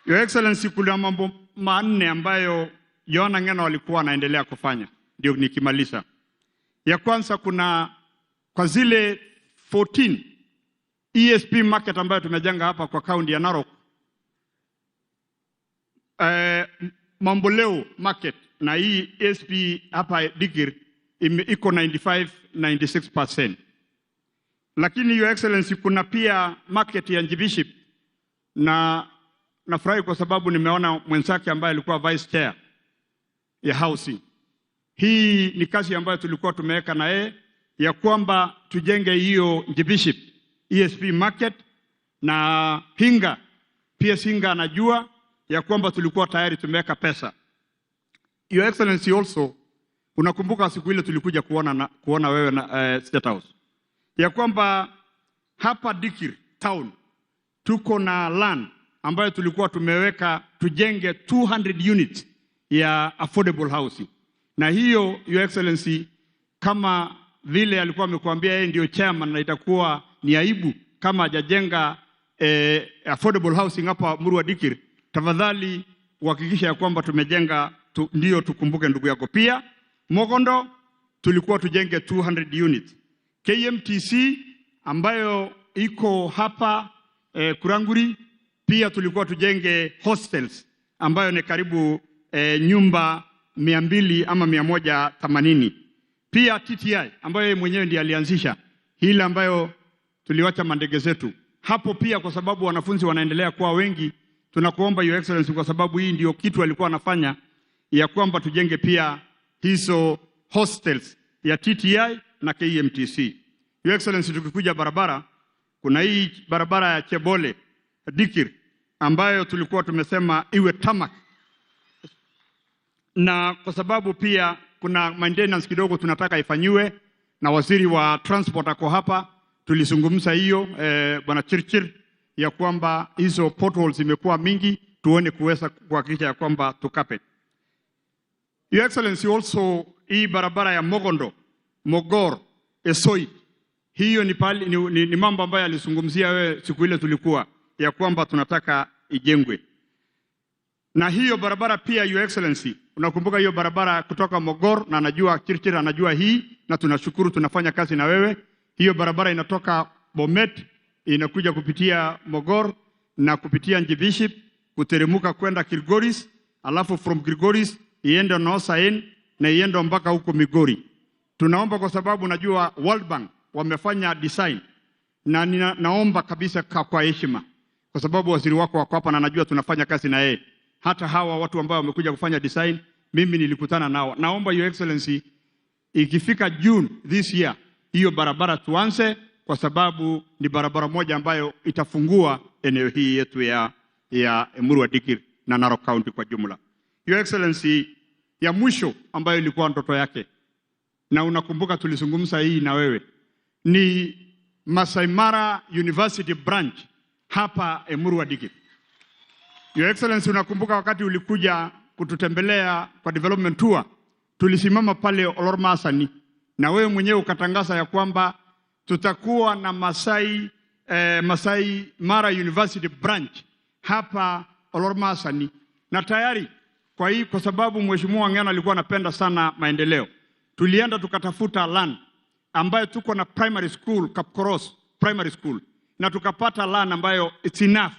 Your Excellency, kuna mambo manne ambayo Joana Ng'eno alikuwa anaendelea kufanya, ndio nikimaliza. Ya kwanza, kuna kwa zile 14 ESP market ambayo tumejenga hapa kwa kaunti ya Narok, Mamboleo market na hii ESP hapa Dikirr iko 95-96%. Lakini Your Excellency, kuna pia market ya Njibiship, na nafurahi kwa sababu nimeona mwenzake ambaye alikuwa vice chair ya housing. Hii ni kazi ambayo tulikuwa tumeweka na yeye ya kwamba tujenge hiyo Njibiship ESP market, na Hinga pia, Hinga anajua ya kwamba tulikuwa tayari tumeweka pesa. Your Excellency, also unakumbuka siku ile tulikuja kuona wewe na State House, ya kwamba hapa Dikirr town tuko na land ambayo tulikuwa tumeweka tujenge 200 units ya affordable housing. Na hiyo Your Excellency, kama vile alikuwa amekuambia yeye ndio chairman, na itakuwa ni aibu kama hajajenga affordable housing hapa Emurua Dikirr, tafadhali uhakikisha ya kwamba tumejenga ndio tukumbuke ndugu yako. Pia Mogondo tulikuwa tujenge 200 units. KMTC ambayo iko hapa Kuranguri pia tulikuwa tujenge hostels ambayo ni karibu nyumba 200 ama 180. Pia TTI ambayo yeye mwenyewe ndiye alianzisha hili ambayo tuliwacha mandege zetu hapo pia, kwa sababu wanafunzi wanaendelea kuwa wengi, tunakuomba Your Excellency, kwa sababu hii ndio kitu alikuwa anafanya, ya kwamba tujenge pia hizo hostels ya TTI na KMTC. Your Excellency, tukikuja barabara, Kuna hii barabara ya Chebole Dikir ambayo tulikuwa tumesema iwe tarmac, na kwa sababu pia kuna maintenance kidogo tunataka ifanyiwe, na waziri wa transport ako hapa, tulizungumza hiyo bwana Chirchir, ya kwamba hizo potholes zimekuwa mingi, tuone kuweza kuhakikisha ya kwamba tukape. Your Excellency, also hii barabara ya Mogondo, Mogor, Esoi, hiyo ni mambo ambayo alizungumzia wewe siku ile tulikuwa, ya kwamba tunataka ijengwe. Na hiyo barabara pia, Your Excellency, unakumbuka hiyo barabara kutoka Mogor, na najua Chirchir anajua hii, na tunashukuru tunafanya kazi na wewe. Hiyo barabara inatoka Bomet, inakuja kupitia Mogor na kupitia Njibiship, kuteremuka kwenda Kilgoris, alafu from Kilgoris iende Nosain na iende mpaka huko Migori. Tunaomba kwa sababu najua World Bank wamefanya design, na naomba kabisa kwa heshima, kwa sababu waziri wako wako hapa na najua tunafanya kazi na yeye. Hata hawa watu ambao wamekuja kufanya design, mimi nilikutana nao. Naomba Your Excellency, ikifika June this year, hiyo barabara tuanze, kwa sababu ni barabara moja ambayo itafungua eneo hii yetu ya Emurua Dikirr na Narok County kwa jumla. Your Excellency, ya mwisho ambayo ilikuwa ndoto yake, na unakumbuka tulizungumza hii na wewe, ni Masai Mara University branch hapa Emurua Dikirr. Your Excellency, unakumbuka wakati ulikuja kututembelea kwa development tour, tulisimama pale Olormasani na wewe mwenyewe ukatangaza ya kwamba tutakuwa na Masai Mara University branch hapa Olormasani. Na tayari kwa hii, kwa sababu Mheshimiwa Ng'eno alikuwa anapenda sana maendeleo, tulienda tukatafuta land ambayo tuko na primary school, Kapkoros Primary School, na tukapata land ambayo it's enough.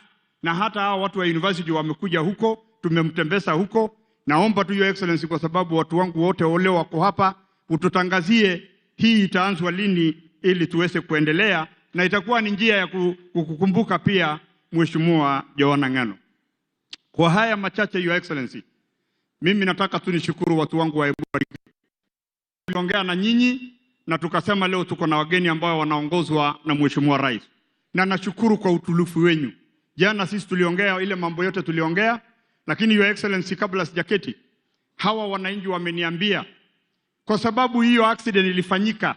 Na hata hao watu wa university wamekuja huko, tumemtembeza huko. Naomba tu Your Excellency, kwa sababu watu wangu wote wale wako hapa, ututangazie hii itaanzwa lini ili tuweze kuendelea, na itakuwa ni njia ya kukumbuka pia Mheshimiwa Johana Ng'eno. Kwa haya machache, Your Excellency, mimi nataka tu nishukuru watu wangu wa Emurua Dikirr. Tuliongea na nyinyi na tukasema leo tuko na wageni ambao wanaongozwa na Mheshimiwa Rais, na nashukuru kwa utulivu wenu. Jana sisi tuliongea ile mambo yote tuliongea, lakini Your Excellency, kabla sijaketi, hawa wananchi wameniambia kwa sababu hiyo accident ilifanyika,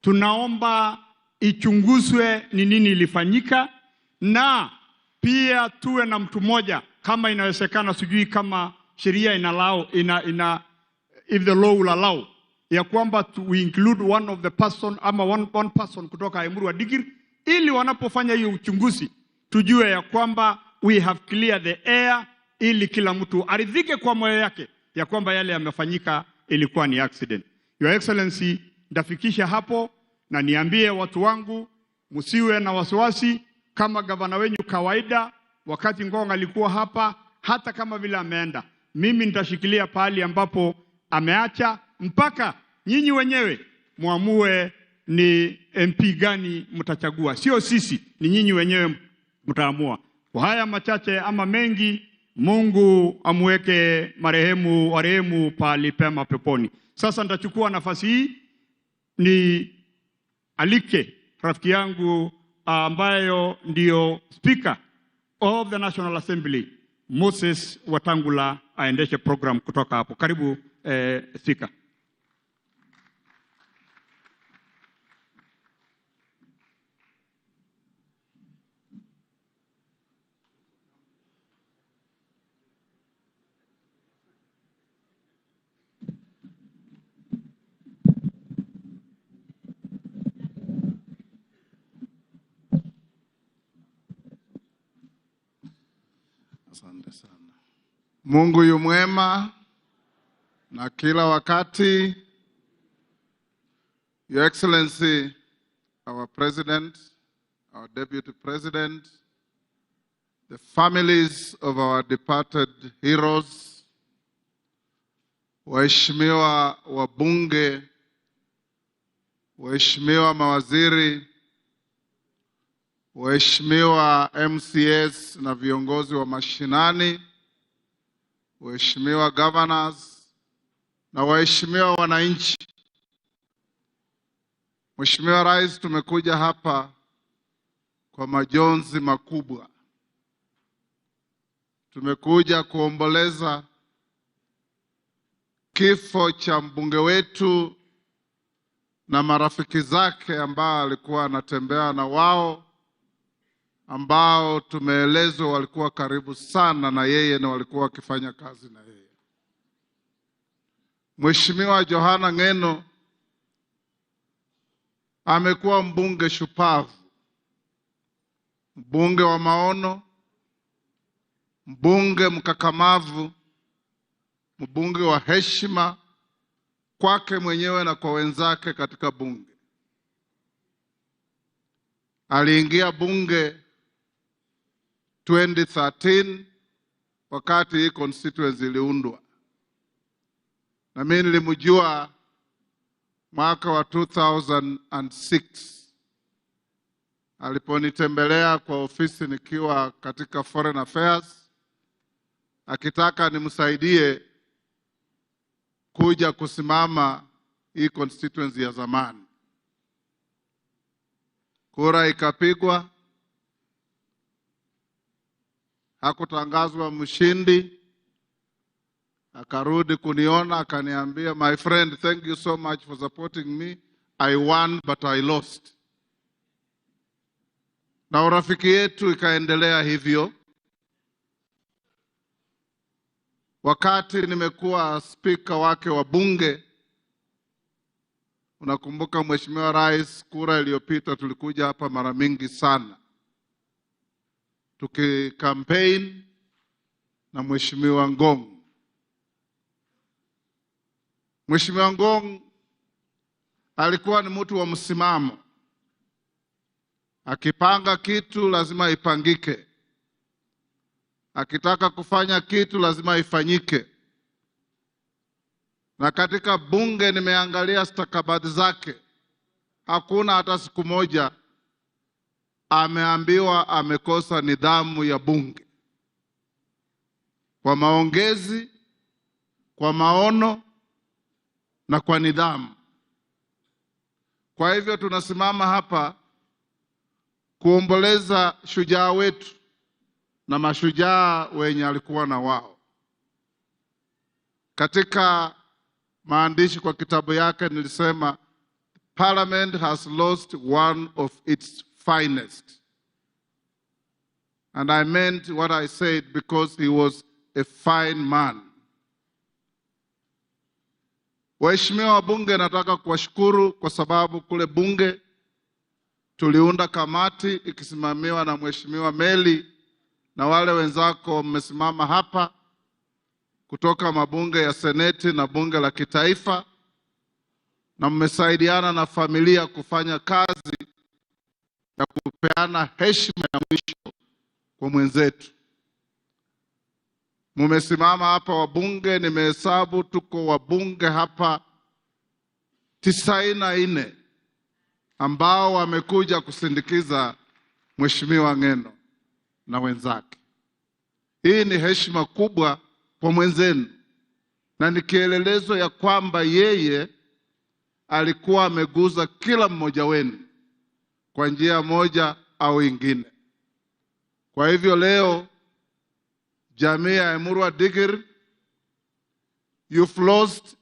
tunaomba ichunguzwe ni nini ilifanyika, na pia tuwe na mtu mmoja kama inawezekana, sijui kama sheria ina if the law will allow, ya kwamba we include one of the person ama one person kutoka Emurua Dikirr, ili wanapofanya hiyo uchunguzi tujue ya kwamba we have cleared the air, ili kila mtu aridhike kwa moyo yake ya kwamba yale yamefanyika ilikuwa ni accident. Your Excellency, ndafikisha hapo na niambie watu wangu msiwe na wasiwasi. Kama gavana wenyu kawaida, wakati Ngong alikuwa hapa, hata kama vile ameenda, mimi nitashikilia pahali ambapo ameacha mpaka nyinyi wenyewe muamue ni MP gani mtachagua. Sio sisi, ni nyinyi wenyewe mtaamua. Kwa haya machache ama mengi, Mungu amweke marehemu warehemu pahali pema peponi. Sasa nitachukua nafasi hii ni alike rafiki yangu ambayo ndio Speaker of the National Assembly, Moses Wetangula, aendeshe program kutoka hapo. Karibu Speaker. Asante sana. Mungu yu mwema na kila wakati. Your Excellency, our President, our Deputy President, the families of our departed heroes, waheshimiwa wabunge, waheshimiwa mawaziri, waheshimiwa MCS na viongozi wa mashinani, waheshimiwa governors na waheshimiwa wananchi. Mheshimiwa Rais, tumekuja hapa kwa majonzi makubwa. Tumekuja kuomboleza kifo cha mbunge wetu na marafiki zake ambao alikuwa anatembea na wao, ambao tumeelezwa walikuwa karibu sana na yeye na walikuwa wakifanya kazi na yeye. Mheshimiwa Johana Ng'eno amekuwa mbunge shupavu, mbunge wa maono, mbunge mkakamavu, mbunge wa heshima kwake mwenyewe na kwa wenzake katika bunge. Aliingia bunge 2013 wakati hii constituency iliundwa, na mimi nilimjua mwaka wa 2006 aliponitembelea kwa ofisi nikiwa katika Foreign Affairs, akitaka nimsaidie kuja kusimama hii constituency ya zamani. Kura ikapigwa, hakutangazwa mshindi. Akarudi kuniona akaniambia, my friend, thank you so much for supporting me. I won but I lost. Na urafiki yetu ikaendelea hivyo. Wakati nimekuwa spika wake wa bunge, unakumbuka Mheshimiwa Rais, kura iliyopita tulikuja hapa mara mingi sana tuki-campaign na Mheshimiwa Ngong. Mheshimiwa Ngong alikuwa ni mtu wa msimamo. Akipanga kitu lazima ipangike. Akitaka kufanya kitu lazima ifanyike. Na katika bunge nimeangalia stakabadhi zake, hakuna hata siku moja ameambiwa amekosa nidhamu ya bunge. Kwa maongezi, kwa maono na kwa nidhamu. Kwa hivyo tunasimama hapa kuomboleza shujaa wetu na mashujaa wenye alikuwa na wao. Katika maandishi kwa kitabu yake nilisema, Parliament has lost one of its finest. And I meant what I said because he was a fine man. Waheshimiwa wabunge, nataka kuwashukuru kwa sababu kule bunge tuliunda kamati ikisimamiwa na Mheshimiwa Meli na wale wenzako mmesimama hapa kutoka mabunge ya Seneti na bunge la kitaifa, na mmesaidiana na familia kufanya kazi ya kupeana heshima ya mwisho kwa mwenzetu. Mmesimama hapa wabunge, nimehesabu tuko wabunge hapa 94 ambao wamekuja kusindikiza Mheshimiwa Ng'eno na wenzake. Hii ni heshima kubwa kwa mwenzenu na ni kielelezo ya kwamba yeye alikuwa ameguza kila mmoja wenu kwa njia moja au ingine. Kwa hivyo leo jamii ya Emurua Dikirr, you've lost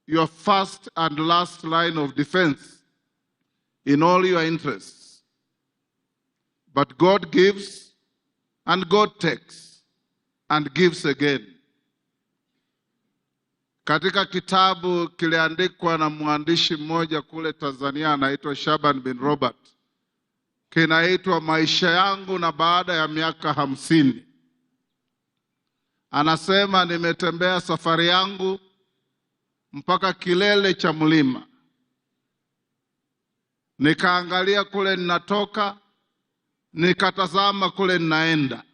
your first and last line of defense in all your interests. But God gives and God takes and gives again. Katika kitabu kiliandikwa na mwandishi mmoja kule Tanzania anaitwa Shaban bin Robert, kinaitwa Maisha Yangu na Baada ya Miaka 50. Anasema, nimetembea safari yangu mpaka kilele cha mlima, nikaangalia kule ninatoka, nikatazama kule ninaenda,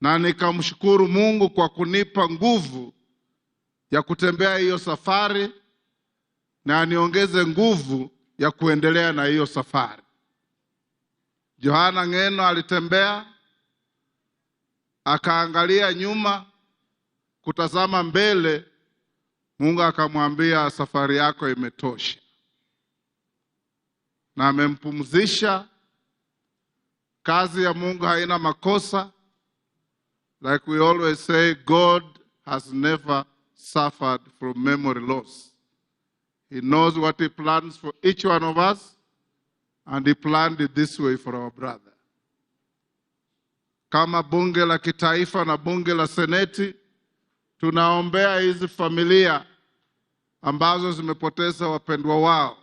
na nikamshukuru Mungu kwa kunipa nguvu ya kutembea hiyo safari na aniongeze nguvu ya kuendelea na hiyo safari. Johana Ng'eno alitembea akaangalia nyuma kutazama mbele, Mungu akamwambia safari yako imetosha, na amempumzisha Kazi ya Mungu haina makosa. Like we always say, God has never suffered from memory loss. He knows what he plans for each one of us, and he planned it this way for our brother. Kama bunge la kitaifa na bunge la seneti, tunaombea hizi familia ambazo zimepoteza wapendwa wao.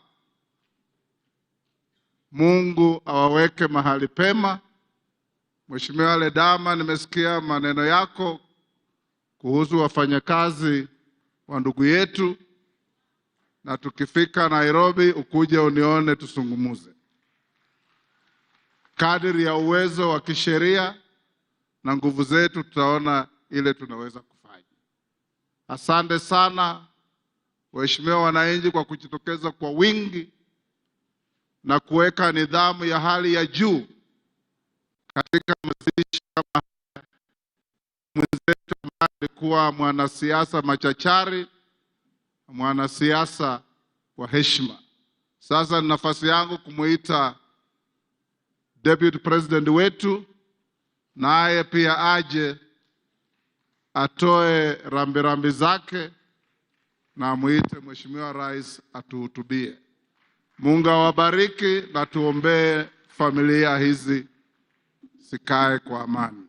Mungu awaweke mahali pema. Mheshimiwa Ledama, nimesikia maneno yako kuhusu wafanyakazi wa ndugu yetu, na tukifika Nairobi ukuje unione tusungumuze. Kadiri ya uwezo wa kisheria na nguvu zetu tutaona ile tunaweza kufanya. Asante sana waheshimiwa wananchi kwa kujitokeza kwa wingi na kuweka nidhamu ya hali ya juu katika mazishi kama haya. Mwenzetu ambaye alikuwa mwanasiasa machachari, mwanasiasa wa heshima. Sasa ni nafasi yangu kumuita Deputy President wetu, naye pia aje atoe rambirambi zake na amuite Mheshimiwa Rais atuhutubie. Mungu awabariki na tuombee familia hizi sikae kwa amani.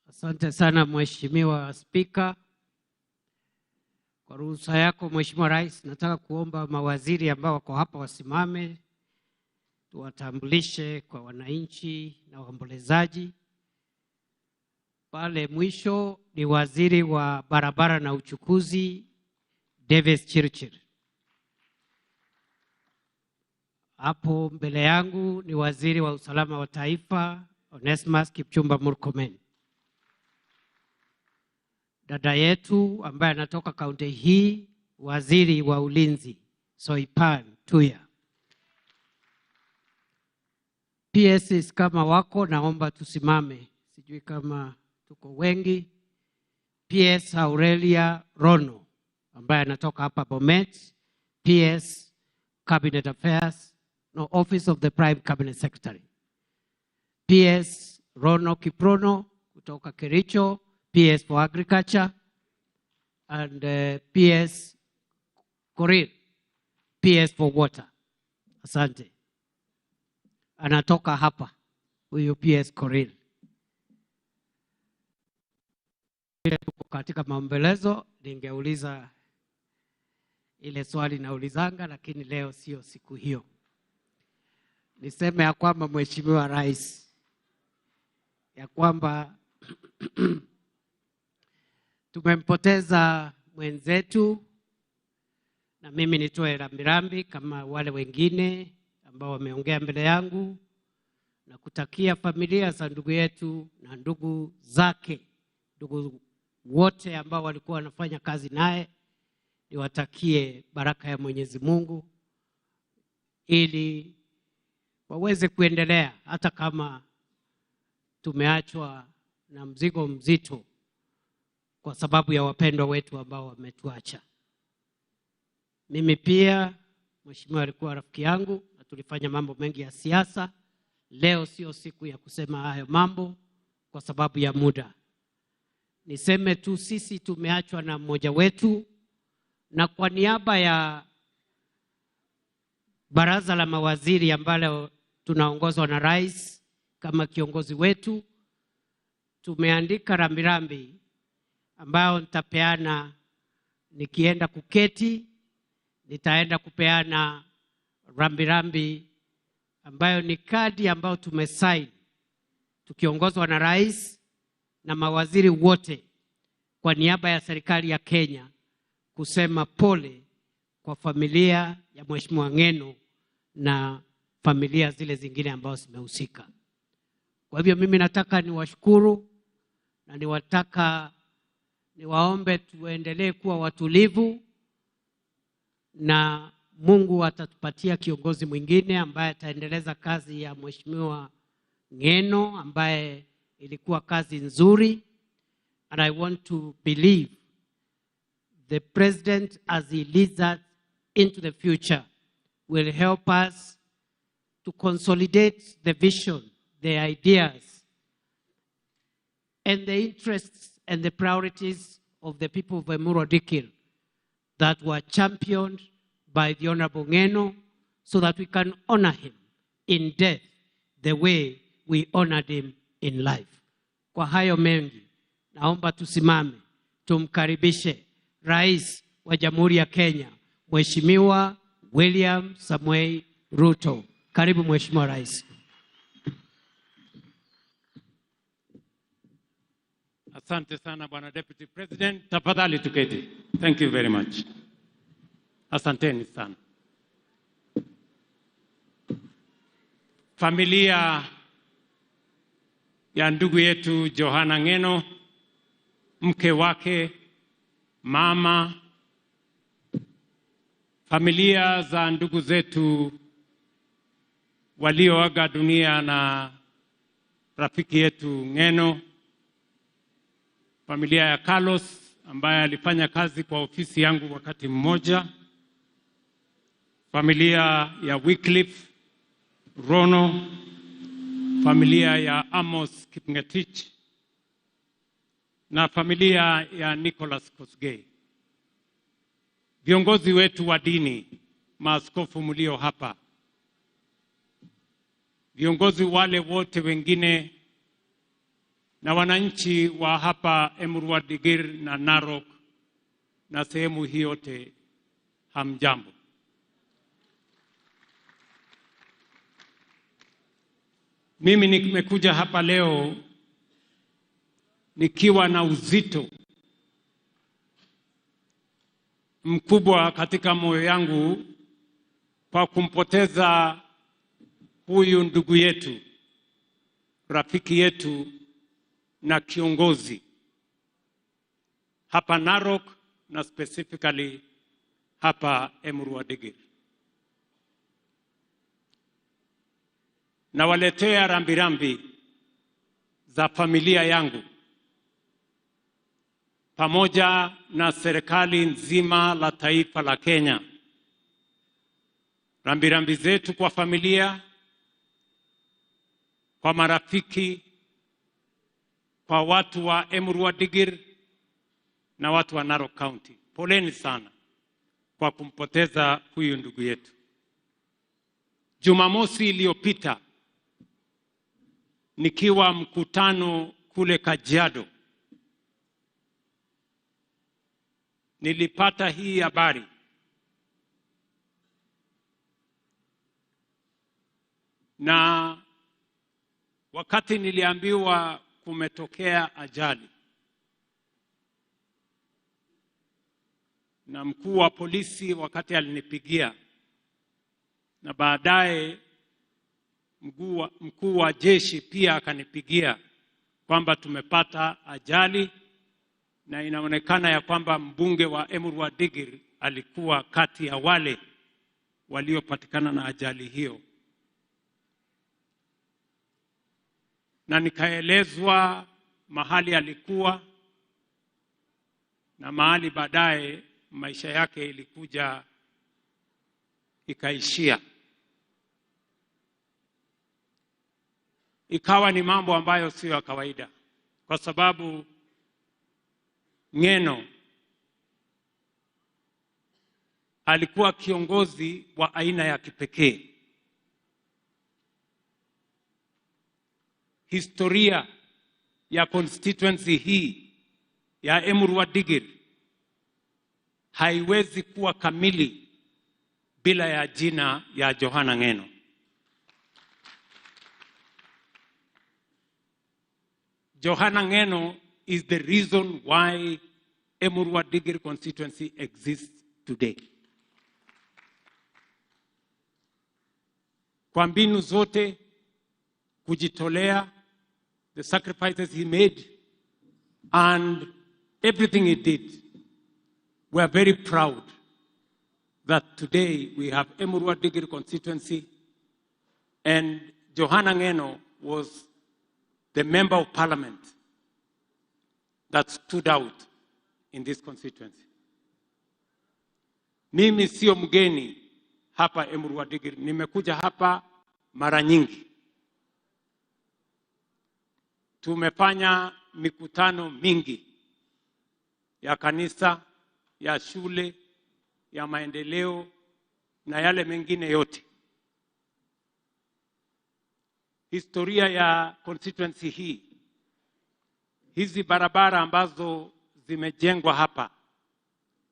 Asante sana Mheshimiwa Spika. Kwa ruhusa yako Mheshimiwa Rais, nataka kuomba mawaziri ambao wako hapa wasimame, tuwatambulishe kwa wananchi na waombolezaji. Pale mwisho ni Waziri wa Barabara na Uchukuzi, Davis Chirchir. Hapo mbele yangu ni Waziri wa Usalama wa Taifa, Onesmus Kipchumba Murkomen. Dada yetu ambaye anatoka kaunti hii, Waziri wa Ulinzi, Soipan Tuya. PSs kama wako, naomba tusimame. Sijui kama tuko wengi. PS Aurelia Rono ambaye anatoka hapa Bomet, PS Cabinet Affairs, no, Office of the Prime Cabinet Secretary. PS Rono Kiprono kutoka Kericho, PS for Agriculture, and PS Korir, PS for Water. Asante. Anatoka hapa huyu PS Korir. Vile tuko katika maombelezo, ningeuliza ile swali naulizanga, lakini leo sio siku hiyo. Niseme ya kwamba Mheshimiwa Rais, ya kwamba tumempoteza mwenzetu, na mimi nitoe rambirambi kama wale wengine ambao wameongea mbele yangu, na kutakia familia za ndugu yetu na ndugu zake, ndugu wote ambao walikuwa wanafanya kazi naye, niwatakie baraka ya Mwenyezi Mungu ili waweze kuendelea hata kama tumeachwa na mzigo mzito kwa sababu ya wapendwa wetu ambao wametuacha. Mimi pia, mheshimiwa alikuwa rafiki yangu na tulifanya mambo mengi ya siasa. Leo sio siku ya kusema hayo mambo kwa sababu ya muda. Niseme tu sisi tumeachwa na mmoja wetu, na kwa niaba ya baraza la mawaziri ambalo tunaongozwa na rais kama kiongozi wetu, tumeandika rambirambi ambayo nitapeana nikienda kuketi. Nitaenda kupeana rambirambi ambayo ni kadi ambayo tumesign tukiongozwa na rais na mawaziri wote kwa niaba ya serikali ya Kenya kusema pole kwa familia ya Mheshimiwa Ng'eno na familia zile zingine ambazo zimehusika. Kwa hivyo mimi nataka niwashukuru na niwaombe tuendelee kuwa watulivu na Mungu atatupatia kiongozi mwingine ambaye ataendeleza kazi ya Mheshimiwa Ng'eno ambaye ilikuwa kazi nzuri. And I want to believe the president, as he leads us into the future, will help us to consolidate the vision, the ideas, and the interests and the priorities of the people of Emurua Dikirr that were championed by the Honorable Ng'eno, so that we can honor him in death the way we honored him in life. Kwa hayo mengi, naomba tusimame tumkaribishe Rais wa Jamhuri ya Kenya, Mheshimiwa William Samoei Ruto. Karibu Mheshimiwa Rais. Asante sana Bwana Deputy President. Tafadhali tuketi. Thank you very much. Asanteni sana. Familia ya ndugu yetu Johana Ng'eno, mke wake, mama, familia za ndugu zetu walioaga dunia na rafiki yetu Ng'eno, familia ya Carlos ambaye alifanya kazi kwa ofisi yangu wakati mmoja, familia ya Wycliffe Rono, familia ya Amos Kipngetich na familia ya Nicholas Kosgei. Viongozi wetu wa dini, maaskofu mlio hapa, viongozi wale wote wengine na wananchi wa hapa Emurua Dikirr na Narok na sehemu hii yote, hamjambo. Mimi nimekuja hapa leo nikiwa na uzito mkubwa katika moyo yangu kwa kumpoteza huyu ndugu yetu, rafiki yetu na kiongozi hapa Narok na specifically hapa Emurua Dikirr. Nawaletea rambirambi za familia yangu pamoja na serikali nzima la taifa la Kenya. Rambirambi zetu kwa familia, kwa marafiki, kwa watu wa Emurua Dikirr na watu wa Narok County. Poleni sana kwa kumpoteza huyu ndugu yetu. Jumamosi iliyopita nikiwa mkutano kule Kajiado, nilipata hii habari na wakati niliambiwa kumetokea ajali, na mkuu wa polisi wakati alinipigia, na baadaye mkuu wa jeshi pia akanipigia kwamba tumepata ajali na inaonekana ya kwamba mbunge wa Emurua Dikirr alikuwa kati ya wale waliopatikana na ajali hiyo. Na nikaelezwa mahali alikuwa na mahali baadaye maisha yake ilikuja ikaishia. Ikawa ni mambo ambayo sio ya kawaida, kwa sababu Ng'eno alikuwa kiongozi wa aina ya kipekee. Historia ya constituency hii ya Emurua Dikirr haiwezi kuwa kamili bila ya jina ya Johana Ng'eno. Johana Ng'eno is the reason why Emurua Dikirr constituency exists today. Kwa mbinu zote, kujitolea, the sacrifices he made, and everything he did, we are very proud that today we have Emurua Dikirr constituency, and Johana Ng'eno was the member of parliament that stood out in this constituency. Mimi sio mgeni hapa Emurua Dikirr, nimekuja hapa mara nyingi. Tumefanya mikutano mingi ya kanisa, ya shule, ya maendeleo na yale mengine yote. Historia ya constituency hii, hizi barabara ambazo zimejengwa hapa,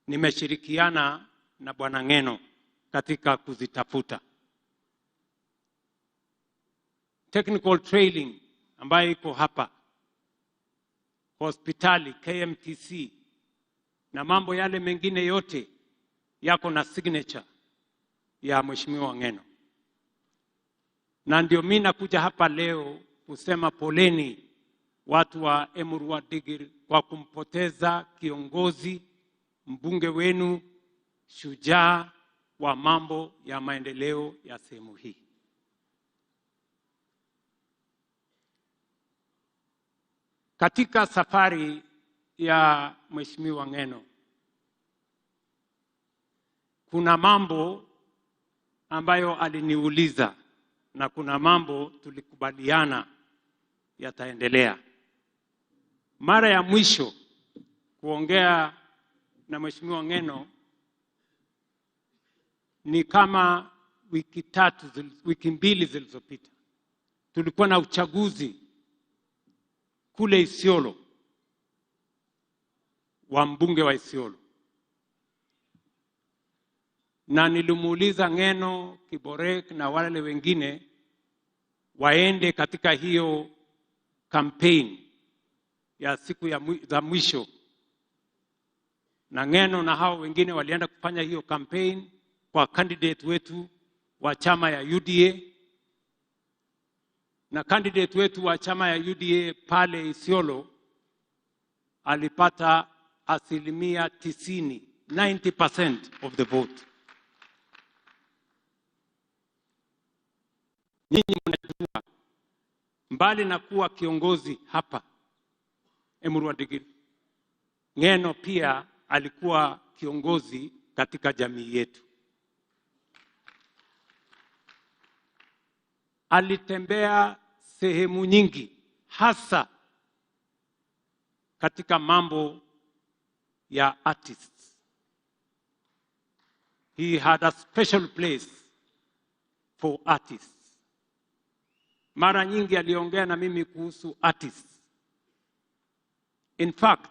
nimeshirikiana na Bwana Ng'eno katika kuzitafuta. Technical training ambayo iko hapa, hospitali, KMTC na mambo yale mengine yote yako na signature ya Mheshimiwa Ng'eno. Na ndio mimi nakuja hapa leo kusema poleni watu wa Emurua Dikirr kwa kumpoteza kiongozi, mbunge wenu, shujaa wa mambo ya maendeleo ya sehemu hii. Katika safari ya Mheshimiwa Ng'eno, kuna mambo ambayo aliniuliza na kuna mambo tulikubaliana yataendelea. Mara ya mwisho kuongea na Mheshimiwa Ng'eno ni kama wiki mbili zilizopita. Tulikuwa na uchaguzi kule Isiolo wa mbunge wa Isiolo. Na nilimuuliza Ng'eno, Kiborek na wale wengine waende katika hiyo campaign ya siku za mwisho. Na Ng'eno na hao wengine walienda kufanya hiyo campaign kwa candidate wetu wa chama ya UDA. Na candidate wetu wa chama ya UDA pale Isiolo alipata 90%, 90% of the vote. Nyinyi mnajua, mbali na kuwa kiongozi hapa Emurua Dikirr, Ng'eno pia alikuwa kiongozi katika jamii yetu. Alitembea sehemu nyingi, hasa katika mambo ya artists. He had a special place for artists. Mara nyingi aliongea na mimi kuhusu artists. In fact,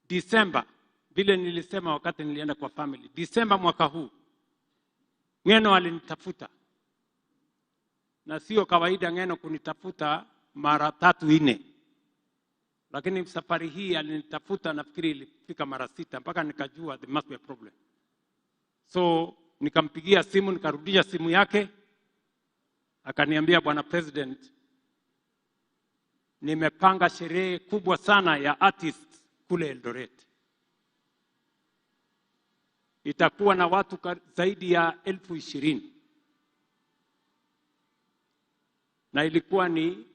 December, vile nilisema wakati nilienda kwa family, December mwaka huu, Ng'eno alinitafuta. Na sio kawaida Ng'eno kunitafuta mara 3-4. Lakini safari hii alinitafuta, nafikiri ilifika mara 6, mpaka nikajua there must be a problem. So nikampigia simu, nikarudisha simu yake. Akaniambia, Bwana President, nimepanga sherehe kubwa sana ya artists kule Eldoret. Itakuwa na watu zaidi ya 20,000. Na ilikuwa ni,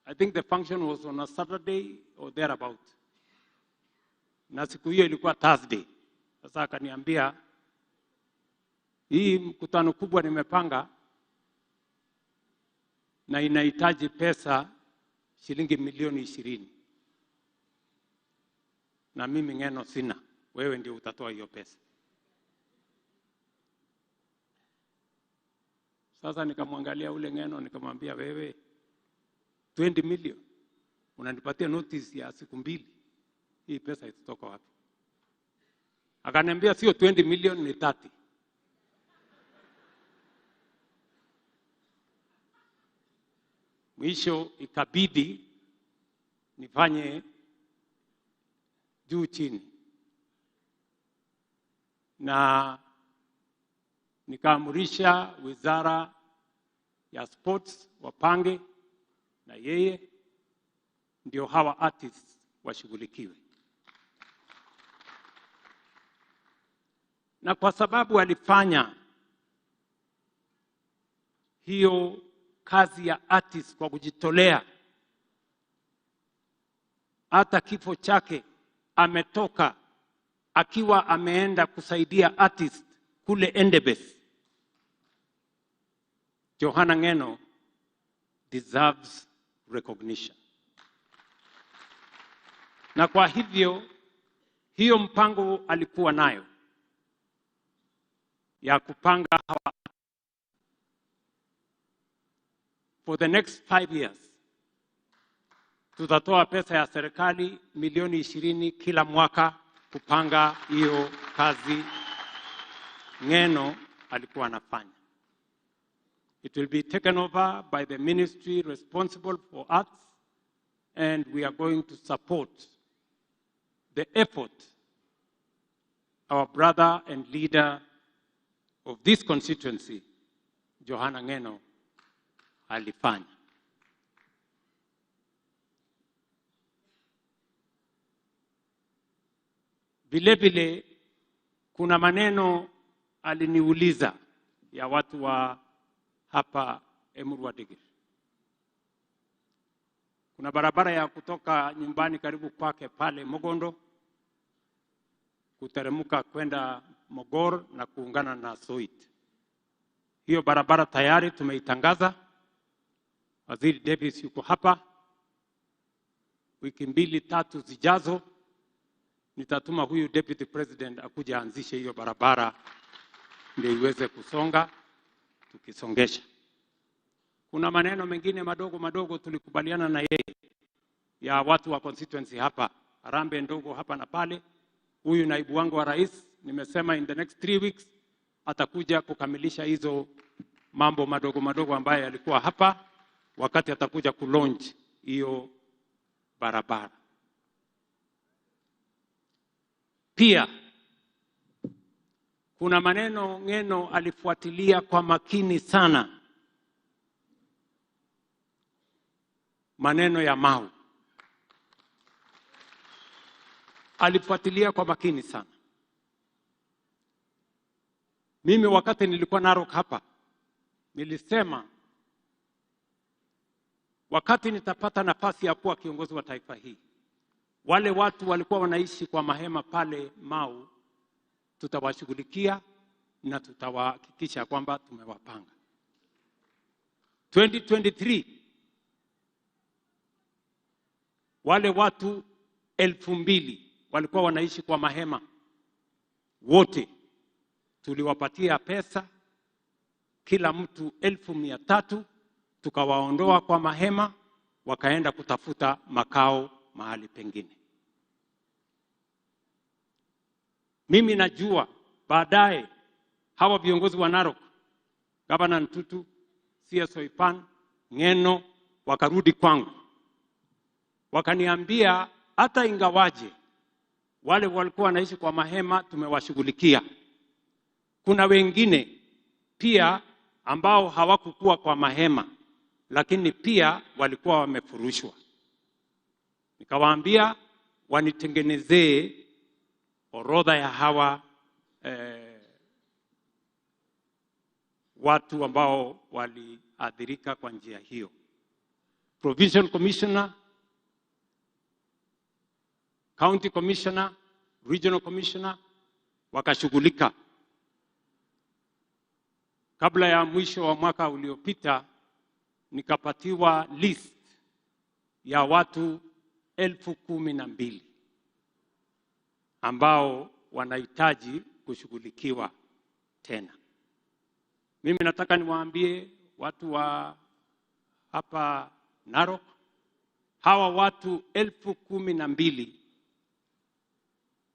I think the function was on a Saturday or thereabout. Na siku hiyo ilikuwa Thursday. Sasa akaniambia, hii mkutano kubwa nimepanga na inahitaji pesa shilingi milioni 20. Na mimi Ng'eno sina, wewe ndio utatoa hiyo pesa. Sasa nikamwangalia ule Ng'eno nikamwambia, wewe 20 million unanipatia notice ya siku 2, hii pesa itatoka wapi? Akaniambia sio 20 million ni 30. Mwisho ikabidi nifanye juu chini. Na nikaamurisha wizara ya sports wapange na yeye ndio hawa artists washughulikiwe. Na kwa sababu alifanya hiyo kazi ya artist kwa kujitolea, hata kifo chake ametoka akiwa ameenda kusaidia artist kule Endebess. Johana Ng'eno deserves recognition. Na kwa hivyo hiyo mpango alikuwa nayo ya kupanga hawa for the next 5 years, tutatoa pesa ya serikali milioni 20 kila mwaka kupanga hiyo kazi Ng'eno alikuwa anafanya. It will be taken over by the ministry responsible for arts, and we are going to support the effort our brother and leader of this constituency, Johana Ng'eno, alifanya. Vile vile kuna maneno aliniuliza ya watu wa hapa Emurua Dikirr. Kuna barabara ya kutoka nyumbani karibu kwake pale Mogondo kuteremka kwenda Mogor na kuungana na Soit. Hiyo barabara tayari tumeitangaza. Waziri Davis yuko hapa. Wiki 2-3 zijazo nitatuma huyu deputy president akuja aanzishe hiyo barabara ndio iweze kusonga, tukisongesha. Kuna maneno mengine madogo madogo tulikubaliana na yeye ya watu wa constituency hapa, harambee ndogo hapa na pale. Huyu naibu wangu wa rais nimesema in the next 3 weeks atakuja kukamilisha hizo mambo madogo madogo ambayo yalikuwa hapa wakati atakuja kulaunch hiyo barabara. Pia kuna maneno Ng'eno alifuatilia kwa makini sana, maneno ya Mau. Alifuatilia kwa makini sana. Mimi wakati nilikuwa Narok hapa nilisema wakati nitapata nafasi ya kuwa kiongozi wa taifa hii, wale watu walikuwa wanaishi kwa mahema pale Mau tutawashughulikia na tutawahakikisha kwamba tumewapanga. 2023 wale watu 2000 walikuwa wanaishi kwa mahema wote tuliwapatia pesa kila mtu 300,000, tukawaondoa kwa mahema wakaenda kutafuta makao mahali pengine. Mimi najua baadaye hawa viongozi wa Narok, Governor Ntutu, CS Soipan, Ng'eno, wakarudi kwangu wakaniambia hata ingawaje wale walikuwa wanaishi kwa mahema tumewashughulikia, kuna wengine pia ambao hawakukuwa kwa mahema lakini pia walikuwa wamefurushwa. Nikawaambia wanitengenezee orodha ya hawa watu ambao waliathirika kwa njia hiyo. Provincial Commissioner, County Commissioner, Regional Commissioner wakashughulika. Kabla ya mwisho wa mwaka uliopita nikapatiwa list ya watu 12,000 ambao wanahitaji kushughulikiwa tena. Mimi nataka niwaambie watu wa hapa Narok, hawa watu 12,000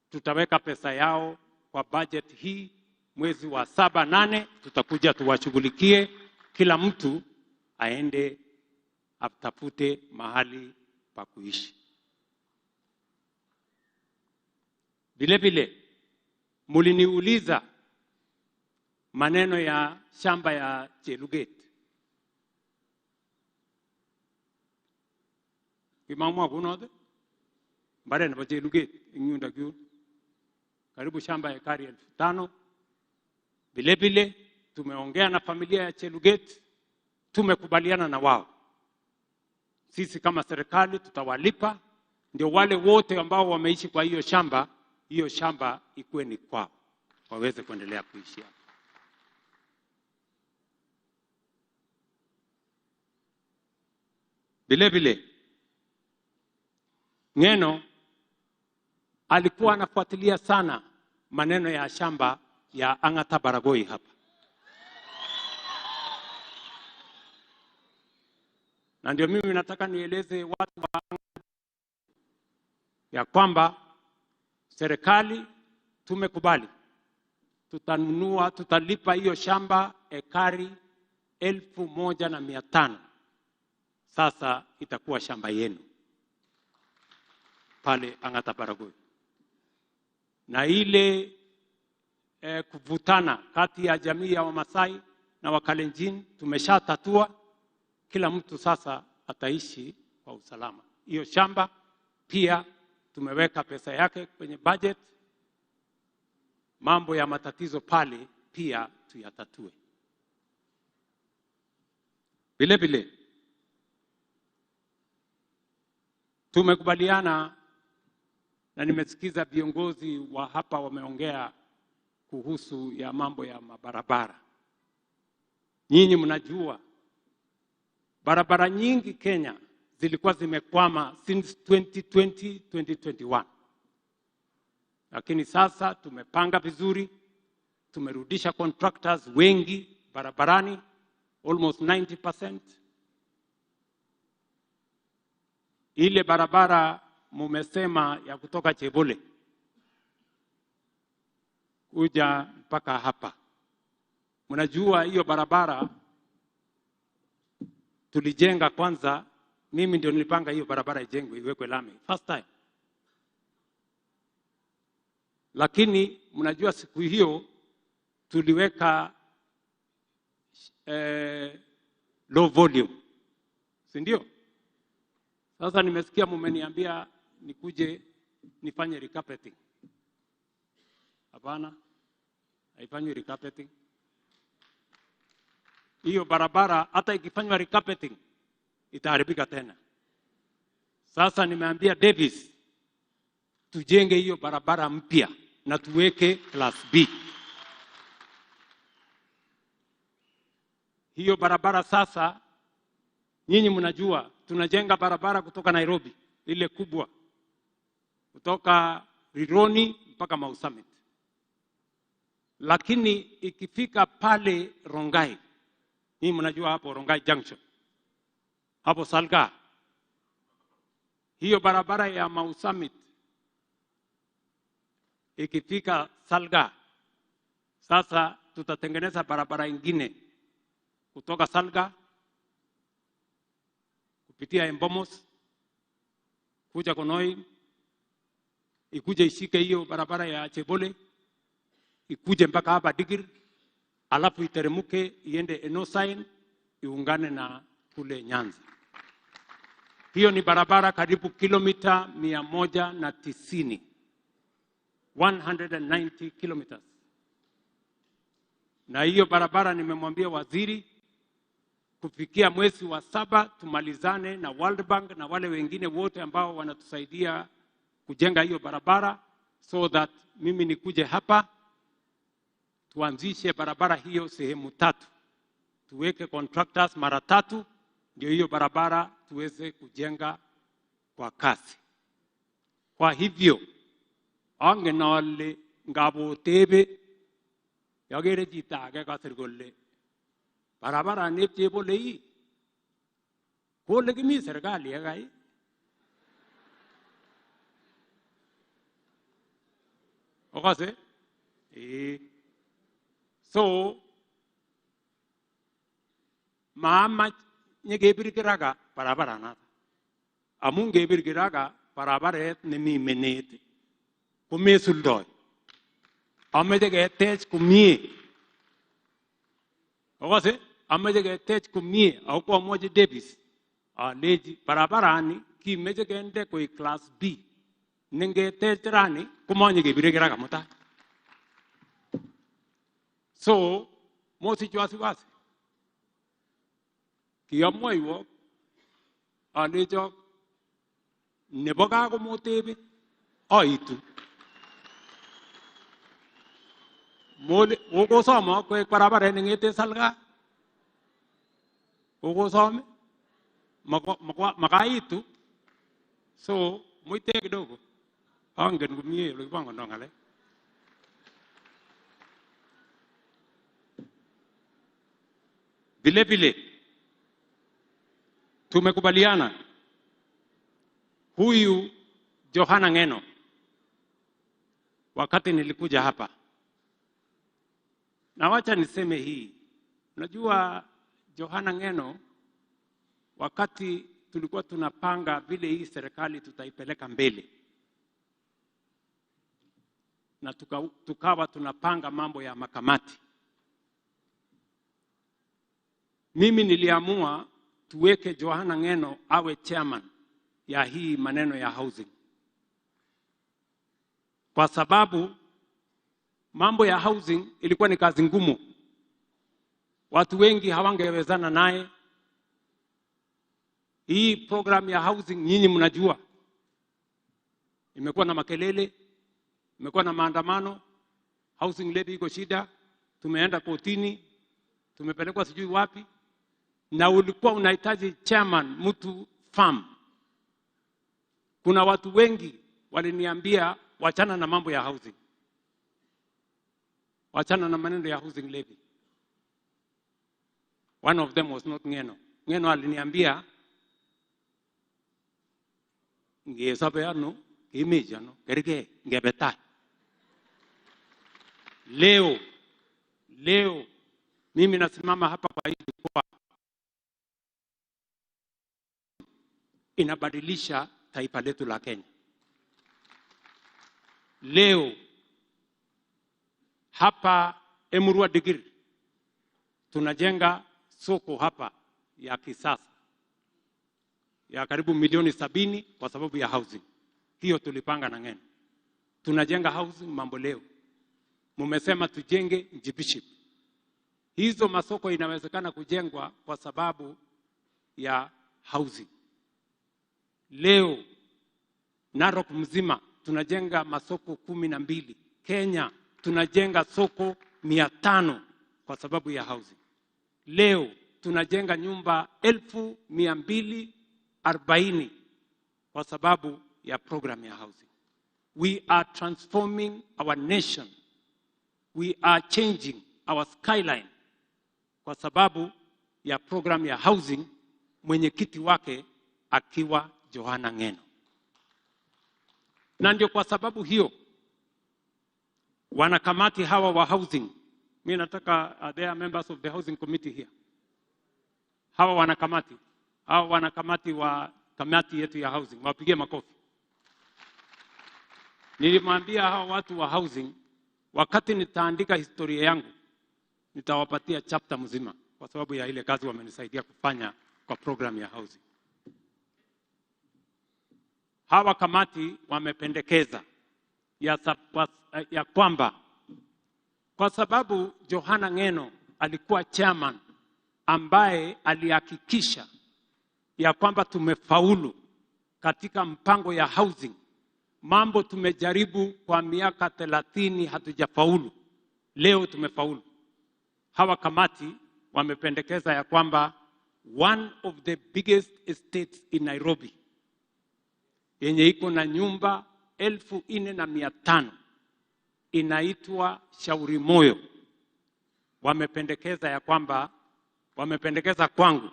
tutaweka pesa yao kwa budget hii mwezi wa 7, 8 tutakuja tuwashughulikie, kila mtu aende atafute mahali pa kuishi. Vile vile muliniuliza maneno ya shamba ya Cheluget. Kimamwa kunode mbare nebo Cheluget eng yundok yun, karibu shamba ekari 5,000 Vile vile tumeongea na familia ya Cheluget, tumekubaliana na wao. Sisi kama serikali tutawalipa, ndio wale wote ambao wameishi kwa hiyo shamba, hiyo shamba ikuwe ni kwao, waweze kuendelea kuishi hapo. Vile vile Ng'eno alikuwa anafuatilia sana maneno ya shamba ya Ang'ata Baragoi hapa, na ndio mimi nataka nieleze watu wa ya kwamba serikali tumekubali tutanunua, tutalipa hiyo shamba ekari 1,500. Sasa itakuwa shamba yenu pale Ang'ata Baragoi. Na ile kuvutana kati ya jamii ya Wamasai na Wakalenjin tumeshatatua. Kila mtu sasa ataishi kwa usalama. Hiyo shamba pia tumeweka pesa yake kwenye budget. Mambo ya matatizo pale pia tuyatatue. Vile vile tumekubaliana na nimesikiza viongozi wa hapa wameongea kuhusu ya mambo ya mabarabara. Nyinyi mnajua barabara nyingi Kenya zilikuwa zimekwama since 2020, 2021. Lakini sasa tumepanga vizuri, tumerudisha contractors wengi barabarani, almost 90%. Ile barabara mumesema ya kutoka Chebole kuja mpaka hapa, mnajua hiyo barabara tulijenga kwanza. Mimi ndio nilipanga hiyo barabara ijengwe, iwekwe lami first time. Lakini mnajua siku hiyo tuliweka low volume, si ndio? Sasa nimesikia mumeniambia nikuje nifanye recarpeting. Hapana, haifanywi recarpeting. Hiyo barabara hata ikifanywa recarpeting itaharibika tena. Sasa nimeambia Davis tujenge hiyo barabara mpya na tuweke class B. Hiyo barabara sasa, nyinyi mnajua tunajenga barabara kutoka Nairobi ile kubwa, kutoka Rironi mpaka Mau Summit. Lakini ikifika pale Rongai, nyinyi mnajua hapo Rongai Junction, hapo Salga, hiyo barabara ya Mau Summit ikifika Salga, sasa tutatengeneza barabara ingine kutoka Salga kupitia Embomos kuja Konoi, ikuje ishike hiyo barabara ya Chebole, ikuje mpaka hapa Digir, alafu iteremuke iende Enosain iungane na kule Nyanza. Hiyo ni barabara karibu kilomita 190, 190 kilometers. Na hiyo barabara nimemwambia waziri kufikia mwezi wa 7 tumalizane na World Bank na wale wengine wote ambao wanatusaidia kujenga hiyo barabara, so that mimi nikuje hapa tuanzishe barabara hiyo sehemu 3. Tuweke contractors mara 3 ndio hiyo barabara tuweze kujenga kwa kasi. Kwa hivyo angen ale ngabotebe yagere chito age kasir kole barabara nep Chebole ii kole kimi serikali yekai. Okase? So maamach nyekebir kiraka barabara nata. Amun ngebir kiraka barabaret nemi menet komesuldoi. Ameche ketech komie. Okase? Ameche ketech komie. Ako koamwochi Davis alechi barabarani kimeche kende koik class B. Nengetech rani komanyekebire kiraka mutai. So mosich wasiwasi. Kiamwoiwo alechok nebo gaa komotebe aitu. Kokosom koek barabaret neng'eten Salgaa. Kokosom makaitu. So muite kidogo. Angen komie ole kipangondoo ng'alek. Vile vile tumekubaliana huyu Johana Ng'eno, wakati nilikuja hapa, na wacha niseme hii, unajua Johana Ng'eno, wakati tulikuwa tunapanga vile hii serikali tutaipeleka mbele, na tukawa tunapanga mambo ya makamati, mimi niliamua tuweke Johana Ng'eno awe chairman ya hii maneno ya housing. Kwa sababu mambo ya housing ilikuwa ni kazi ngumu. Watu wengi hawangewezana naye. Hii program ya housing nyinyi mnajua imekuwa na makelele, imekuwa na maandamano, housing levy iko shida, tumeenda kotini, tumepelekwa sijui wapi, na ulikuwa unahitaji chairman mtu firm. Kuna watu wengi waliniambia wachana na mambo ya housing, wachana na maneno ya housing levy. One of them was not Ng'eno. Ng'eno aliniambia ngesabe ano kimeji ano kerge ngebeta. Leo mimi nasimama hapa kwa hii jukwaa, inabadilisha taifa letu la Kenya. Leo hapa Emurua Dikirr tunajenga soko hapa ya kisasa ya karibu milioni 70 kwa sababu ya housing. Hiyo tulipanga na Ng'eno. Tunajenga housing mambo leo. Mumesema tujenge Njibiship. Hizo masoko inawezekana kujengwa kwa sababu ya housing. Leo Narok mzima tunajenga masoko 12. Kenya tunajenga soko 500 kwa sababu ya housing. Leo tunajenga nyumba 240,000 kwa sababu ya program ya housing. We are transforming our nation. We are changing our skyline kwa sababu ya program ya housing, mwenyekiti wake akiwa Johana Ng'eno. Na ndio kwa sababu hiyo wanakamati hawa wa housing, mimi nataka there are members of the housing committee here. Hawa wanakamati wa kamati yetu ya housing, wapigie makofi. Nilimwambia hawa watu wa housing, wakati nitaandika historia yangu nitawapatia chapter mzima kwa sababu ya ile kazi wamenisaidia kufanya kwa program ya housing. Hawa kamati wamependekeza ya kwamba kwa sababu Johana Ng'eno alikuwa chairman ambaye alihakikisha ya kwamba tumefaulu katika mpango ya housing, mambo tumejaribu kwa miaka 30 hatujafaulu, leo tumefaulu. Hawa kamati wamependekeza ya kwamba one of the biggest estates in Nairobi yenye iko na nyumba 4,500 inaitwa Shauri Moyo, wamependekeza kwangu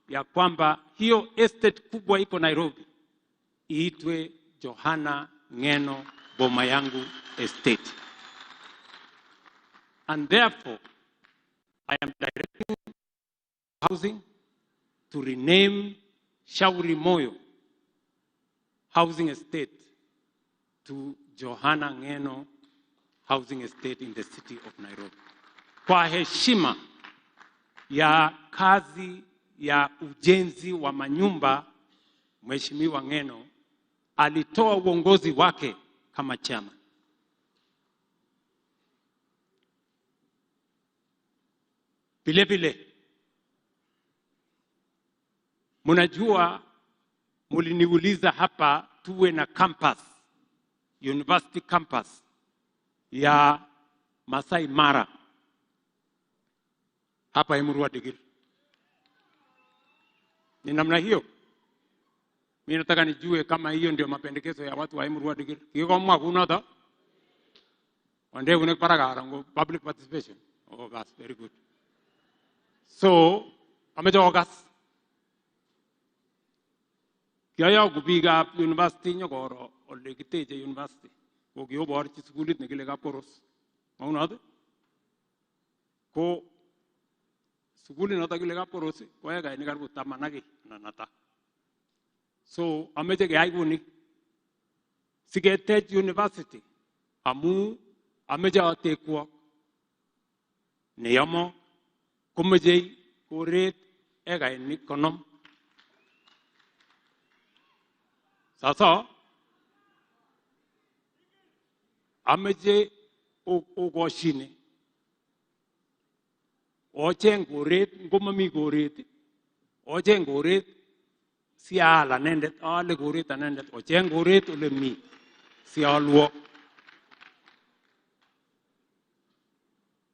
ya kwamba hiyo estate kubwa iko Nairobi iitwe Johana Ng'eno Boma Yangu Estate. And therefore I am directing housing to rename Shauri Moyo Housing Estate to Johana Ng'eno Housing Estate in the city of Nairobi. Kwa heshima ya kazi ya ujenzi wa manyumba, Mheshimiwa Ng'eno alitoa uongozi wake kama chama. Vile vile mnajua, muliniuliza hapa tuwe na campus, university campus ya Masai Mara hapa Emurua Dikirr. Ni namna hiyo. Mimi nataka nijue kama hiyo ndio mapendekezo ya watu wa Emurua Dikirr. Kikomwa kunoto. Onde unek barak public participation. Oh, that's very good. So, ameche okas. Kiayoku biikab university nyokoro ole kiteche university. Ko kioborchi sukulit nekile Kapkoros. Maunot? Ko sukulit noto kile Kapkoros ko ekainik karibu 10 ak kiy anan ata. So, ameche keyai kuni. Siketech university amu ameche atekwok neyomo komeche koret ekainik 50. Sasa ameche okoshine ocheng koret, ngomami koret ocheng koret sial anendet, aale koret anendet, ocheng koret ole mi sialwo.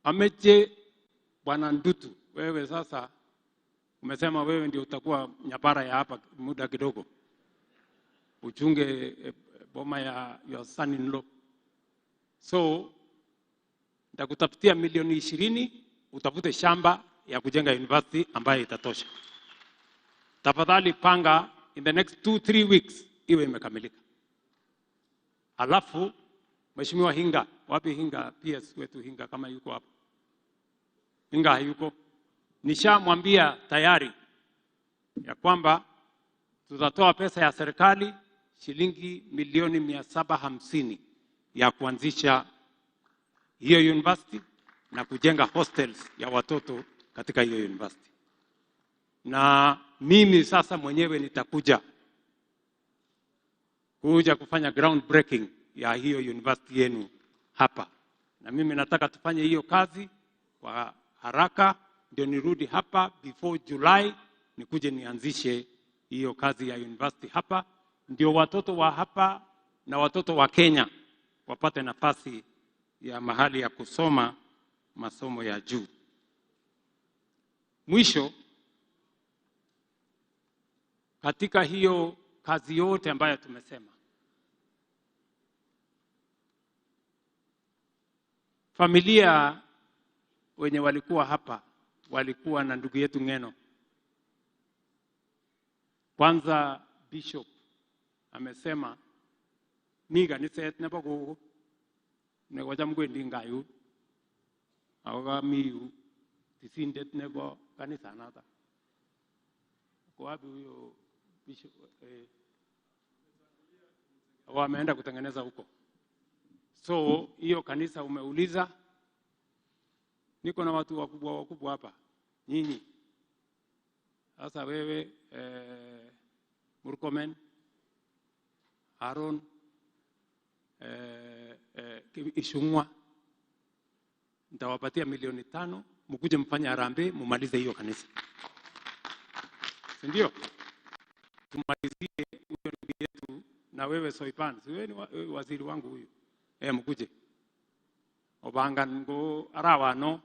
Ameche Bwana Ndutu, wewe sasa umesema wewe ndio utakuwa nyapara ya hapa muda kidogo, uchunge boma ya your son in law. So nitakutafutia milioni 20 utafute shamba ya kujenga university ambayo itatosha. Tafadhali panga in the next 2-3 weeks iwe imekamilika. Alafu Mheshimiwa Hinga, wapi Hinga? PS wetu Hinga kama yuko hapo. Hinga hayuko. Nishamwambia tayari ya kwamba tutatoa pesa ya serikali shilingi milioni 750 ya kuanzisha hiyo university na kujenga hostels ya watoto katika hiyo university. Na mimi sasa mwenyewe nitakuja kufanya ground breaking ya hiyo university yenu hapa. Na mimi nataka tufanye hiyo kazi kwa haraka, ndio nirudi hapa before July nikuje nianzishe hiyo kazi ya university hapa, ndio watoto wa hapa na watoto wa Kenya wapate nafasi ya mahali ya kusoma masomo ya juu. Mwisho, katika hiyo kazi yote ambayo tumesema, familia wenye walikuwa hapa walikuwa na ndugu yetu Ng'eno. Kwanza Bishop amesema mi kaniset nebo gogo nekocham kwendi ngayu ako kami yu tisindet nebo kanisanata. Ko wapi huyo Bishop? Wameenda kutengeneza huko. So hiyo kanisa umeuliza, niko na watu wakubwa wakubwa hapa nyinyi. Sasa wewe Murkomen, Aaron, Ishungwa, nitawapatia milioni 5 mkuje mfanye harambee mumalize hiyo kanisa. Si ndio? Tumalizie huyo ndugu yetu. Na wewe Soipan, si wewe ni waziri wangu huyu. Mkuje. Obangan ngo arawa no.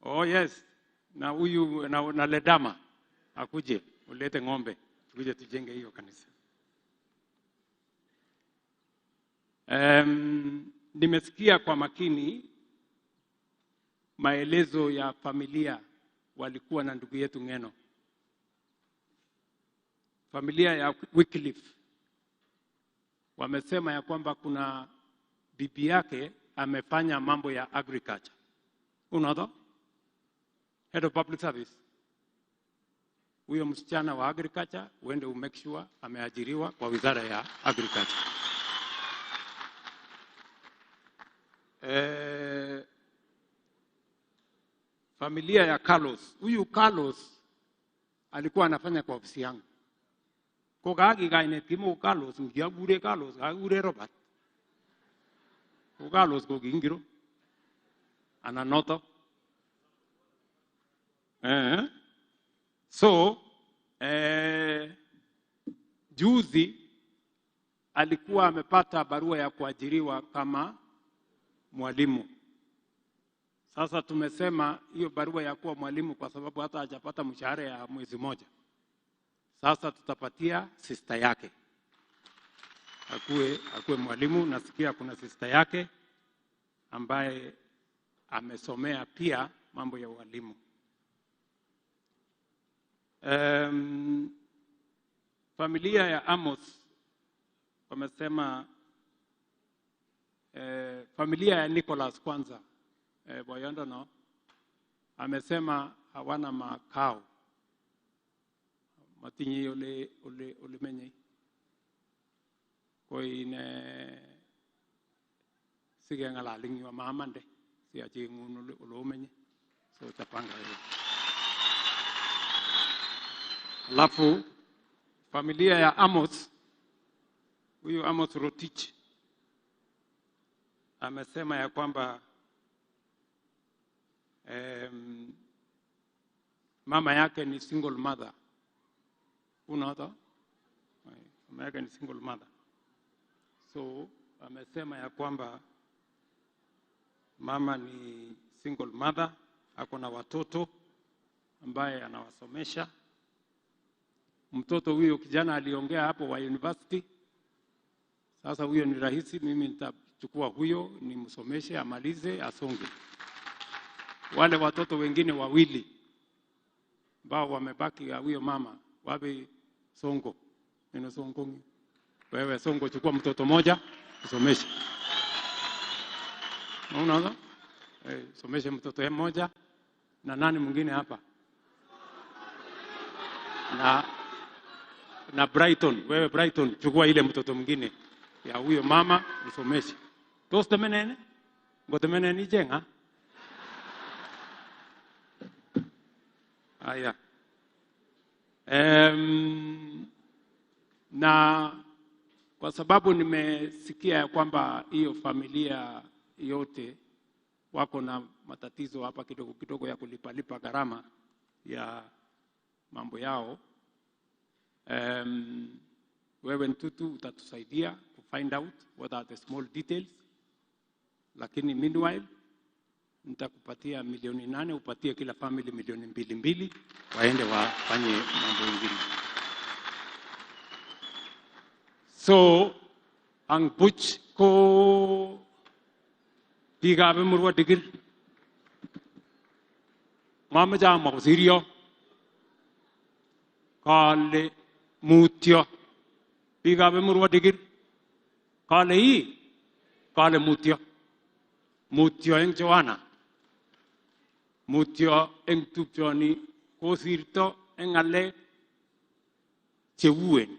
Oh yes, na huyu na Ledama akuje ulete ng'ombe tukuje tujenge hiyo kanisa. Nimesikia kwa makini maelezo ya familia walikuwa na ndugu yetu Ng'eno. Familia ya Wycliffe wamesema ya kwamba kuna bibi yake amefanya mambo ya agriculture. Unadha? Head of public service. Huyo msichana wa agriculture uende umake sure ameajiriwa kwa wizara ya agriculture. Familia ya Carlos. Huyu Carlos alikuwa anafanya kwa ofisi yangu. Ko kaki kainet kimoko Carlos, ngiakure Carlos, kakikure Robert. Ko Carlos ko kingiro. Anan noto? So juzi alikuwa amepata barua ya kuajiriwa kama mwalimu. Sasa tumesema hiyo barua ya kuwa mwalimu kwa sababu hata hajapata mshahara ya mwezi moja. Sasa tutapatia sister yake akuwe mwalimu. Nasikia kuna sister yake ambaye amesomea pia mambo ya ualimu. Familia ya Amos wamesema, familia ya Nicholas kwanza, Boyondo no, amesema hawana makao. Matinyi ole ole ole menye. Koine sige ngalaling yu mamande si achengun ole ole menye. So tapanga hiyo. Alafu familia ya Amos, huyu Amos Rotich amesema ya kwamba mama yake ni single mother. Unaona? Mama yake ni single mother. So amesema ya kwamba mama ni single mother, ako na watoto ambaye anawasomesha. Mtoto huyo kijana aliongea hapo wa university. Sasa huyo ni rahisi, mimi nitachukua huyo nimsomeshe amalize asonge. Wale watoto wengine wawili ambao wamebaki ya huyo mama, wapi Songo? Neno Songo. Wewe Songo chukua mtoto moja usomeshe. Unaona? Someshe mtoto mmoja na nani mwingine hapa? Na Brighton, wewe Brighton chukua ile mtoto mwingine ya huyo mama usomeshe. Tos temenene? Ngotemenene ijenga? Aya. Na kwa sababu nimesikia ya kwamba hiyo familia yote wako na matatizo hapa kidogo kidogo ya kulipalipa gharama ya mambo yao. Wewe Ntutu utatusaidia ku find out what are the small details. Lakini meanwhile nitakupatia 8,000,000, upatie kila family 2,000,000 waende wafanye mambo mengine. So ang buch ko biikab Emurua Dikirr mameche amwa kosiryo kale mutyo. Biikab Emurua Dikirr kale ii kale mutyo. Mutyo eng Joanna, mutyo eng tupchoni kosirto eng ng'alek cheuen.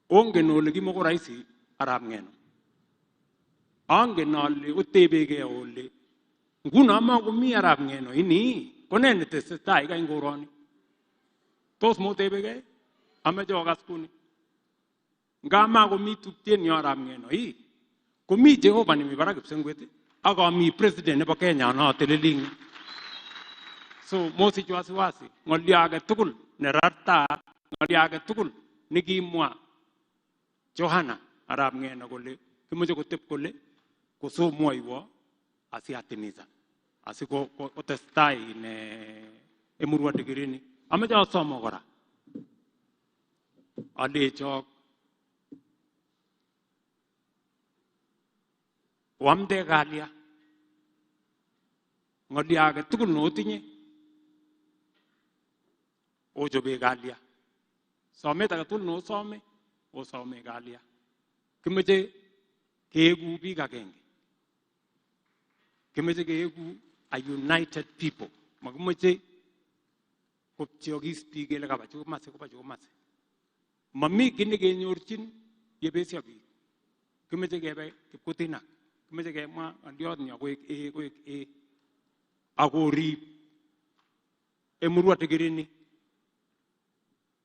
Ongen ole kimoko rahisi arap Ng'eno. Angen ale otebegei ole nguno makomi arap Ng'eno ini ko ne netesetai eng koroni. Tos motebegei? Ameche okas kuni. Nga makomi tupchenyo arap Ng'eno ii komi Jehova nemi barak kipsengwet ak ami president nebo Kenya noteleli eng yu. So mosich wasiwasi ng'olyo age tugul nerartaat, ng'olyo age tugul nekimwa Johana arap Ng'eno kole kimoche kotep kole kosomwoiwo asiatimiza asikotestai ne Emurua Dikirr ini. Ameche asomok kora alechok oamde kalya. Ng'olyo age tugul notinye ochobe kalya. Somet age tugul nosome osome kalya. Kimoche keeku biik agenge. Kimoche keeku a united people. Makimoche kopcheokis biik kele kaba chu komasi koba chu komasi. Mami kiy nekenyorchin yebesio biik. Kimoche kebe kipkutinak. Kimoche kemwa ng'oliot nyo koek ee koek ee akorib Emurua Dikirr ini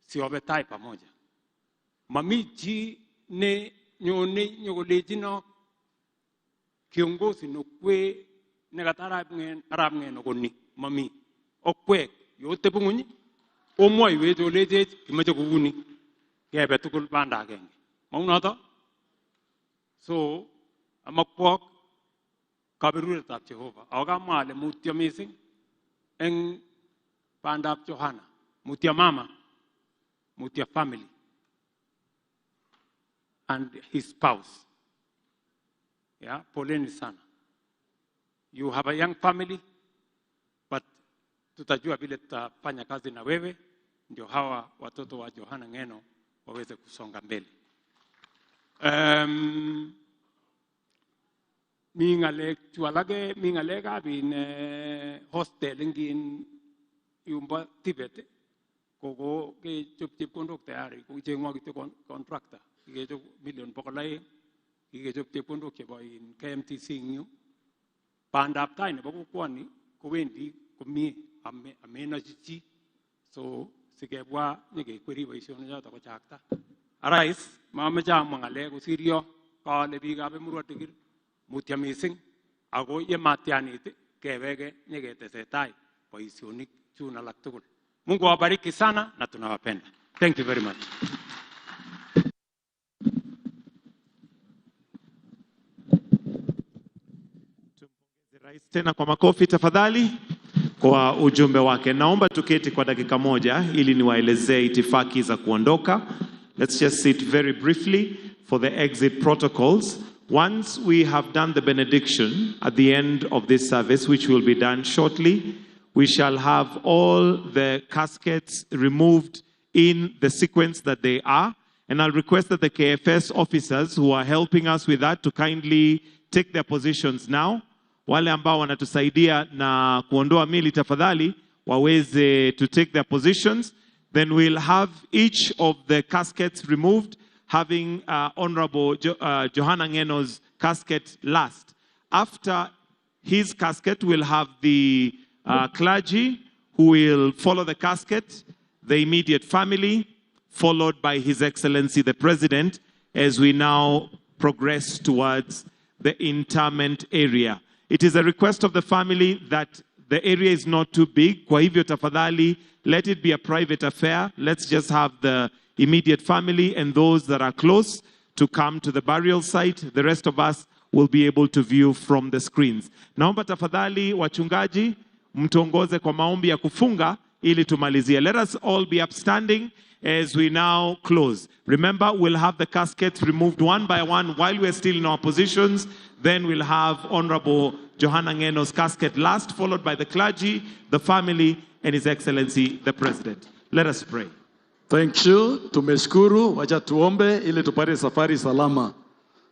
siobe tai pamoja. Mami chi ne nyone nyokolechinok kiongozi nokwe Nekata arap Ng'eno ko ni, mami. Okwek, yotebung'uny omwoiwech olechech kimoche kouni. Kebe tugul banda agenge. Maunoto? So, amakwok kaberuretab Jehova. Ako kamwa ale mutyo mising eng bandab Johana. Mutyo mama, mutyo family, and his spouse. Yeah, poleni sana. You have a young family, but tutajua vile tutafanya kazi na wewe, ndio hawa watoto wa Johana Ng'eno waweze kusonga mbele. Mi ng'alek chu alake, mi ng'alekab in hostel eng in yumbo Tibet, koko kechop chepkondok tayari, kokicheng'wa kityo contractor, kikechop 200,000,000, kikechop chepkondok chebo in KMTC eng yu. Bandab tai nebo kokwoni kowendi komie amenochi chi, so sikebwa nyekekweri boisionichoto kochakta. Arais, mameche amwa ng'alek kosir yo, kale biikab Emurua Dikirr, mutyo mising, ako ye matianit keweke nyeketesetai boisionik chun alak tugul. Mungu awabariki sana na tunawapenda. Thank you very much. Rais tena kwa makofi tafadhali kwa ujumbe wake. Naomba tuketi kwa dakika moja ili niwaelezee itifaki za kuondoka. Let's just sit very briefly for the exit protocols. Once we have done the benediction at the end of this service, which will be done shortly, we shall have all the caskets removed in the sequence that they are. And I'll request that the KFS officers who are helping us with that to kindly take their positions now. Wale ambao wanatusaidia na kuondoa mili tafadhali waweze to take their positions. Then we'll have each of the caskets removed, having Honorable Johana Ng'eno's casket last. After his casket, we'll have the clergy who will follow the casket, the immediate family, followed by His Excellency the President, as we now progress towards the interment area. It is a request of the family that the area is not too big. Kwa hivyo tafadhali, let it be a private affair. Let's just have the immediate family and those that are close to come to the burial site. The rest of us will be able to view from the screens. Naomba tafadhali wachungaji mtuongoze kwa maombi ya kufunga ili tumalizie. Let us all be upstanding as we now close. Remember, we'll have the caskets removed one by one while we're still in our positions. Then we'll have Honorable Johana Ng'eno's casket last, followed by the clergy, the family, and His Excellency the President. Let us pray. Thank you. Tumeshukuru. Wacha tuombe ili tupate safari salama.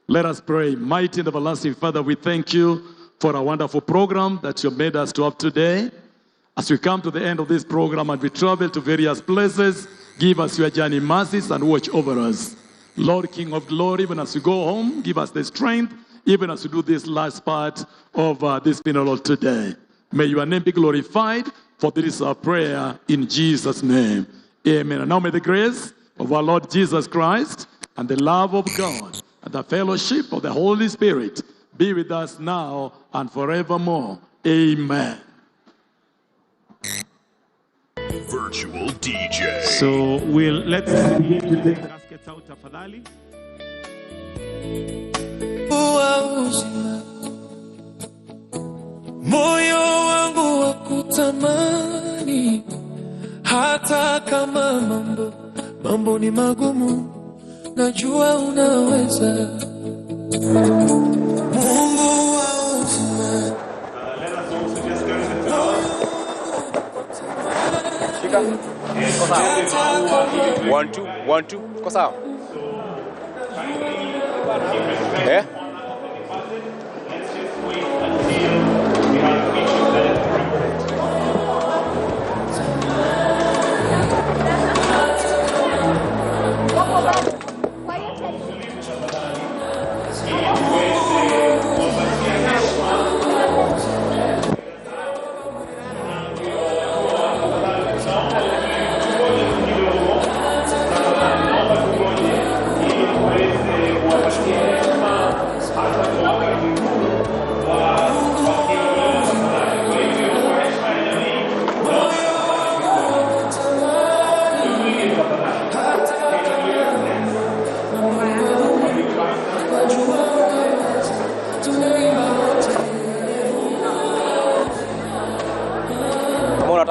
Let us pray. Mighty and everlasting Father, we thank you for a wonderful program that you made us to have today. As we come to the end of this program and we travel to various places, give us your journey mercies and watch over us. Lord, King of glory, even as we go home, give us the strength, even as we do this last part of this funeral today. May your name be glorified, for this is our prayer in Jesus' name. Amen. And now may the grace of our Lord Jesus Christ and the love of God and the fellowship of the Holy Spirit be with us now and forevermore. Amen. Virtual DJ. So let's begin to take the caskets out, tafadhali. Moyo wangu wa kutamani, hata kama mambo ni magumu, najua unaweza. Mungu wa uzima. Let us also just carry the flowers. 1 2 1 2. Kwa sawa? Eh?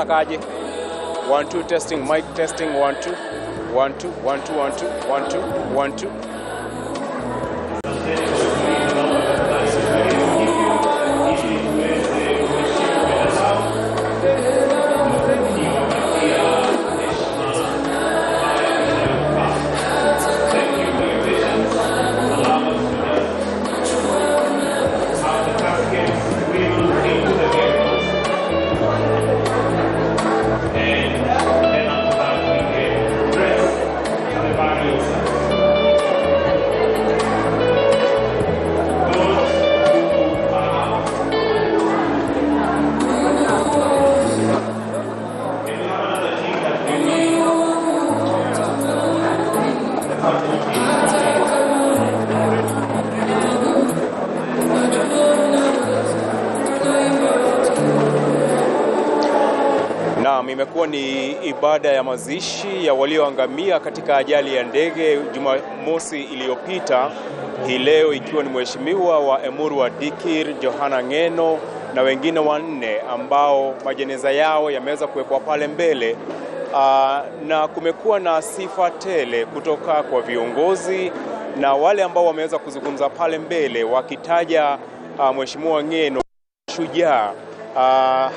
Unataka aje? 1 2 testing, mic testing, 1 2 1 2 1 2 1 2 1 2 1 2. Naam, imekuwa ni ibada ya mazishi ya walioangamia katika ajali ya ndege Jumamosi iliyopita. Hii leo ikiwa ni mheshimiwa wa Emurua Dikirr Johana Ng'eno na wengine wanne ambao majeneza yao yameweza kuwekwa pale mbele. Na kumekuwa na sifa tele kutoka kwa viongozi na wale ambao wameweza kuzungumza pale mbele wakitaja mheshimiwa Ng'eno shujaa,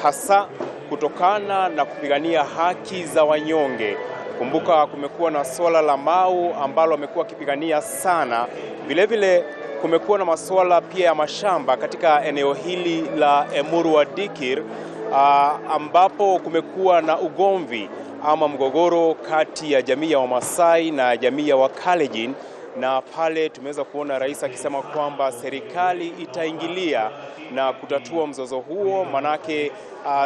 hasa kutokana na kupigania haki za wanyonge. Kumbuka kumekuwa na swala la Mau ambalo amekuwa akipigania sana. Vile vile kumekuwa na masuala pia ya mashamba katika eneo hili la Emurua Dikirr, ambapo kumekuwa na ugomvi ama mgogoro kati ya jamii ya Wamasai na jamii ya Wakalenjin, na pale tumeweza kuona rais akisema kwamba serikali itaingilia na kutatua mzozo huo, manake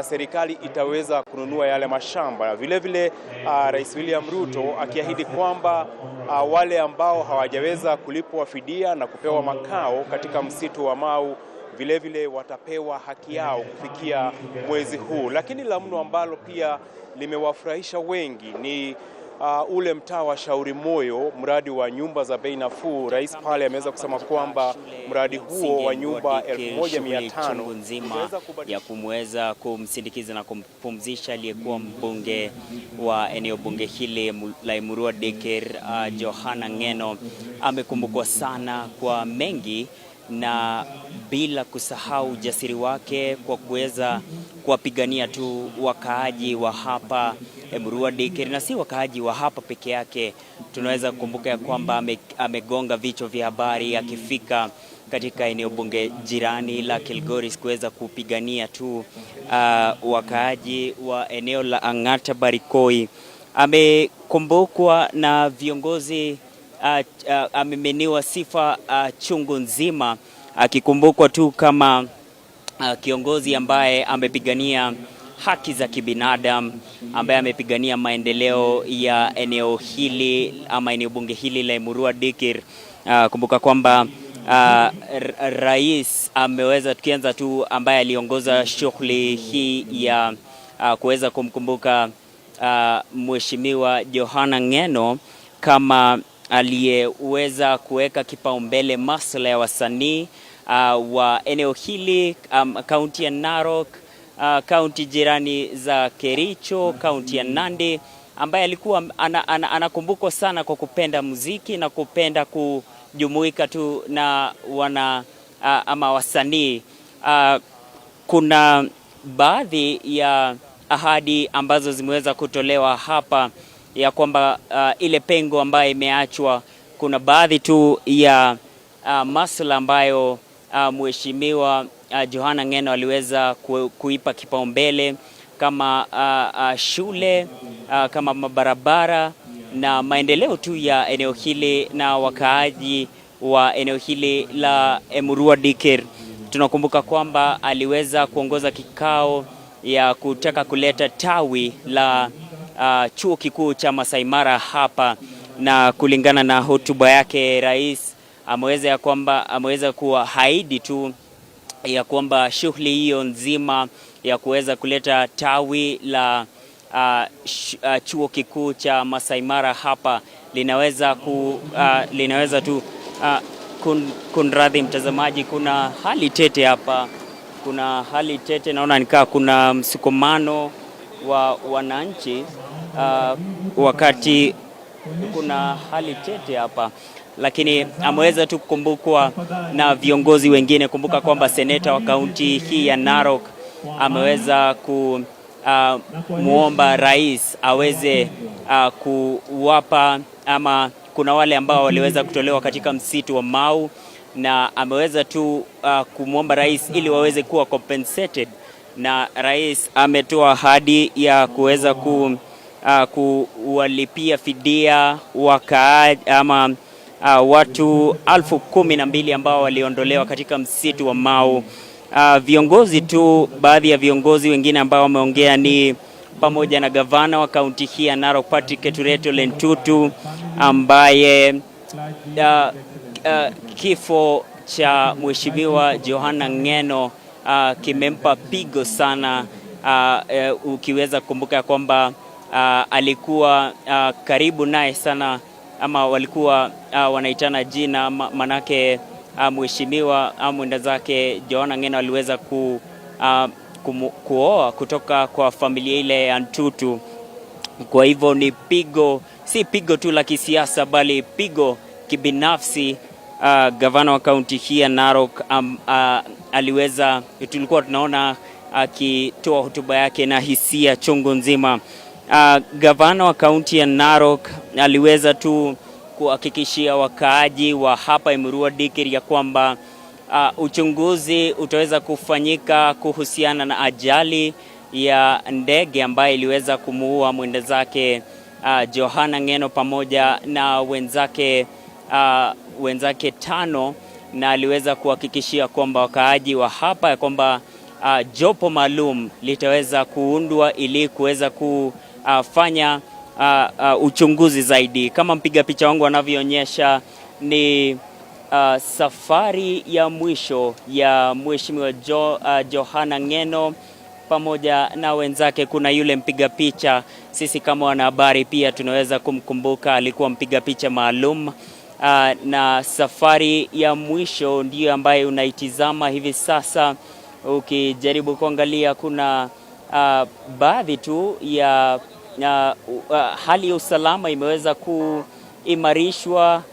serikali itaweza kununua yale mashamba. Vile vile Rais William Ruto akiahidi kwamba wale ambao hawajaweza kulipwa fidia na kupewa makao katika msitu wa Mau vile vile watapewa haki yao kufikia mwezi huu. Lakini la mno ambalo pia limewafurahisha wengi ni ule mtaa wa Shauri Moyo, mradi wa nyumba za bei nafuu. Rais pale ameweza kusema kwamba mradi huo wa nyumba 1500 nzima ya kumweza kumsindikiza na kumpumzisha aliyekuwa mbunge wa eneo bunge hili la Emurua Dikirr, Johana Ng'eno amekumbukwa sana kwa mengi, na bila kusahau ujasiri wake kwa kuweza kuwapigania tu wakaaji wa hapa Emurua Dikirr, na si wakaaji wa hapa peke yake. Tunaweza kukumbuka ya kwamba amegonga vichwa vya habari akifika katika eneo bunge jirani la Kilgoris kuweza kupigania tu wakaaji wa eneo la Ang'ata Barikoi. Amekumbukwa na viongozi, amemeniwa sifa chungu nzima, akikumbukwa tu kama kiongozi ambaye amepigania haki za kibinadamu, ambaye amepigania maendeleo ya eneo hili ama eneo bunge hili la Emurua Dikirr. Kumbuka kwamba rais ameweza, tukianza tu, ambaye aliongoza shughuli hii ya kuweza kumkumbuka Mheshimiwa Johana Ng'eno kama aliyeweza kuweka kipaumbele masuala ya wasanii wa eneo hili, kaunti ya Narok, kaunti jirani za Kericho, kaunti ya Nandi, ambaye alikuwa anakumbukwa sana kwa kupenda muziki na kupenda kujumuika tu na wana ama wasanii. Kuna baadhi ya ahadi ambazo zimeweza kutolewa hapa ya kwamba ile pengo ambayo imeachwa, kuna baadhi tu ya masuala ambayo Mheshimiwa Johana Ng'eno aliweza kuipa kipaumbele kama shule, kama mabarabara na maendeleo tu ya eneo hili na wakaaji wa eneo hili la Emurua Dikirr. Tunakumbuka kwamba aliweza kuongoza kikao ya kutaka kuleta tawi la chuo kikuu cha Masai Mara hapa, na kulingana na hotuba yake rais ameweza kuahidi tu ya kwamba shughuli hiyo nzima ya kuweza kuleta tawi la chuo kikuu cha Masai Mara hapa linaweza tu kunradhi mtazamaji, kuna hali tete hapa, kuna hali tete, naona nikaa kuna msukumano wa wananchi wakati kuna hali tete hapa, lakini ameweza tu kukumbukwa na viongozi wengine. Kumbuka kwamba seneta wa kaunti hii ya Narok ameweza kumuomba rais aweze kuwapa ama kuna wale ambao waliweza kutolewa katika msitu wa Mau, na ameweza tu kumwomba rais ili waweze kuwa compensated, na rais ametoa ahadi ya kuweza kuwalipia fidia wakaa ama watu 12,000 ambao waliondolewa katika msitu wa Mau. Viongozi tu, baadhi ya viongozi wengine ambao wameongea ni pamoja na gavana wa kaunti hii ya Narok Patrick Ketureto Lentutu, ambaye kifo cha Mheshimiwa Johana Ng'eno kimempa pigo sana, ukiweza kukumbuka kwamba alikuwa karibu naye sana, ama walikuwa wanaitana jina, manake mheshimiwa au mwenda zake Johana Ng'eno aliweza kuoa kutoka kwa familia ile ya Ntutu. Kwa hivyo ni pigo, si pigo tu la kisiasa, bali pigo kibinafsi. Gavana wa kaunti hii ya Narok aliweza, tulikuwa tunaona akitoa hotuba yake na hisia chungu nzima. Gavana wa kaunti ya Narok aliweza tu kuhakikishia wakaaji wa hapa Emurua Dikirr ya kwamba uchunguzi utaweza kufanyika kuhusiana na ajali ya ndege ambayo iliweza kumuua mwenda zake Johana Ng'eno pamoja na wenzake 5, na aliweza kuhakikishia kwamba wakaaji wa hapa ya kwamba jopo maalum litaweza kuundwa ili kuweza kufanya uchunguzi zaidi. Kama mpiga picha wangu anavyoonyesha, ni safari ya mwisho ya Mheshimiwa Johana Ng'eno pamoja na wenzake. Kuna yule mpiga picha, sisi kama wanahabari pia tunaweza kumkumbuka, alikuwa mpiga picha maalum. Na safari ya mwisho ndiyo ambayo unaitizama hivi sasa. Ukijaribu kuangalia, kuna baadhi tu ya hali ya usalama imeweza kuimarishwa.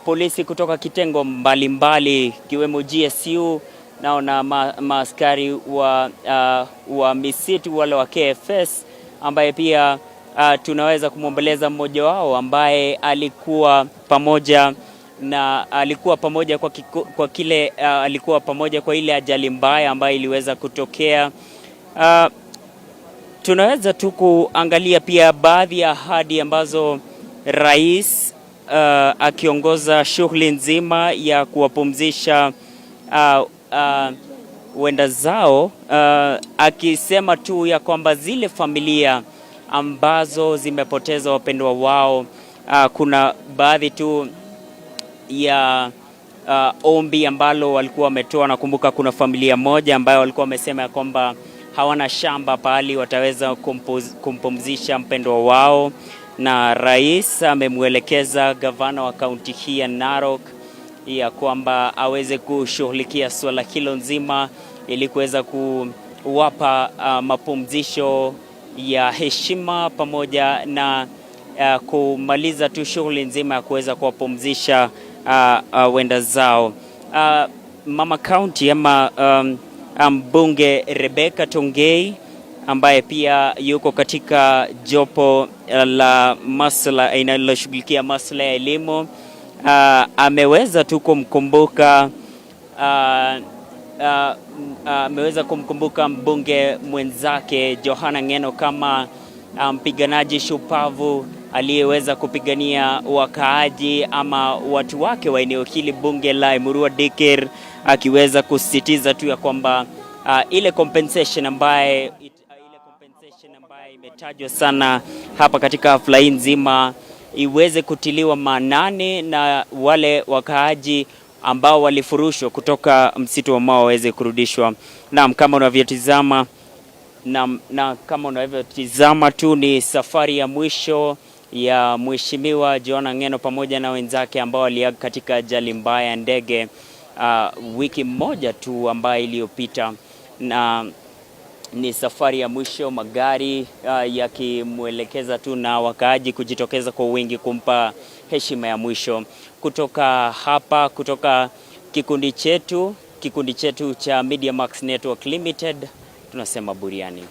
Polisi kutoka kitengo mbalimbali kiwemo GSU, naona maaskari wa misitu wale wa KFS, ambaye pia tunaweza kumwomboleza mmoja wao ambaye alikuwa pamoja na alikuwa pamoja kwa, kwa kile alikuwa pamoja kwa ile ajali mbaya ambayo iliweza kutokea. Tunaweza tu kuangalia pia baadhi ya ahadi ambazo rais akiongoza shughuli nzima ya kuwapumzisha wenda zao, akisema tu ya kwamba zile familia ambazo zimepoteza wapendwa wao, kuna baadhi tu ya ombi ambalo walikuwa wametoa. Nakumbuka kuna familia moja ambayo walikuwa wamesema ya kwamba hawana shamba pahali wataweza kumpumzisha mpendwa wao, na rais amemwelekeza gavana wa kaunti hii ya Narok ya kwamba aweze kushughulikia swala hilo nzima ili kuweza kuwapa mapumzisho ya heshima pamoja na kumaliza tu shughuli nzima ya kuweza kuwapumzisha wenda zao. Mama County ama mbunge Rebecca Tongei ambaye pia yuko katika jopo la masuala inaloshughulikia masuala ya elimu, ameweza tu kumkumbuka ameweza kumkumbuka mbunge mwenzake Johana Ng'eno kama mpiganaji shupavu aliyeweza kupigania wakaaji ama watu wake wa eneo hili bunge la Emurua Dikirr, akiweza kusisitiza tu ya kwamba ile compensation ambaye imetajwa sana hapa katika hafla hii nzima iweze kutiliwa maanani na wale wakaaji ambao walifurushwa kutoka msitu wa Mau waweze kurudishwa. Naam, kama unavyotizama na kama unavyotizama tu ni safari ya mwisho ya Mheshimiwa Johana Ng'eno pamoja na wenzake ambao waliaga katika ajali mbaya ya ndege wiki moja tu ambayo iliyopita. Na Ni safari ya mwisho, magari yakimwelekeza tu na wakaaji kujitokeza kwa wingi kumpa heshima ya mwisho. Kutoka hapa, kutoka kikundi chetu cha Media Max Network Limited, tunasema buriani.